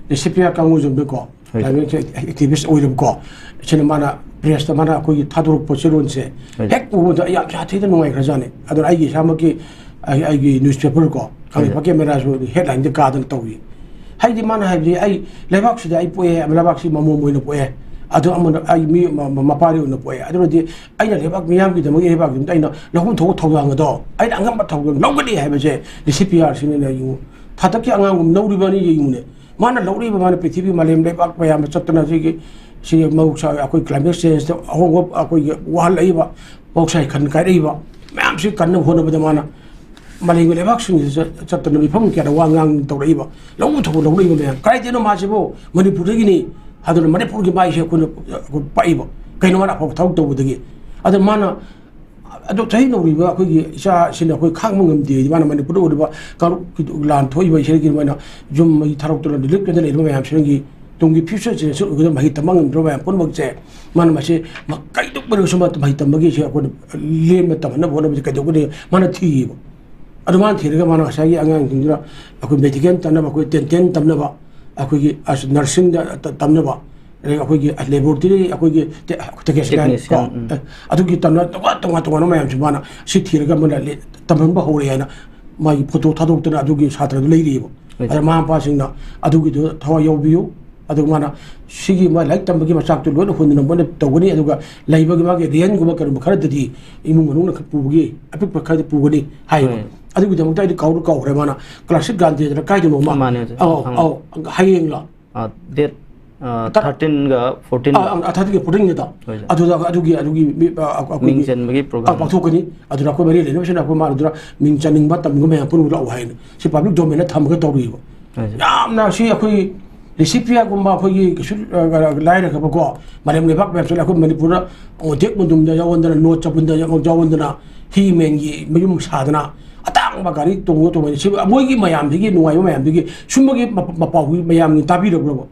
ꯂꯨꯁꯤꯄ꯭ꯔꯤꯌꯥ ꯀꯥꯡꯉꯨꯖꯝꯗꯀꯣ, ꯍꯣꯏ꯫ Climate activist ꯑꯣꯏꯔꯕꯀꯣ, ꯁꯤꯅ ꯃꯥꯅ pressꯇ ꯃꯥꯅ ꯑꯩꯈꯣꯏꯒꯤ ꯊꯥꯗꯣꯔꯛꯄ ꯆꯤꯔꯣꯟꯁꯦ ꯍꯣꯏ꯫ ꯍꯦꯛ ꯎꯕꯗ ꯑꯩ ꯌꯥꯝ ꯁꯥꯊꯤꯅ ꯅꯨꯡꯉꯥꯏꯈ꯭ꯔꯖꯥꯠꯅꯤ꯫ ꯑꯗꯨꯅ ꯑꯩꯒꯤ ꯏꯁꯥꯃꯛꯀꯤ ꯑꯩ, ꯑꯩꯒꯤ newspaper ꯀꯣ, ꯈꯪꯉꯤꯕ ꯍꯣꯏ꯫ Cameraꯁꯨ headlineꯗ ꯀꯥꯗꯅ ꯇꯧꯏ꯫ ꯍꯥꯏꯗꯤ ꯃꯥꯅ ꯍꯥꯏꯕꯗꯤ ꯑꯩ ꯂꯩꯕꯥꯛꯁꯤꯗ ꯑꯩ ꯄꯣꯛꯑꯦ, ꯂꯩꯕꯥꯛꯁꯤ ꯃꯃꯣꯝ ꯑꯣꯏꯅ ꯄꯣꯛꯑꯦ, ꯑꯗꯨ ꯑꯃꯅ ꯑꯩ ꯃꯤ ꯃ- ꯃ- ꯃꯄꯥꯔꯤ ꯑꯣꯏꯅ ꯄꯣꯛꯑꯦ꯫ ꯑꯗꯨꯅꯗꯤ ꯑꯩꯅ ꯂꯩꯕꯥꯛ ꯃꯤꯌꯥꯝꯒꯤꯗꯃꯛ, ꯏꯔꯩꯕꯥꯛꯀꯤꯗꯃꯛꯇ ꯑꯩꯅ ꯂꯧꯐꯝ ꯊꯣꯛꯄ ꯊꯧꯗꯥꯡ ꯑꯗꯣ ꯑꯩꯅ ꯑꯉꯝꯕ ꯊꯧꯗꯥꯡ ꯂꯧꯒꯅꯤ ꯍꯥꯏꯕꯁꯦ ꯗꯤ ꯁꯤ ꯄꯤ ꯑꯥꯔ ꯁꯤꯅ ꯌꯦꯡꯉꯨ꯫ ꯊꯥꯗꯛꯀꯤ ꯑꯉꯥꯡꯒꯨꯝ ꯂꯧꯔꯤꯕꯅꯤ ꯌꯦꯡꯉꯨꯅꯦ꯫ ꯃꯥꯅ ꯂꯧꯔꯤꯕ, ꯃꯥꯅ ꯄ꯭ꯔꯤꯊꯤꯕꯤ ꯃꯥꯂꯦꯝ ꯂꯩꯕꯥꯛ ꯃꯌꯥꯝꯗ ꯆꯠꯇꯅ ꯁꯤꯒꯤ, ꯁꯤꯒꯤ ꯃꯍꯧꯁꯥ ꯑꯩꯈꯣꯏ ꯀ꯭ꯂꯥꯏꯃꯦꯠ ꯆꯦꯟꯖꯇ ꯑꯍꯣꯡꯕ ꯑꯩꯈꯣꯏꯒꯤ ꯋꯥꯍꯜꯂꯛꯏꯕ, ꯃꯍꯧꯁꯥꯒꯤ ꯈꯟ ꯀꯥꯏꯔꯛꯏꯕ ꯃꯌꯥꯝꯁꯤ ꯀꯟꯅꯕ ꯍꯣꯠꯅꯕꯗ ꯃꯥꯅ ꯃꯥꯂꯦꯝꯒꯤ ꯂꯩꯕꯥꯛꯁꯤꯡꯁꯤꯗ ꯆꯠꯇꯅ ꯃꯤꯐꯝ ꯀꯌꯥꯗ ꯋꯥ ꯉꯥꯡ ꯇꯧꯔꯛꯏꯕ, ꯂꯧꯎ ꯊꯧꯕ ꯂꯧꯔꯛꯏꯕ ꯃꯌꯥꯝ꯫ ꯀꯗꯥꯏꯗꯩꯅꯣ ꯃꯥꯁꯤꯕꯨ? ꯃꯅꯤꯄꯨꯔꯗꯒꯤꯅꯤ꯫ ꯑꯗꯨꯅ ꯃꯅꯤꯄꯨꯔꯒꯤ ꯃꯥꯏꯁꯦ ꯑꯩꯈꯣꯏꯅ, ꯑꯩꯈꯣꯏ ꯄꯥꯛꯏꯕ꯫ ꯀꯩꯅꯣ ꯃꯥꯅ ꯑꯐꯕ ꯊꯕꯛ ꯇꯧꯕꯗꯒꯤ? ꯑꯗꯣ ꯃꯥꯅ, ꯑꯗꯣ ꯆꯍꯤ ꯅꯧꯔꯤꯕ ꯑꯩꯈꯣꯏꯒꯤ ꯏꯆꯥꯁꯤꯅ ꯑꯩꯈꯣꯏ ꯈꯥꯡꯕ ꯉꯝꯗꯦ꯫ ꯃꯥꯅ ꯃꯅꯤꯄꯨꯔꯗ ꯑꯣꯏꯔꯤꯕ ꯀꯥꯡꯂꯨꯞꯀꯤ ꯂꯥꯟ ꯊꯣꯛꯏꯕ ꯏꯁꯩꯒꯤ ꯑꯗꯨꯃꯥꯏꯅ ꯌꯨꯝ ꯃꯩ ꯊꯥꯔꯣꯛꯇꯨꯅ ꯔꯤꯂꯤꯐ ꯀꯦꯝꯗ ꯂꯩꯔꯤꯕ ꯃꯌꯥꯝꯁꯤꯡꯒꯤ ꯇꯨꯡꯒꯤ ꯐ꯭ꯌꯨꯆꯔ ꯖꯦꯅꯦꯔꯦꯁꯟ ꯑꯣꯏꯒꯗꯕ ꯃꯍꯩ ꯇꯝꯕ ꯉꯝꯗ꯭ꯔꯕ ꯃꯌꯥꯝ ꯄꯨꯝꯅꯃꯛꯁꯦ ꯃꯥꯅ ꯃꯁꯤ ꯃ-, ꯀꯩꯗꯧꯕꯗꯁꯨ ꯃꯥ ꯃꯍꯩ ꯇꯝꯕꯒꯤꯁꯦ ꯑꯩꯈꯣꯏꯅ ꯂꯦꯝꯅ ꯇꯝꯍꯟꯅꯕ ꯍꯣꯠꯅꯕꯁꯦ ꯀꯩꯗꯧꯒꯅꯤ? ꯃꯥꯅ ꯊꯤꯌꯦꯕ꯫ ꯑꯗꯨ ꯃꯥꯅ ꯊꯤꯔꯒ ꯃꯥꯅ ꯉꯁꯥꯏꯒꯤ ꯑꯉꯥꯡꯁꯤꯡꯗꯨꯅ ꯑꯩꯈꯣꯏ ꯃꯦꯗꯤꯀꯦꯜ ꯇꯝꯅꯕ, ꯑꯩꯈꯣꯏ ꯗꯦꯟꯇꯦꯜ ꯇꯝꯅꯕ, ꯑꯩꯈꯣꯏꯒꯤ ꯑꯁ ꯅꯔꯁꯤꯡꯗ ꯇ-, ꯇꯝꯅꯕ, ꯑꯗꯒꯤ ꯑꯩꯈꯣꯏꯒꯤ ꯂꯦꯕꯣꯔꯦꯇꯔꯤ, ꯑꯩꯈꯣꯏꯒꯤ ꯇꯦ-, ꯇꯦꯛꯅꯤꯁꯤꯌꯥꯟ ꯇꯦꯛꯅꯤꯁꯤꯌꯥꯟ, ꯀꯣ, ꯎꯝ꯫ ꯑꯦ, ꯑꯗꯨꯒꯤ ꯇꯝꯅ ꯇꯣꯉꯥꯟ ꯇꯣꯉꯥꯟ ꯇꯣꯉꯥꯟꯕ ꯃꯌꯥꯝꯁꯦ ꯃꯥꯅ ꯁꯤ ꯊꯤꯔꯒ ꯃꯥꯅ ꯂꯦ-, ꯇꯝꯍꯟꯕ ꯍꯧꯔꯦ ꯍꯥꯏꯅ ꯃꯥꯒꯤ ꯐꯣꯇꯣ ꯊꯥꯗꯣꯛꯇꯅ ꯑꯗꯨꯒꯤ ꯁꯥꯇ꯭ꯔꯗꯨ ꯂꯩꯔꯤꯑꯕ꯫ ꯍꯣꯏ꯫ ꯑꯗ ꯃꯃꯥ ꯃꯄꯥꯁꯤꯡꯅ ꯑꯗꯨꯒꯤꯗꯨ ꯊꯋꯥꯏ ꯌꯥꯎꯕꯤꯌꯨ꯫ ꯑꯗꯨꯒ ꯃꯥꯅ ꯁꯤꯒꯤ ꯃꯥ ꯂꯥꯏꯔꯤꯛ ꯇꯝꯕꯒꯤ ꯃꯆꯥꯛꯇꯨ ꯂꯣꯏꯅ ꯍꯨꯟꯗꯅ ꯃꯣꯏꯅ ꯇꯧꯒꯅꯤ꯫ ꯑꯗꯨꯒ ꯂꯩꯕꯒꯤ ꯃꯥꯒꯤ ꯔꯦꯟꯒꯨꯝꯕ ꯀꯔꯤꯒꯨꯝꯕ ꯈꯔꯗꯗꯤ ꯏꯃꯨꯡ ꯃꯅꯨꯡꯅ ꯈꯔ ꯄꯨꯕꯒꯤ ꯑꯄꯤꯛꯄ ꯈꯔꯗꯤ ꯄꯨꯒꯅꯤ ꯍꯥꯏꯌꯦꯕ꯫ ꯍꯣꯏ꯫ ꯑꯗꯨꯒꯤꯗꯃꯛꯇ ꯑꯩꯗꯤ ꯀꯥꯎꯔ ꯀꯥꯎꯈ꯭ꯔꯦ꯫ ꯃꯥꯅ ꯀ꯭ꯂꯥꯁꯤꯛ ꯒꯥꯟꯙꯤꯗꯅ ꯀꯥꯏꯗꯅꯣꯃ꯫ ꯃꯥꯅꯦ, ꯑꯣꯖꯥ꯫ ꯑꯧ, ꯈꯪꯉꯦ꯫ ꯑꯧ, ꯍꯌꯦꯡꯂ? ꯑ, ꯗꯦꯠ, ꯑ, ꯇ-, ꯊꯥꯔꯇꯤꯟꯒ ꯐꯣꯔꯇꯤꯟ꯫ ꯑ, ꯑ, ꯊꯥꯔꯇꯤꯟꯒ ꯐꯣꯔꯇꯤꯟꯒꯤꯗ꯫ ꯍꯣꯏ, ꯁꯥꯔ꯫ ꯑꯗꯨꯗ ꯑꯗꯨꯒꯤ, ꯑꯗꯨꯒꯤ ꯃꯤ, ꯑ, ꯑ, ꯑꯩꯈꯣꯏꯒꯤ, ꯃꯤꯡ ꯆꯟꯕꯒꯤ ꯑ, ꯄ꯭ꯔꯣꯒ꯭ꯔꯥꯝ꯫ ꯄꯥꯡꯊꯣꯛꯀꯅꯤ꯫ ꯑꯗꯨꯗ ꯑꯩꯈꯣꯏ ꯃꯔꯤ ꯂꯩꯅꯕꯁꯤꯡꯅ ꯑꯩꯈꯣꯏ ꯃꯥꯅ ꯑꯗꯨꯗ ꯃꯤꯡ ꯆꯟꯅꯤꯡꯕ ꯇꯝꯅꯤꯡꯕ ꯃꯌꯥꯝ ꯄꯨꯟꯅ ꯂꯥꯛꯑꯣ ꯍꯥꯏꯅ ꯁꯤ ꯄꯕ꯭ꯂꯤꯛ ꯗꯣꯃꯦꯟꯗ ꯊꯝꯃꯒ ꯇꯧꯔꯤꯕ꯫ ꯍꯣꯏ, ꯁꯥꯔ꯫ ꯌꯥꯝꯅ ꯁꯤ ꯑꯩꯈꯣꯏ ꯂꯤꯁꯤꯄꯤꯌꯥꯒꯨꯝꯕ ꯑꯩꯈꯣꯏꯒꯤ ꯀꯩꯁꯨ, ꯑ, ꯂꯥꯏꯔꯈ꯭ꯔꯕꯀꯣ, ꯃꯥꯂꯦꯝ ꯂꯩꯕꯥꯛ ꯃꯌꯥꯝꯁꯤꯗ ꯑꯩꯈꯣꯏ ꯃꯅꯤꯄꯨꯔꯗ ꯃꯣꯟꯇꯦꯛ ꯃꯨꯟꯗꯨꯝꯗ ꯌꯥꯎꯍꯟꯗꯅ, ꯅꯣꯠ ꯆꯕꯨꯟꯗ ꯌꯥꯎꯍꯟꯗꯅ, ꯍꯤ ꯃꯦꯟꯒꯤ ꯃꯌꯨꯝ ꯁꯥꯗꯅ, ꯑꯇꯥꯡꯕ ꯒꯥꯔꯤ ꯇꯣꯡꯉ ꯇꯣꯡꯉ ꯁꯤ ꯃꯣꯏꯒꯤ ꯃꯌꯥꯝꯗꯒꯤ ꯅꯨꯡꯉꯥꯏꯕ ꯃꯌꯥꯝꯗꯒꯤ ꯁꯨꯝꯕꯒꯤ ꯃꯄ-, ꯃꯄꯥꯎꯒꯤ ꯃꯌꯥꯝꯒꯤ ꯇꯥꯕꯤꯔꯕ꯭ꯔꯕ?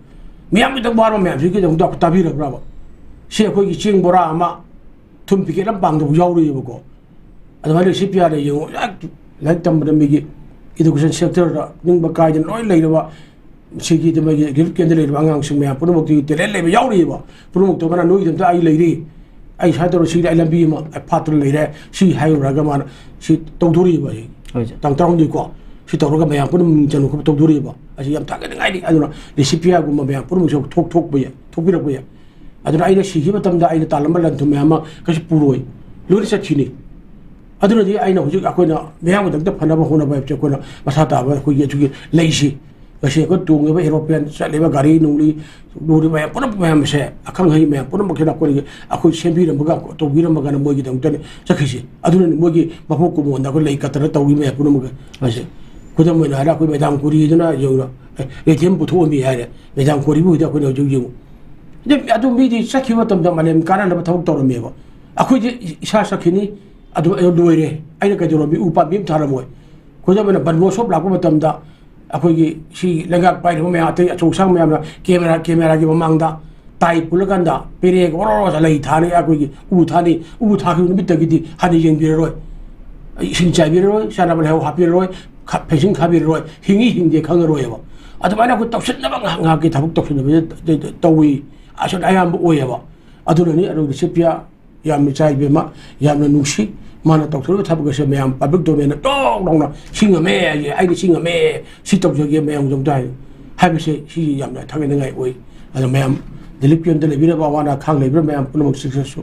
ꯃꯤꯌꯥꯝꯒꯤꯗꯃꯛ ꯋꯥꯔꯕ ꯃꯌꯥꯝꯁꯤꯒꯤꯗꯃꯛꯇ ꯇꯥꯕꯤꯔꯕ꯭ꯔꯕ? ꯁꯤ ꯑꯩꯈꯣꯏꯒꯤ ꯆꯦꯡ ꯕꯣꯔꯥ ꯑꯃ, ꯊꯨꯝ ꯄꯤꯀꯦꯠ ꯑꯃ ꯄꯥꯡꯗꯕ ꯌꯥꯎꯔꯤꯑꯕꯀꯣ꯫ ꯑꯗꯨꯃꯥꯏꯅ ꯁꯤ ꯄꯤ ꯑꯥꯔꯗ ꯌꯦꯡꯉꯣ, ꯍꯦꯛ ꯂꯥꯏꯔꯤꯛ ꯇꯝꯕꯗ ꯃꯤꯒꯤ education sectorꯗ ꯅꯤꯡꯕ ꯀꯥꯏꯗꯅ ꯂꯣꯏ ꯂꯩꯔꯕ, ꯁꯤꯒꯤ ꯑꯗꯨꯃꯥꯏꯒꯤ relief campꯗ ꯂꯩꯔꯤꯕ ꯑꯉꯥꯡꯁꯤꯡ ꯃꯌꯥꯝ ꯄꯨꯝꯅꯃꯛꯇꯨꯒꯤ talent ꯂꯩꯕ ꯌꯥꯎꯔꯤꯑꯕ꯫ ꯄꯨꯝꯅꯃꯛꯇꯣ ꯃꯥꯅ ꯅꯣꯏꯒꯤꯗꯃꯛꯇ ꯑꯩ ꯂꯩꯔꯤ, ꯑꯩ ꯁꯨꯃꯥꯏꯅ ꯇꯧꯔ ꯁꯤꯗ ꯑꯩ ꯂꯝꯕꯤ ꯑꯃ ꯐꯥꯠꯇꯨꯅ ꯂꯩꯔꯦ, ꯁꯤ ꯍꯥꯏꯔꯨꯔꯒ ꯃꯥꯅ ꯁꯤ ꯇꯧꯗꯣꯔꯤꯕ ꯑꯩ꯫ ꯍꯣꯏ, ꯁꯥꯔ꯫ ꯇꯥꯡ ꯇꯔꯥꯍꯨꯝꯗꯣꯏ ꯀꯣ, ꯁꯤ ꯇꯧꯔꯒ ꯃꯌꯥꯝ ꯄꯨꯝꯅꯃꯛ ꯃꯤꯡ ꯆꯟꯕ ꯈꯣꯠꯄ ꯇꯧꯗꯣꯔꯤꯕ꯫ ꯑꯁꯤ ꯌꯥꯝ ꯊꯥꯒꯠꯅꯤꯡꯉꯥꯏꯅꯤ꯫ ꯑꯗꯨꯅ ꯂꯤꯁꯤꯄꯤꯌꯥꯒꯨꯝꯕ ꯃꯌꯥꯝ ꯄꯨꯝꯅꯃꯛꯁꯨ ꯊꯣꯛ-, ꯊꯣꯛꯄ ꯌꯥꯏ, ꯊꯣꯛꯄꯤꯔꯛꯄ ꯌꯥꯏ꯫ ꯑꯗꯨꯅ ꯑꯩꯅ ꯁꯤꯈꯤꯕ ꯃꯇꯝꯗ ꯑꯩꯅ ꯇꯥꯜꯂꯝꯕ ꯂꯟ ꯊꯨꯝ ꯃꯌꯥꯝ ꯑꯃ ꯀꯩꯁꯨ ꯄꯨꯔꯣꯏ, ꯂꯣꯏꯅ ꯆꯠꯈꯤꯅꯤ꯫ ꯑꯗꯨꯅꯗꯤ ꯑꯩꯅ ꯍꯧꯖꯤꯛ ꯑꯩꯈꯣꯏꯅ ꯃꯤꯌꯥꯝꯒꯤꯗꯃꯛꯇ ꯐꯅꯕ ꯍꯣꯠꯅꯕ ꯍꯥꯏꯕꯁꯦ ꯑꯩꯈꯣꯏꯅ ꯃꯁꯥ ꯇꯥꯕ ꯑꯩꯈꯣꯏꯒꯤ ꯑꯗꯨꯒꯤ ꯂꯩꯁꯤ꯫ ꯉꯁꯤ ꯑꯩꯈꯣꯏ ꯇꯣꯡꯉꯤꯕ aeroplane, ꯆꯠꯂꯤꯕ ꯒꯥꯔꯤ ꯅꯨꯡꯂꯤ, ꯂꯨꯔꯤꯕ ꯃꯌꯥꯝ ꯄꯨꯝꯅꯃꯛ ꯃꯌꯥꯝꯁꯦ, ꯑꯈꯪ ꯑꯍꯩ ꯃꯌꯥꯝ ꯄꯨꯝꯅꯃꯛꯁꯤꯅ ꯑꯩꯈꯣꯏꯒꯤ, ꯑꯩꯈꯣꯏ ꯁꯦꯝꯕꯤꯔꯝꯃꯒ, ꯇꯧꯕꯤꯔꯝꯃꯒꯅ ꯃꯣꯏꯒꯤꯗꯃꯛꯇꯅꯤ ꯆꯠꯈ꯭ꯔꯤꯁꯤ꯫ ꯑꯗꯨꯅꯅꯤ ꯃꯣꯏꯒꯤ ꯃꯄꯣꯛ ꯀꯨꯝꯑꯣꯟꯗ ꯑꯩꯈꯣꯏ ꯂꯩ ꯀꯠꯇꯅ ꯇꯧꯔꯤ ꯃꯌꯥꯝ ꯄꯨꯝꯅꯃꯛ ꯑꯁꯦ꯫ ꯈꯨꯗꯝ ꯑꯣꯏꯅ ꯍꯥꯏꯔ ꯑꯩꯈꯣꯏ ꯃꯦꯗꯥꯝ ꯀꯣꯔꯤꯗꯨꯅ ꯌꯦꯡꯉꯨꯅ, ꯑꯦ, ꯔꯦꯗꯤꯌꯝ ꯄꯨꯊꯣꯛꯑꯝꯃꯤ ꯍꯥꯏꯔꯦ꯫ ꯃꯦꯗꯥꯝ ꯀꯣꯔꯤꯕꯨ ꯍꯧꯖꯤꯛ ꯑꯩꯈꯣꯏꯅ ꯍꯧꯖꯤꯛ ꯌꯦꯡꯉꯨ꯫ ꯑꯗꯨ, ꯑꯗꯨ ꯃꯤꯗꯤ ꯆꯠꯈꯤꯕ ꯃꯇꯝꯗ ꯃꯥꯂꯦꯝ ꯀꯥꯟꯅꯅꯕ ꯊꯕꯛ ꯇꯧꯔꯝꯃꯦꯕ꯫ ꯑꯩꯈꯣꯏꯗꯤ ꯏꯁꯥ ꯆꯠꯈꯤꯅꯤ, ꯑꯗꯨ, ꯑꯗꯨ ꯂꯣꯏꯔꯦ꯫ ꯑꯩꯅ ꯀꯩꯗꯧꯔꯝꯃꯤ? ꯎ ꯄꯥꯝꯕꯤ ꯑꯃ ꯊꯥꯔꯝꯃꯣꯏ꯫ ꯈꯨꯗꯝ ꯑꯣꯏꯅ ꯕꯟ ꯃꯍꯣꯠꯁꯣꯞ ꯂꯥꯛꯄ ꯃꯇꯝꯗ ꯑꯩꯈꯣꯏꯒꯤ ꯁꯤ ꯂꯩꯉꯥꯛ ꯄꯥꯏꯔꯤꯕ ꯃꯌꯥꯝ, ꯑꯇꯩ ꯑꯆꯧ ꯑꯁꯥꯡ ꯃꯌꯥꯝꯅ ꯀꯦꯃꯦꯔꯥ, ꯀꯦꯃꯦꯔꯥꯒ ꯃꯃꯥꯡꯗ ꯇꯥꯏ ꯄꯨꯜꯂꯀꯥꯟꯗ ꯄꯦꯔꯦꯒ ꯑꯣꯔꯣ ꯑꯣꯔꯣ ꯂꯩ ꯊꯥꯅꯤ, ꯑꯩꯈꯣꯏꯒꯤ ꯎ ꯊꯥꯅꯤ꯫ ꯎ ꯊꯥꯈꯤꯕ ꯅꯨꯃꯤꯠꯇꯒꯤꯗꯤ ꯍꯟꯅ ꯌꯦꯡꯕꯤꯔꯔꯣꯏ, ꯏꯁꯤꯡ ꯆꯥꯏꯕꯤꯔꯔꯣꯏ, ꯆꯥꯅꯕ ꯂꯩꯍꯥꯎ ꯍꯥꯞꯄꯤꯔꯔꯣꯏ, ꯈ-, ꯐꯦꯟꯁꯤꯡ ꯈꯥꯕꯤꯔꯔꯣꯏ, ꯍꯤꯡꯉꯤ ꯍꯤꯡꯗꯦ ꯈꯪꯉꯔꯣꯏꯕ꯫ ꯑꯗꯨꯃꯥꯏꯅ ꯑꯩꯈꯣꯏ ꯇꯧꯁꯤꯟꯅꯕ ꯉꯥꯏꯍꯥꯛ ꯉꯥꯏꯍꯥꯛꯀꯤ ꯊꯕꯛ ꯇꯧꯁꯤꯟꯅꯕꯁꯦ ꯇ-, ꯇ-, ꯇꯧꯏ꯫ ꯑꯁꯤꯅ ꯑꯌꯥꯝꯕ ꯑꯣꯏꯌꯦꯕ꯫ ꯑꯗꯨꯅꯅꯤ ꯑꯗꯨꯒꯤ ꯁꯤ ꯄꯤꯌꯥ ꯌꯥꯝꯅ ꯏꯆꯥ ꯏꯕꯦꯝꯃ, ꯌꯥꯝꯅ ꯅꯨꯡꯁꯤ꯫ ꯃꯥꯅ ꯇꯧꯊꯣꯔꯛꯏꯕ ꯊꯕꯛ ꯑꯁꯦ ꯃꯌꯥꯝ public domain ꯇꯣꯛ ꯂꯥꯎꯅ "ꯁꯤ ꯉꯝꯃꯦ, ꯑꯩ, ꯑꯩꯅ ꯁꯤ ꯉꯝꯃꯦ, ꯁꯤ ꯇꯧꯖꯒꯦ" ꯃꯌꯥꯝꯒꯤꯗꯃꯛꯇ ꯍꯥꯏ-, ꯍꯥꯏꯕꯁꯦ ꯁꯤ ꯌꯥꯝꯅ ꯊꯥꯒꯠꯅꯤꯡꯉꯥꯏ ꯑꯣꯏ꯫ ꯑꯗꯣ ꯃꯌꯥꯝ ꯗꯤꯂꯤꯞꯀꯤ ꯌꯨꯝꯗ ꯂꯩꯕꯤꯔꯕ ꯑꯋꯥ ꯑꯅꯥ ꯈꯥꯡ ꯂꯩꯕꯤꯔꯕ ꯃꯌꯥꯝ ꯄꯨꯝꯅꯃꯛꯁꯤꯡꯁꯤꯁꯨ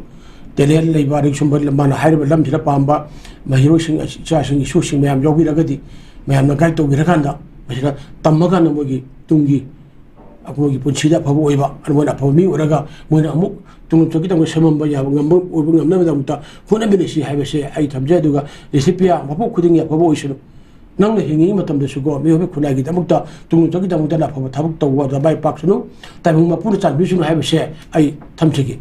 talent ꯂꯩꯕ, ꯑꯗꯒꯤ ꯁꯨꯝꯕ ꯃꯥꯅ ꯍꯥꯏꯔꯤꯕ ꯂꯝꯁꯤꯗ ꯄꯥꯝꯕ ꯃꯍꯩꯔꯣꯏꯁꯤꯡ, ꯏꯆꯥꯁꯤꯡ, ꯏꯁꯨꯁꯤꯡ ꯃꯌꯥꯝ ꯌꯥꯎꯕꯤꯔꯒꯗꯤ ꯃꯌꯥꯝꯅ guide ꯇꯧꯕꯤꯔꯀꯥꯟꯗ ꯃꯁꯤꯗ ꯇꯝꯃꯀꯥꯟꯗ ꯃꯣꯏꯒꯤ ꯇꯨꯡꯒꯤ ꯑꯩꯈꯣꯏꯒꯤ ꯄꯨꯟꯁꯤꯗ ꯑꯐꯕ ꯑꯣꯏꯕ, ꯑꯗꯨ ꯃꯣꯏꯅ ꯑꯐꯕ ꯃꯤ ꯑꯣꯏꯔꯒ ꯃꯣꯏꯅ ꯑꯃꯨꯛ ꯇꯨꯡ ꯆꯠꯈꯤꯗꯕ ꯁꯦꯝꯃꯝꯕ ꯌꯥꯕ ꯉꯝꯕ, ꯑꯣꯏꯕ ꯉꯝꯅꯕꯒꯤꯗꯃꯛꯇ ꯍꯣꯠꯅꯃꯤꯟꯅꯁꯤ ꯍꯥꯏꯕꯁꯦ ꯑꯩ ꯊꯝꯖꯩ꯫ ꯑꯗꯨꯒ ꯔꯤꯁꯤꯄꯤꯌꯥ ꯃꯄꯣꯛ ꯈꯨꯗꯤꯡꯒꯤ ꯑꯐꯕ ꯑꯣꯏꯁꯅꯨ꯫ ꯅꯪꯅ ꯍꯤꯡꯉꯤꯉꯩ ꯃꯇꯝꯗꯁꯨꯀꯣ, ꯃꯤꯑꯣꯏꯕ ꯈꯨꯟꯅꯥꯏꯒꯤꯗꯃꯛꯇ, ꯇꯨꯡ ꯆꯠꯈꯤꯗꯃꯛꯇ ꯑꯐꯕ ꯊꯕꯛ ꯇꯧꯕꯗ ꯃꯥꯏ ꯄꯥꯛꯁꯅꯨ, ꯇꯥꯏꯕꯪ ꯃꯄꯨꯅ ꯆꯥꯟꯕꯤꯁꯅꯨ ꯍꯥꯏꯕꯁꯦ ꯑꯩ ꯊꯝꯖꯒꯦ꯫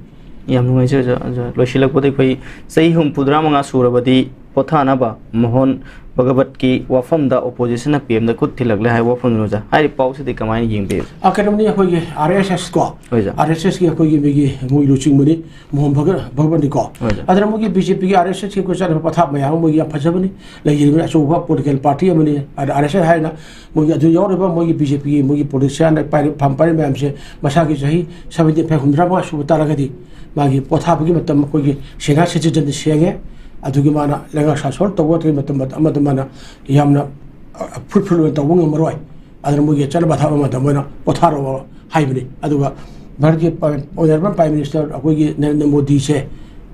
ꯌꯥꯝ ꯅꯨꯡꯉꯥꯏꯖꯩ ꯑꯣꯖꯥ꯫ ꯑꯣꯖꯥ, ꯂꯣꯏꯁꯤꯜꯂꯛꯄꯗ ꯑꯩꯈꯣꯏ ꯆꯍꯤ ꯍꯨꯝꯐꯨꯇꯔꯥ ꯃꯉꯥ ꯁꯨꯔꯕꯗꯤ ꯄꯣꯊꯥꯅꯕ ꯃꯣꯍꯟ ꯚꯒꯕꯠꯀꯤ ꯋꯥꯐꯝꯗ oppositionꯅ P Mꯗ ꯈꯨꯠ ꯊꯤꯜꯂꯛꯂꯦ ꯍꯥꯏꯕ ꯋꯥꯐꯝꯗꯨꯅꯤ ꯑꯣꯖꯥ꯫ ꯍꯥꯏꯔꯤꯕ ꯄꯥꯎꯁꯤꯗꯤ ꯀꯃꯥꯏꯅ ꯌꯦꯡꯕꯤꯕ? ꯑ, ꯀꯩꯅꯣꯅꯤ, ꯑꯩꯈꯣꯏꯒꯤ R S S ꯀꯣ, ꯍꯣꯏ, ꯑꯣꯖꯥ꯫ R S Sꯀꯤ ꯑꯩꯈꯣꯏꯒꯤ ꯃꯤꯒꯤ ꯃꯣꯏ ꯂꯨꯆꯤꯡꯕꯅꯤ, ꯃꯣꯍꯟ ꯚꯒ-, ꯚꯒꯕꯠꯅꯤꯀꯣ꯫ ꯍꯣꯏ, ꯑꯣꯖꯥ꯫ ꯑꯗꯨꯅ ꯃꯣꯏꯒꯤ BJPꯒꯤ, RSSꯀꯤ ꯑꯩꯈꯣꯏ ꯆꯠꯅꯕ ꯄꯊꯥꯞ ꯃꯌꯥꯝ ꯑꯃ ꯃꯣꯏꯒꯤ ꯌꯥꯝ ꯐꯖꯕꯅꯤ꯫ ꯂꯩꯔꯤꯕ ꯑꯆꯧꯕ political party ꯑꯃꯅꯤ꯫ ꯑꯗ R S S ꯍꯥꯏꯅ ꯃꯣꯏꯒꯤ ꯑꯗꯨ ꯌꯥꯎꯔꯤꯕ ꯃꯣꯏꯒꯤ BJPꯒꯤ ꯃꯣꯏꯒꯤ politician ꯄꯥꯏꯔꯤꯕ, ꯐꯝ ꯄꯥꯏꯔꯤꯕ ꯃꯌꯥꯝꯁꯦ ꯃꯁꯥꯒꯤ ꯆꯍꯤ seventy five, ꯍꯨꯝꯗ꯭ꯔꯥ ꯃꯉꯥ ꯁꯨꯕ ꯇꯥꯔꯒꯗꯤ ꯃꯥꯒꯤ ꯄꯣꯊꯥꯕꯒꯤ ꯃꯇꯝ ꯑꯩꯈꯣꯏꯒꯤ senior citizenꯗ ꯁꯦꯡꯉꯦ꯫ ꯑꯗꯨꯒꯤ ꯃꯥꯅ ꯂꯩꯉꯥꯛ ꯁꯥꯁꯣꯟ ꯇꯧꯕ ꯃꯇꯝ ꯑꯃꯗ ꯃꯥꯅ ꯌꯥꯝꯅ, ꯑ, fruitful ꯑꯣꯏꯅ ꯇꯧꯕ ꯉꯝꯃꯔꯣꯏ꯫ ꯑꯗꯨꯅ ꯃꯣꯏꯒꯤ ꯆꯠꯅ ꯄꯊꯥꯞ ꯑꯃꯗ ꯃꯣꯏꯅ ꯄꯣꯊꯥꯔꯛꯑꯣ ꯍꯥꯏꯕꯅꯤ꯫ ꯑꯗꯨꯒ ꯚꯥꯔꯠꯀꯤ ꯄ꯭ꯔꯥꯏꯝ- ꯑꯣꯅꯔꯦꯕꯜ ꯄ꯭ꯔꯥꯏꯝ ꯃꯤꯅꯤꯁꯇꯔ ꯑꯩꯈꯣꯏꯒꯤ ꯅꯔꯦꯟꯗ꯭ꯔ ꯃꯣꯗꯤꯁꯦ,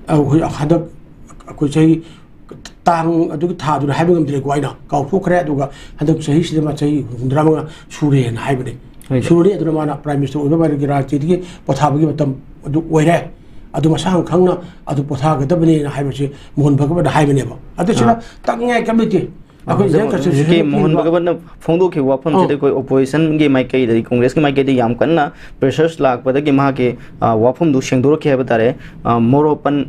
ꯑꯩꯈꯣꯏ ꯍꯟꯗꯛ ꯑꯩꯈꯣꯏ ꯆꯍꯤ ꯇꯥꯡ ꯑꯗꯨꯒꯤ ꯊꯥꯗꯨꯅ ꯍꯥꯏꯕ ꯉꯝꯗ꯭ꯔꯦꯀꯣ, ꯑꯩꯅ ꯀꯥꯎꯊꯣꯛꯈ꯭ꯔꯦ꯫ ꯑꯗꯨꯒ ꯍꯟꯗꯛ ꯆꯍꯤꯁꯤꯗ ꯃꯥ ꯆꯍꯤ ꯍꯨꯝꯐꯨꯇꯔꯥ ꯃꯉꯥ ꯁꯨꯔꯦꯅ ꯍꯥꯏꯕꯅꯦ꯫ ꯍꯣꯏ, ꯁꯥꯔ꯫ ꯁꯨꯔꯅꯤ꯫ ꯑꯗꯨꯅ ꯃꯥꯅ ꯄ꯭ꯔꯥꯏꯝ ꯃꯤꯅꯤꯁꯇꯔ ꯑꯣꯏꯕ ꯃꯥꯒꯤ ꯔꯥꯖꯅꯤꯇꯤꯒꯤ ꯄꯣꯊꯥꯕꯒꯤ ꯃꯇꯝ ꯑꯗꯨ ꯑꯣꯏꯔꯦ꯫ ꯑꯗꯨ ꯃꯁꯥꯅ ꯈꯪꯅ ꯑꯗꯨ ꯄꯣꯊꯥꯒꯗꯕꯅꯦꯅ ꯍꯥꯏꯕꯁꯦ ꯃꯣꯍꯟ ꯚꯒꯋꯠꯅ ꯍꯥꯏꯕꯅꯦꯕ꯫ ꯑꯗ ꯁꯤꯗ ꯑꯥ꯫ ꯇꯛꯅꯤꯡꯉꯥꯏ ꯀꯩꯝ ꯂꯩꯇꯦ꯫ ꯑꯩꯈꯣꯏ ꯍꯧꯖꯤꯛ, Indian Constitution ꯍꯧꯖꯤꯛꯀꯤ ꯃꯣꯍꯟ ꯄꯤꯔꯤꯕ ꯚꯒꯋꯠꯅ ꯐꯣꯡꯗꯣꯛꯈꯤꯕ ꯋꯥꯐꯝꯁꯤꯗ ꯑꯥ꯫ ꯑꯩꯈꯣꯏ oppositionꯒꯤ ꯃꯥꯏꯀꯩꯗꯒꯤ, Congressꯀꯤ ꯃꯥꯏꯀꯩꯗꯒꯤ ꯌꯥꯝ ꯀꯟꯅ pressures ꯂꯥꯛꯄꯗꯒꯤ ꯃꯍꯥꯛꯀꯤ, ꯑ, ꯋꯥꯐꯝꯗꯨ ꯁꯦꯡꯗꯣꯔꯛꯈꯤ ꯍꯥꯏꯕ ꯇꯥꯔꯦ꯫ ꯑ, ꯃꯣꯔꯣꯄꯟ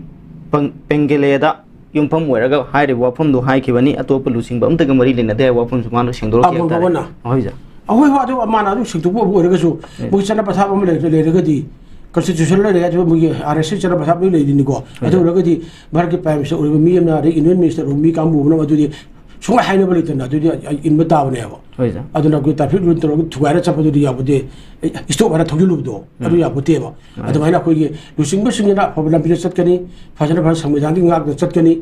ꯄꯪ-, ꯄꯦꯡꯒꯦꯂꯦꯗ ꯌꯨꯝꯐꯝ ꯑꯣꯏꯔꯒ ꯍꯥꯏꯔꯤꯕ ꯋꯥꯐꯝꯗꯨ ꯍꯥꯏꯈꯤꯕꯅꯤ, ꯑꯇꯣꯞꯄ ꯂꯨꯆꯤꯡꯕ ꯑꯃꯠꯇꯒ ꯃꯔꯤ ꯂꯩꯅꯗꯦ ꯍꯥꯏꯕ ꯋꯥꯐꯝꯁꯨ ꯃꯥꯅ ꯁꯦꯡꯗꯣꯔꯛꯈꯤ ꯑꯥ, ꯍꯥꯏꯕ ꯇꯥꯔꯦ꯫ ꯃꯣꯍꯟ ꯚꯒꯋꯠꯅ꯫ ꯍꯣꯏ, ꯁꯥꯔ꯫ ꯑꯩꯈꯣꯏ ꯍꯣꯏ, ꯑꯗꯨ ꯃꯥꯅ ꯑꯗꯨꯝ ꯁꯦꯡꯗꯣꯛꯄ ꯑꯣꯏꯔꯒꯁꯨ, ꯍꯣꯏ꯫ ꯃꯣꯏꯒꯤ ꯆꯠꯅ ꯄꯊꯥꯞ ꯑꯃ ꯂꯩ-, ꯂꯩꯔꯒꯗꯤ, Constitution ꯂꯩꯔꯦ, ꯑꯗꯨꯒ ꯃꯣꯏꯒꯤ R S S ꯆꯠꯅ ꯄꯊꯥꯞ ꯂꯣꯏ ꯂꯩꯔꯤꯅꯤꯀꯣ꯫ ꯍꯣꯏ, ꯑꯗꯨ ꯁꯥꯔ꯫ ꯑꯣꯏꯔꯒꯗꯤ ꯚꯥꯔꯠꯀꯤ Prime Minister ꯑꯣꯏꯔꯤꯕ ꯃꯤ ꯑꯃꯅ, ꯑꯗꯩ Union Minister ꯑꯣꯏꯕ ꯃꯤ ꯀꯥꯡꯕꯨ ꯑꯃꯅ ꯑꯗꯨꯗꯤ ꯁꯨꯡꯍꯥꯏ ꯍꯥꯏꯅꯕ ꯂꯩꯇꯅ ꯑꯗꯨꯗꯤ ꯑꯩ ꯏꯟꯕ ꯇꯥꯕꯅꯦꯕ꯫ ꯍꯣꯏ, ꯁꯥꯔ꯫ ꯑꯗꯨꯅ ꯑꯩꯈꯣꯏ traffic rule ꯇꯧꯔꯒ ꯊꯨꯒꯥꯏꯔ ꯆꯠꯄꯗꯨꯗꯤ ꯌꯥꯄꯣꯠꯇꯦ꯫ ꯑꯩ stop ꯍꯥꯏꯔ ꯊꯧꯖꯤꯜꯂꯨꯕꯗꯣ ꯑꯗꯨ ꯎꯝ꯫ ꯌꯥꯄꯣꯠꯇꯦꯕ꯫ ꯍꯣꯏ꯫ ꯑꯗꯨꯃꯥꯏꯅ ꯑꯩꯈꯣꯏꯒꯤ ꯂꯨꯆꯤꯡꯕꯁꯤꯡꯁꯤꯅ ꯑꯐꯕ ꯂꯝꯕꯤꯗ ꯆꯠꯀꯅꯤ, ꯐꯖꯅ ꯐꯖꯅ ꯁꯪꯕꯤꯙꯥꯟꯒꯤ ꯉꯥꯛꯅ ꯆꯠꯀꯅꯤ,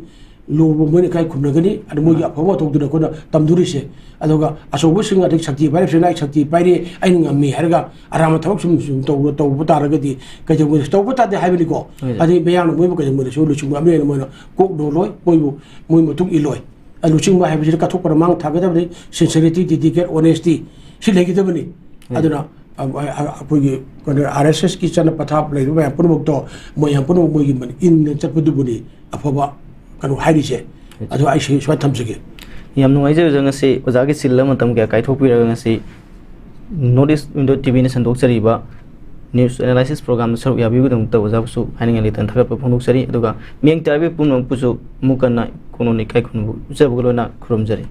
ꯂꯨꯕ ꯃꯣꯏꯅ ꯏꯀꯥꯏ ꯈꯨꯝꯅꯒꯅꯤ, ꯑꯗꯨ ꯃꯣꯏꯒꯤ ꯎꯝ꯫ ꯑꯐꯕ ꯃꯊꯧꯗꯨꯅ ꯑꯩꯈꯣꯏꯅ ꯇꯝꯗꯣꯔꯤꯁꯦ꯫ ꯑꯗꯨꯒ ꯑꯆꯧꯕꯁꯤꯡ, ꯑꯗꯩ ꯁꯛꯇꯤ ꯄꯥꯏꯔꯤꯕꯁꯤꯡꯅ "ꯑꯩ ꯁꯛꯇꯤ ꯄꯥꯏꯔꯦ, ꯑꯩꯅ ꯉꯝꯃꯤ" ꯍꯥꯏꯔꯒ ꯑꯔꯥꯟꯕ ꯊꯕꯛ ꯁꯨꯝ, ꯁꯨꯝ ꯇꯧꯕ, ꯇꯧꯕ ꯇꯥꯔꯒꯗꯤ ꯀꯩꯗꯧꯕ, ꯇꯧꯕ ꯇꯥꯗꯦ ꯍꯥꯏꯕꯅꯤꯀꯣ꯫ ꯍꯣꯏ꯫ ꯑꯗꯩ ꯃꯌꯥꯝꯅ ꯃꯣꯏꯕꯨ ꯀꯩꯗꯧꯕꯗꯁꯨ ꯂꯨꯆꯤꯡꯕ ꯑꯃꯅ ꯃꯣꯏꯅ ꯀꯣꯛ ꯅꯣꯜꯂꯣꯏ, ꯃꯣꯏꯕꯨ, ꯃꯣꯏ ꯃꯇꯨꯡ ꯏꯜꯂꯣꯏ꯫ ꯂꯨꯆꯤꯡꯕ ꯍꯥꯏꯕꯁꯤꯗ ꯀꯠꯊꯣꯛꯄꯅ ꯃꯥꯡ ꯊꯥꯒꯗꯕꯅꯤ, sincerity, dedicate, honesty ꯁꯤ ꯂꯩꯒꯗꯕꯅꯤ꯫ ꯎꯝ꯫ ꯑꯗꯨꯅ, ꯑ, ꯑ, ꯑ, ꯑꯩꯈꯣꯏꯒꯤ ꯀꯩꯅꯣ, R S S ꯀꯤ ꯆꯠꯅ ꯄꯊꯥꯞ ꯂꯩꯔꯤꯕ ꯃꯌꯥꯝ ꯄꯨꯝꯅꯃꯛꯇꯣ, ꯃꯣꯏ ꯃꯌꯥꯝ ꯄꯨꯝꯅꯃꯛ ꯃꯣꯏꯒꯤ ꯃ-, ꯏꯟꯅ ꯆꯠꯄꯗꯨꯕꯨꯅꯤ ꯑꯐꯕ ꯀꯩꯅꯣ ꯍꯥꯏꯔꯤꯁꯦ꯫ ꯎꯝ꯫ ꯑꯗꯣ ꯑꯩ ꯁꯤ ꯁꯨꯃꯥꯏꯅ ꯊꯝꯖꯒꯦ꯫ ꯌꯥꯝ ꯅꯨꯡꯉꯥꯏꯖꯩ ꯑꯣꯖꯥ, ꯉꯁꯤ ꯑꯣꯖꯥꯒꯤ ꯆꯤꯜꯂꯕ ꯃꯇꯝ ꯀꯌꯥ ꯀꯥꯏꯊꯣꯛꯄꯤꯔꯒ ꯉꯁꯤ North East Window T V ꯅ ꯁꯟꯗꯣꯛꯆꯔꯤꯕ news analysis program ꯗ ꯁꯔꯨꯛ ꯌꯥꯕꯤꯕꯒꯤꯗꯃꯛꯇ ꯑꯣꯖꯥꯕꯨꯁꯨ ꯍꯥꯏꯅꯤꯡꯉꯥꯏ ꯂꯩꯇꯅ ꯊꯥꯒꯠꯄ ꯐꯣꯡꯗꯣꯛꯆꯔꯤ꯫ ꯑꯗꯨꯒ ꯃꯤꯠꯌꯦꯡ ꯇꯥꯕꯤꯕ ꯄꯨꯝꯅꯃꯛꯄꯨꯁꯨ ꯑꯃꯨꯛ ꯍꯟꯅ ꯀꯣꯅꯨꯡ ꯏꯀꯥꯏ ꯈꯨꯝꯅꯕ ꯎꯠꯆꯕꯒ ꯂꯣꯏꯅ ꯈꯨꯔꯨꯝꯖꯔꯤ꯫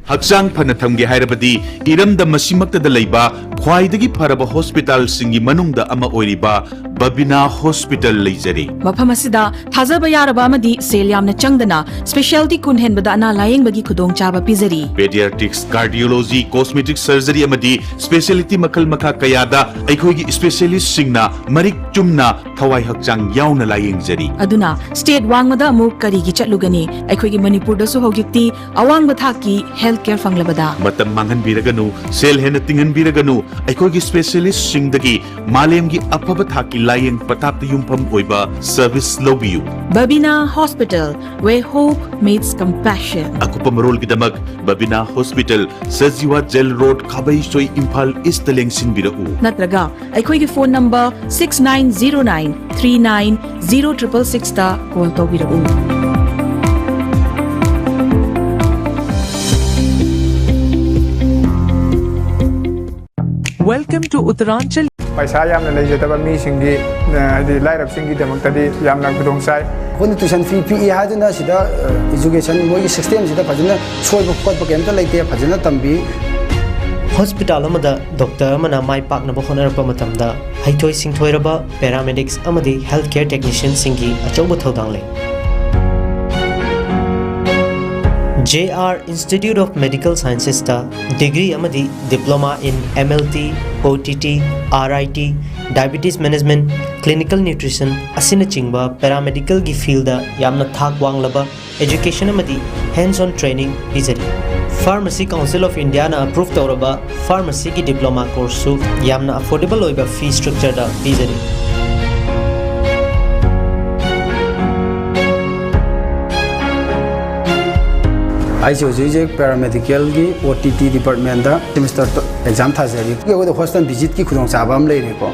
ꯍꯛꯆꯥꯡ ꯐꯅ ꯊꯝꯒꯦ ꯍꯥꯏꯔꯕꯗꯤ ꯏꯔꯝꯗꯝ ꯑꯁꯤꯃꯛꯇꯗ ꯂꯩꯕ ꯈ꯭ꯋꯥꯏꯗꯒꯤ ꯐꯔꯕ hospital ꯁꯤꯡꯒꯤ ꯃꯅꯨꯡꯗ ꯑꯃ ꯑꯣꯏꯔꯤꯕ ꯕꯕꯤꯅꯥ Hospital ꯂꯩꯖꯔꯤ꯫ ꯃꯐꯝ ꯑꯁꯤꯗ ꯊꯥꯖꯕ ꯌꯥꯔꯕ ꯑꯃꯗꯤ ꯁꯦꯜ ꯌꯥꯝꯅ ꯆꯪꯗꯅ specialty ꯀꯨꯟ ꯍꯦꯟꯕꯗ ꯑꯅꯥ ꯂꯥꯌꯦꯡꯕꯒꯤ ꯈꯨꯗꯣꯡꯆꯥꯕ ꯄꯤꯖꯔꯤ꯫ Pediatrics, cardiology, cosmetic surgery ꯑꯃꯗꯤ specialty ꯃꯈꯜ ꯃꯈꯥ ꯀꯌꯥꯗ ꯑꯩꯈꯣꯏꯒꯤ specialist ꯁꯤꯡꯅ ꯃꯔꯤꯛ ꯆꯨꯝꯅ ꯊꯋꯥꯏ ꯍꯛꯆꯥꯡ ꯌꯥꯎꯅ ꯂꯥꯌꯦꯡꯖꯔꯤ꯫ ꯑꯗꯨꯅ state ꯋꯥꯡꯃꯗ ꯑꯃꯨꯛ ꯀꯔꯤꯒꯤ ꯆꯠꯂꯨꯒꯅꯤ? ꯑꯩꯈꯣꯏꯒꯤ ꯃꯅꯤꯄꯨꯔꯗꯁꯨ ꯍꯧꯖꯤꯛꯇꯤ ꯑꯋꯥꯡꯕ ꯊꯥꯛꯀꯤ health ꯀꯦꯌꯔ ꯐꯪꯂꯕꯗ꯫ ꯃꯇꯝ ꯃꯥꯡꯍꯟꯕꯤꯔꯒꯅꯨ, ꯁꯦꯜ ꯍꯦꯟꯅ ꯇꯤꯡꯍꯟꯕꯤꯔꯒꯅꯨ, ꯑꯩꯈꯣꯏꯒꯤ ꯁ꯭ꯄꯦꯁꯤꯌꯦꯂꯤꯁꯁꯤꯡꯗꯒꯤ ꯃꯥꯂꯦꯝꯒꯤ ꯑꯐꯕ ꯊꯥꯛꯀꯤ ꯂꯥꯌꯦꯡ ꯄꯊꯥꯞꯇ ꯌꯨꯝꯐꯝ ꯑꯣꯏꯕ ꯁꯔꯚꯤꯁ ꯂꯧꯕꯤꯌꯨ꯫ Babina Hospital, where hope meets compassion. ꯑꯀꯨꯞꯄ ꯃꯔꯣꯜꯒꯤꯗꯃꯛ Babina hospital, Sajiwa jail road, Khabeisoi, Imphal east ꯂꯦꯡꯁꯤꯟꯕꯤꯔꯛꯎ꯫ ꯅꯠꯇ꯭ꯔꯒ ꯑꯩꯈꯣꯏꯒꯤ phone number six nine zero nine three nine zero triple sixꯇ ꯀꯣꯜ ꯇꯧꯕꯤꯔꯛꯎ꯫ Welcome to Uttaranchal. ꯄꯩꯁꯥ ꯌꯥꯝꯅ ꯂꯩꯖꯗꯕ ꯃꯤꯁꯤꯡꯒꯤ, ꯑ, ꯍꯥꯏꯗꯤ ꯂꯥꯏꯔꯕꯁꯤꯡꯒꯤꯗꯃꯛꯇꯗꯤ ꯌꯥꯝꯅ ꯈꯨꯗꯣꯡ ꯆꯥꯏ꯫ ꯑꯩꯈꯣꯏꯅ ꯇ꯭ꯌꯨꯁꯟ ꯐꯤ ꯄꯤꯛꯏ ꯍꯥꯏꯗꯨꯅ ꯁꯤꯗ, ꯑ, ꯏꯖꯨꯀꯦꯁꯟ ꯃꯣꯏꯒꯤ ꯁꯤꯁꯇꯦꯝꯁꯤꯗ ꯐꯖꯅ ꯁꯣꯏꯕ ꯈꯣꯠꯄ ꯀꯩꯝꯇ ꯂꯩꯇꯦ, ꯐꯖꯅ ꯇꯝꯕꯤ꯫ ꯍꯣꯁꯄꯤꯇꯥꯜ ꯑꯃꯗ ꯗꯣꯛꯇꯔ ꯑꯃꯅ ꯃꯥꯏ ꯄꯥꯛꯅꯕ ꯍꯣꯠꯅꯔꯛꯄ ꯃꯇꯝꯗ ꯍꯩꯊꯣꯏ ꯁꯤꯡꯊꯣꯏꯔꯕ ꯄꯦꯔꯥꯃꯦꯗꯤꯛꯁ ꯑꯃꯗꯤ ꯍꯦꯜꯊ ꯀꯦꯌꯔ ꯇꯦꯛꯅꯤꯁꯤꯌꯟꯁꯤꯡꯒꯤ ꯑꯆꯧꯕ ꯊꯧꯗꯥꯡ ꯂꯩ꯫ J R Institute of Medical Sciencesꯇ degree ꯑꯃꯗꯤ Diploma in M L T, O T T, R I T, Diabetes Management, Clinical Nutrition ꯑꯁꯤꯅꯆꯤꯡꯕ ꯄꯦꯔꯥꯃꯦꯗꯤꯀꯦꯜꯒꯤ ꯐꯤꯜꯗ ꯌꯥꯝꯅ ꯊꯥꯛ ꯋꯥꯡꯂꯕ education ꯑꯃꯗꯤ hands-on training ꯄꯤꯖꯔꯤ꯫ Pharmacy Council of Indiaꯅ approve ꯇꯧꯔꯕ ꯐꯥꯔꯃꯥꯁꯤꯒꯤ ꯗꯤꯄ꯭ꯂꯣꯃꯥ ꯀꯣꯔꯁꯁꯨ ꯌꯥꯝꯅ affordable ꯑꯣꯏꯕ fee structureꯗ ꯄꯤꯖꯔꯤ꯫ ꯑꯩꯁꯦ ꯍꯧꯖꯤꯛ ꯍꯧꯖꯤꯛ ꯄꯦꯔꯥꯃꯦꯗꯤꯀꯦꯜꯒꯤ O T T departmentꯇ semester exam ꯊꯥꯖꯔꯤ꯫ ꯑꯩꯈꯣꯏꯗ ꯍꯣꯁꯄꯤꯇꯥꯜ ꯚꯤꯖꯤꯠꯀꯤ ꯈꯨꯗꯣꯡꯆꯥꯕ ꯑꯃ ꯂꯩꯔꯦꯀꯣ꯫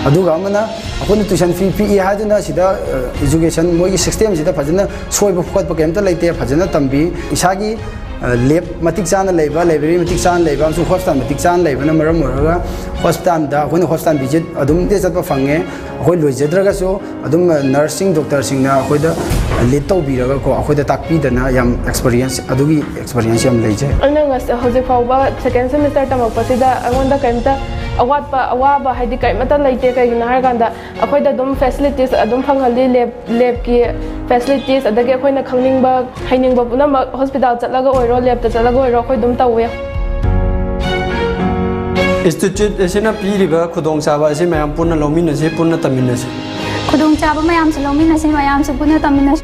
ꯑꯗꯨꯒ ꯑꯃꯅ ꯑꯩꯈꯣꯏꯅ ꯇ꯭ꯌꯨꯁꯟ ꯐꯤ ꯄꯤꯛꯏ ꯍꯥꯏꯗꯨꯅ ꯁꯤꯗ, ꯑ, ꯏꯖꯨꯀꯦꯁꯟ ꯃꯣꯏꯒꯤ ꯁꯤꯁꯇꯦꯝꯁꯤꯗ ꯐꯖꯅ ꯁꯣꯏꯕ ꯈꯣꯠꯄ ꯀꯩꯝꯇ ꯂꯩꯇꯦ, ꯐꯖꯅ ꯇꯝꯕꯤ꯫ ꯏꯁꯥꯒꯤ, ꯑ, ꯂꯦꯕ ꯃꯇꯤꯛ ꯆꯥꯅ ꯂꯩꯕ, ꯂꯥꯏꯕ꯭ꯔꯦꯔꯤ ꯃꯇꯤꯛ ꯆꯥꯅ ꯂꯩꯕ ꯑꯃꯁꯨꯡ ꯍꯣꯁꯄꯤꯇꯥꯜ ꯃꯇꯤꯛ ꯆꯥꯅ ꯂꯩꯕꯅ ꯃꯔꯝ ꯑꯣꯏꯔꯒ ꯍꯣꯁꯄꯤꯇꯥꯜꯗ ꯑꯩꯈꯣꯏꯅ ꯍꯣꯁꯄꯤꯇꯥꯜ ꯚꯤꯖꯤꯠ ꯑꯗꯨꯝ ꯆꯠꯄ ꯐꯪꯉꯦ꯫ ꯑꯩꯈꯣꯏ ꯂꯣꯏꯖꯗ꯭ꯔꯒꯁꯨ ꯑꯗꯨꯝ ꯅꯔꯁꯁꯤꯡ, ꯗꯣꯛꯇꯔꯁꯤꯡꯅ ꯑꯩꯈꯣꯏꯗ ꯂꯤꯗ ꯇꯧꯕꯤꯔꯒꯀꯣ, ꯑꯩꯈꯣꯏꯗ ꯇꯥꯛꯄꯤꯗꯅ ꯌꯥꯝ ꯑꯦꯛꯁꯄꯔꯤꯌꯦꯟꯁ, ꯑꯗꯨꯒꯤ ꯑꯦꯛꯁꯄꯔꯤꯌꯦꯟꯁ ꯌꯥꯝ ꯂꯩꯖꯩ꯫ ꯑꯩꯅ ꯉꯁ-, ꯍꯧꯖꯤꯛ ꯐꯥꯎꯕ ꯁꯦꯀꯦꯟ ꯁꯦꯃꯤꯁꯇꯔ ꯇꯝꯃꯛꯄꯁꯤꯗ ꯑꯩꯉꯣꯟꯗ ꯀꯔꯤꯝꯇ ꯑꯋꯥꯠꯄ, ꯑꯋꯥꯕ ꯍꯥꯏꯗꯤ ꯀꯔꯤꯃꯠꯇ ꯂꯩꯇꯦ꯫ ꯀꯩꯒꯤꯅꯣ ꯍꯥꯏꯔꯀꯥꯟꯗ ꯑꯩꯈꯣꯏꯗ ꯑꯗꯨꯝ ꯐꯦꯁꯤꯂꯤꯇꯤꯁ ꯑꯗꯨꯝ ꯐꯪꯍꯜꯂꯤ, ꯂꯦꯕ, ꯂꯦꯕꯀꯤ ꯐꯦꯁꯤꯂꯤꯇꯤꯁ, ꯑꯗꯒꯤ ꯑꯩꯈꯣꯏꯅ ꯈꯪꯅꯤꯡꯕ, ꯍꯩꯅꯤꯡꯕ ꯄꯨꯝꯅꯃꯛ ꯍꯣꯁꯄꯤꯇꯥꯜ ꯆꯠꯂꯒ ꯑꯣꯏꯔꯣ, ꯂꯦꯕꯇ ꯆꯠꯂꯒ ꯑꯣꯏꯔꯣ, ꯑꯩꯈꯣꯏ ꯑꯗꯨꯝ ꯇꯧꯋꯦ꯫ ꯏꯟꯁꯇꯤꯇ꯭ꯌꯨꯠ ꯑꯁꯤꯅ ꯄꯤꯔꯤꯕ ꯈꯨꯗꯣꯡꯆꯥꯕ ꯑꯁꯤ ꯃꯌꯥꯝ ꯄꯨꯟꯅ ꯂꯧꯃꯤꯟꯅꯁꯤ, ꯄꯨꯟꯅ ꯇꯝꯃꯤꯟꯅꯁꯤ꯫ ꯈꯨꯗꯣꯡꯆꯥꯕ ꯃꯌꯥꯝꯁꯨ ꯂꯧꯃꯤꯟꯅꯁꯤ, ꯃꯌꯥꯝꯁꯨ ꯄꯨꯟꯅ ꯇꯝꯃꯤꯟꯅꯁꯤ꯫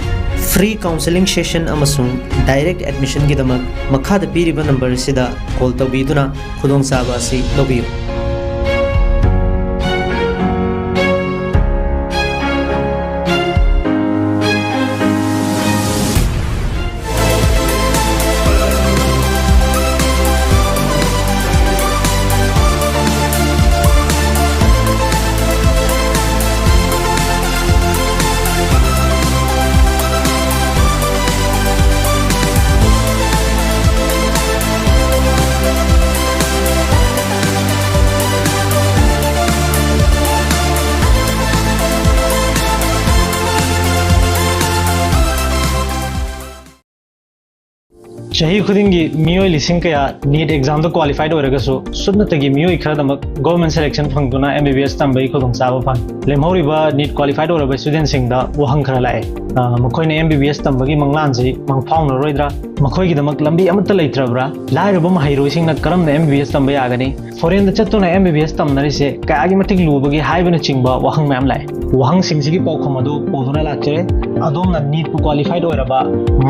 Free counseling session ꯑꯃꯁꯨꯡ direct admissionꯒꯤꯗꯃꯛ ꯃꯈꯥꯗ ꯄꯤꯔꯤꯕ number ꯑꯁꯤꯗ call ꯇꯧꯕꯤꯗꯨꯅ ꯈꯨꯗꯣꯡꯆꯥꯕ ꯑꯁꯤ ꯂꯧꯕꯤꯌꯨ꯫ ꯆꯍꯤ ꯈꯨꯗꯤꯡꯒꯤ ꯃꯤꯑꯣꯏ ꯂꯤꯁꯤꯡ ꯀꯌꯥ NEET examꯗ qualified ꯑꯣꯏꯔꯒꯁꯨ ꯁꯨꯞꯅꯇꯒꯤ ꯃꯤꯑꯣꯏ ꯈꯔꯗꯃꯛ government selection ꯐꯪꯗꯨꯅ MBBS ꯇꯝꯕꯒꯤ ꯈꯨꯗꯣꯡꯆꯥꯕ ꯐꯪꯏ꯫ ꯂꯦꯝꯍꯧꯔꯤꯕ NEET qualified ꯑꯣꯏꯔꯕ studentꯁꯤꯡꯗ ꯋꯥꯍꯪ ꯈꯔ ꯂꯥꯛꯑꯦ꯫ ꯑ, ꯃꯈꯣꯏꯅ MBBS ꯇꯝꯕꯒꯤ ꯃꯪꯂꯥꯟꯁꯤ ꯃꯪꯐꯥꯎꯅꯔꯣꯏꯗ꯭ꯔꯥ? ꯃꯈꯣꯏꯒꯤꯗꯃꯛ ꯂꯝꯕꯤ ꯑꯃꯠꯇ ꯂꯩꯇ꯭ꯔꯕ꯭ꯔꯥ? ꯂꯥꯏꯔꯕ ꯃꯍꯩꯔꯣꯏꯁꯤꯡꯅ ꯀꯔꯝꯅ MBBS ꯇꯝꯕ ꯌꯥꯒꯅꯤ? Foreignꯗ ꯆꯠꯇꯨꯅ MBBS ꯇꯝꯅꯔꯤꯁꯦ ꯀꯌꯥꯒꯤ ꯃꯇꯤꯛ ꯂꯨꯕꯒꯦ ꯍꯥꯏꯕꯅꯆꯤꯡꯕ ꯋꯥꯍꯪ ꯃꯌꯥꯝ ꯂꯥꯛꯑꯦ꯫ ꯋꯥꯍꯪꯁꯤꯡꯁꯤꯒꯤ ꯄꯥꯎꯈꯨꯝ ꯑꯗꯨ ꯄꯨꯗꯨꯅ ꯂꯥꯛꯆꯔꯦ꯫ ꯑꯗꯣꯝꯅ NEETꯄꯨ qualified ꯑꯣꯏꯔꯕ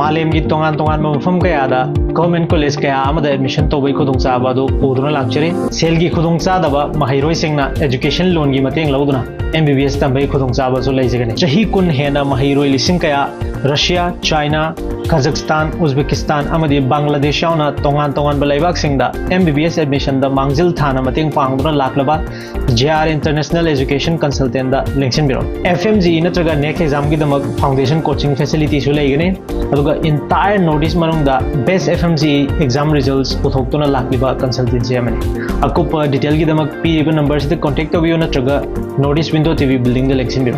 ꯃꯥꯂꯦꯝꯒꯤ ꯇꯣꯉꯥꯟ ꯇꯣꯉꯥꯟꯕ ꯃꯐꯝ ꯀꯌꯥꯗ government college ꯀꯌꯥ ꯑꯃꯗ admission ꯇꯧꯕꯒꯤ ꯈꯨꯗꯣꯡꯆꯥꯕ ꯑꯗꯨ ꯄꯨꯗꯨꯅ ꯂꯥꯛꯆꯔꯤ꯫ ꯁꯦꯜꯒꯤ ꯈꯨꯗꯣꯡꯆꯥꯗꯕ ꯃꯍꯩꯔꯣꯏꯁꯤꯡꯅ education loanꯒꯤ ꯃꯇꯦꯡ ꯂꯧꯗꯨꯅ MBBS ꯇꯝꯕꯒꯤ ꯈꯨꯗꯣꯡꯆꯥꯕꯁꯨ ꯂꯩꯖꯒꯅꯤ꯫ ꯆꯍꯤ ꯀꯨꯟ ꯍꯦꯟꯅ ꯃꯍꯩꯔꯣꯏ ꯂꯤꯁꯤꯡ ꯀꯌꯥ Russia, China, Kazakhstan, Uzbekistan ꯑꯃꯗꯤ ꯕꯪꯒ꯭ꯂꯥꯗꯦꯁ ꯌꯥꯎꯅ ꯇꯣꯉꯥꯟ ꯇꯣꯉꯥꯟꯕ ꯂꯩꯕꯥꯛꯁꯤꯡꯗ MBBS admissionꯗ ꯃꯥꯡꯖꯤꯜ ꯊꯥꯅ ꯃꯇꯦꯡ ꯄꯥꯡꯗꯨꯅ ꯂꯥꯛꯂꯕ JR International Education Consultantꯗ ꯂꯦꯡꯁꯤꯟꯕꯤꯔꯛꯎ꯫ FMGE ꯅꯠꯇ꯭ꯔꯒ NECT examꯒꯤꯗꯃꯛ foundation coaching facilityꯁꯨ ꯂꯩꯒꯅꯤ꯫ ꯑꯗꯨꯒ entire North East ꯃꯅꯨꯡꯗ best FMGE exam results ꯄꯨꯊꯣꯛꯇꯨꯅ ꯂꯥꯛꯂꯤꯕ consultancy ꯑꯃꯅꯤ꯫ ꯑꯀꯨꯞꯄ detailꯒꯤꯗꯃꯛ ꯄꯤꯔꯤꯕ numberꯁꯤꯗ contact ꯇꯧꯕꯤꯌꯨ ꯅꯠꯇ꯭ꯔꯒ North East Window TV buildingꯗ ꯂꯦꯡꯁꯤꯟꯕꯤꯔꯛꯎ꯫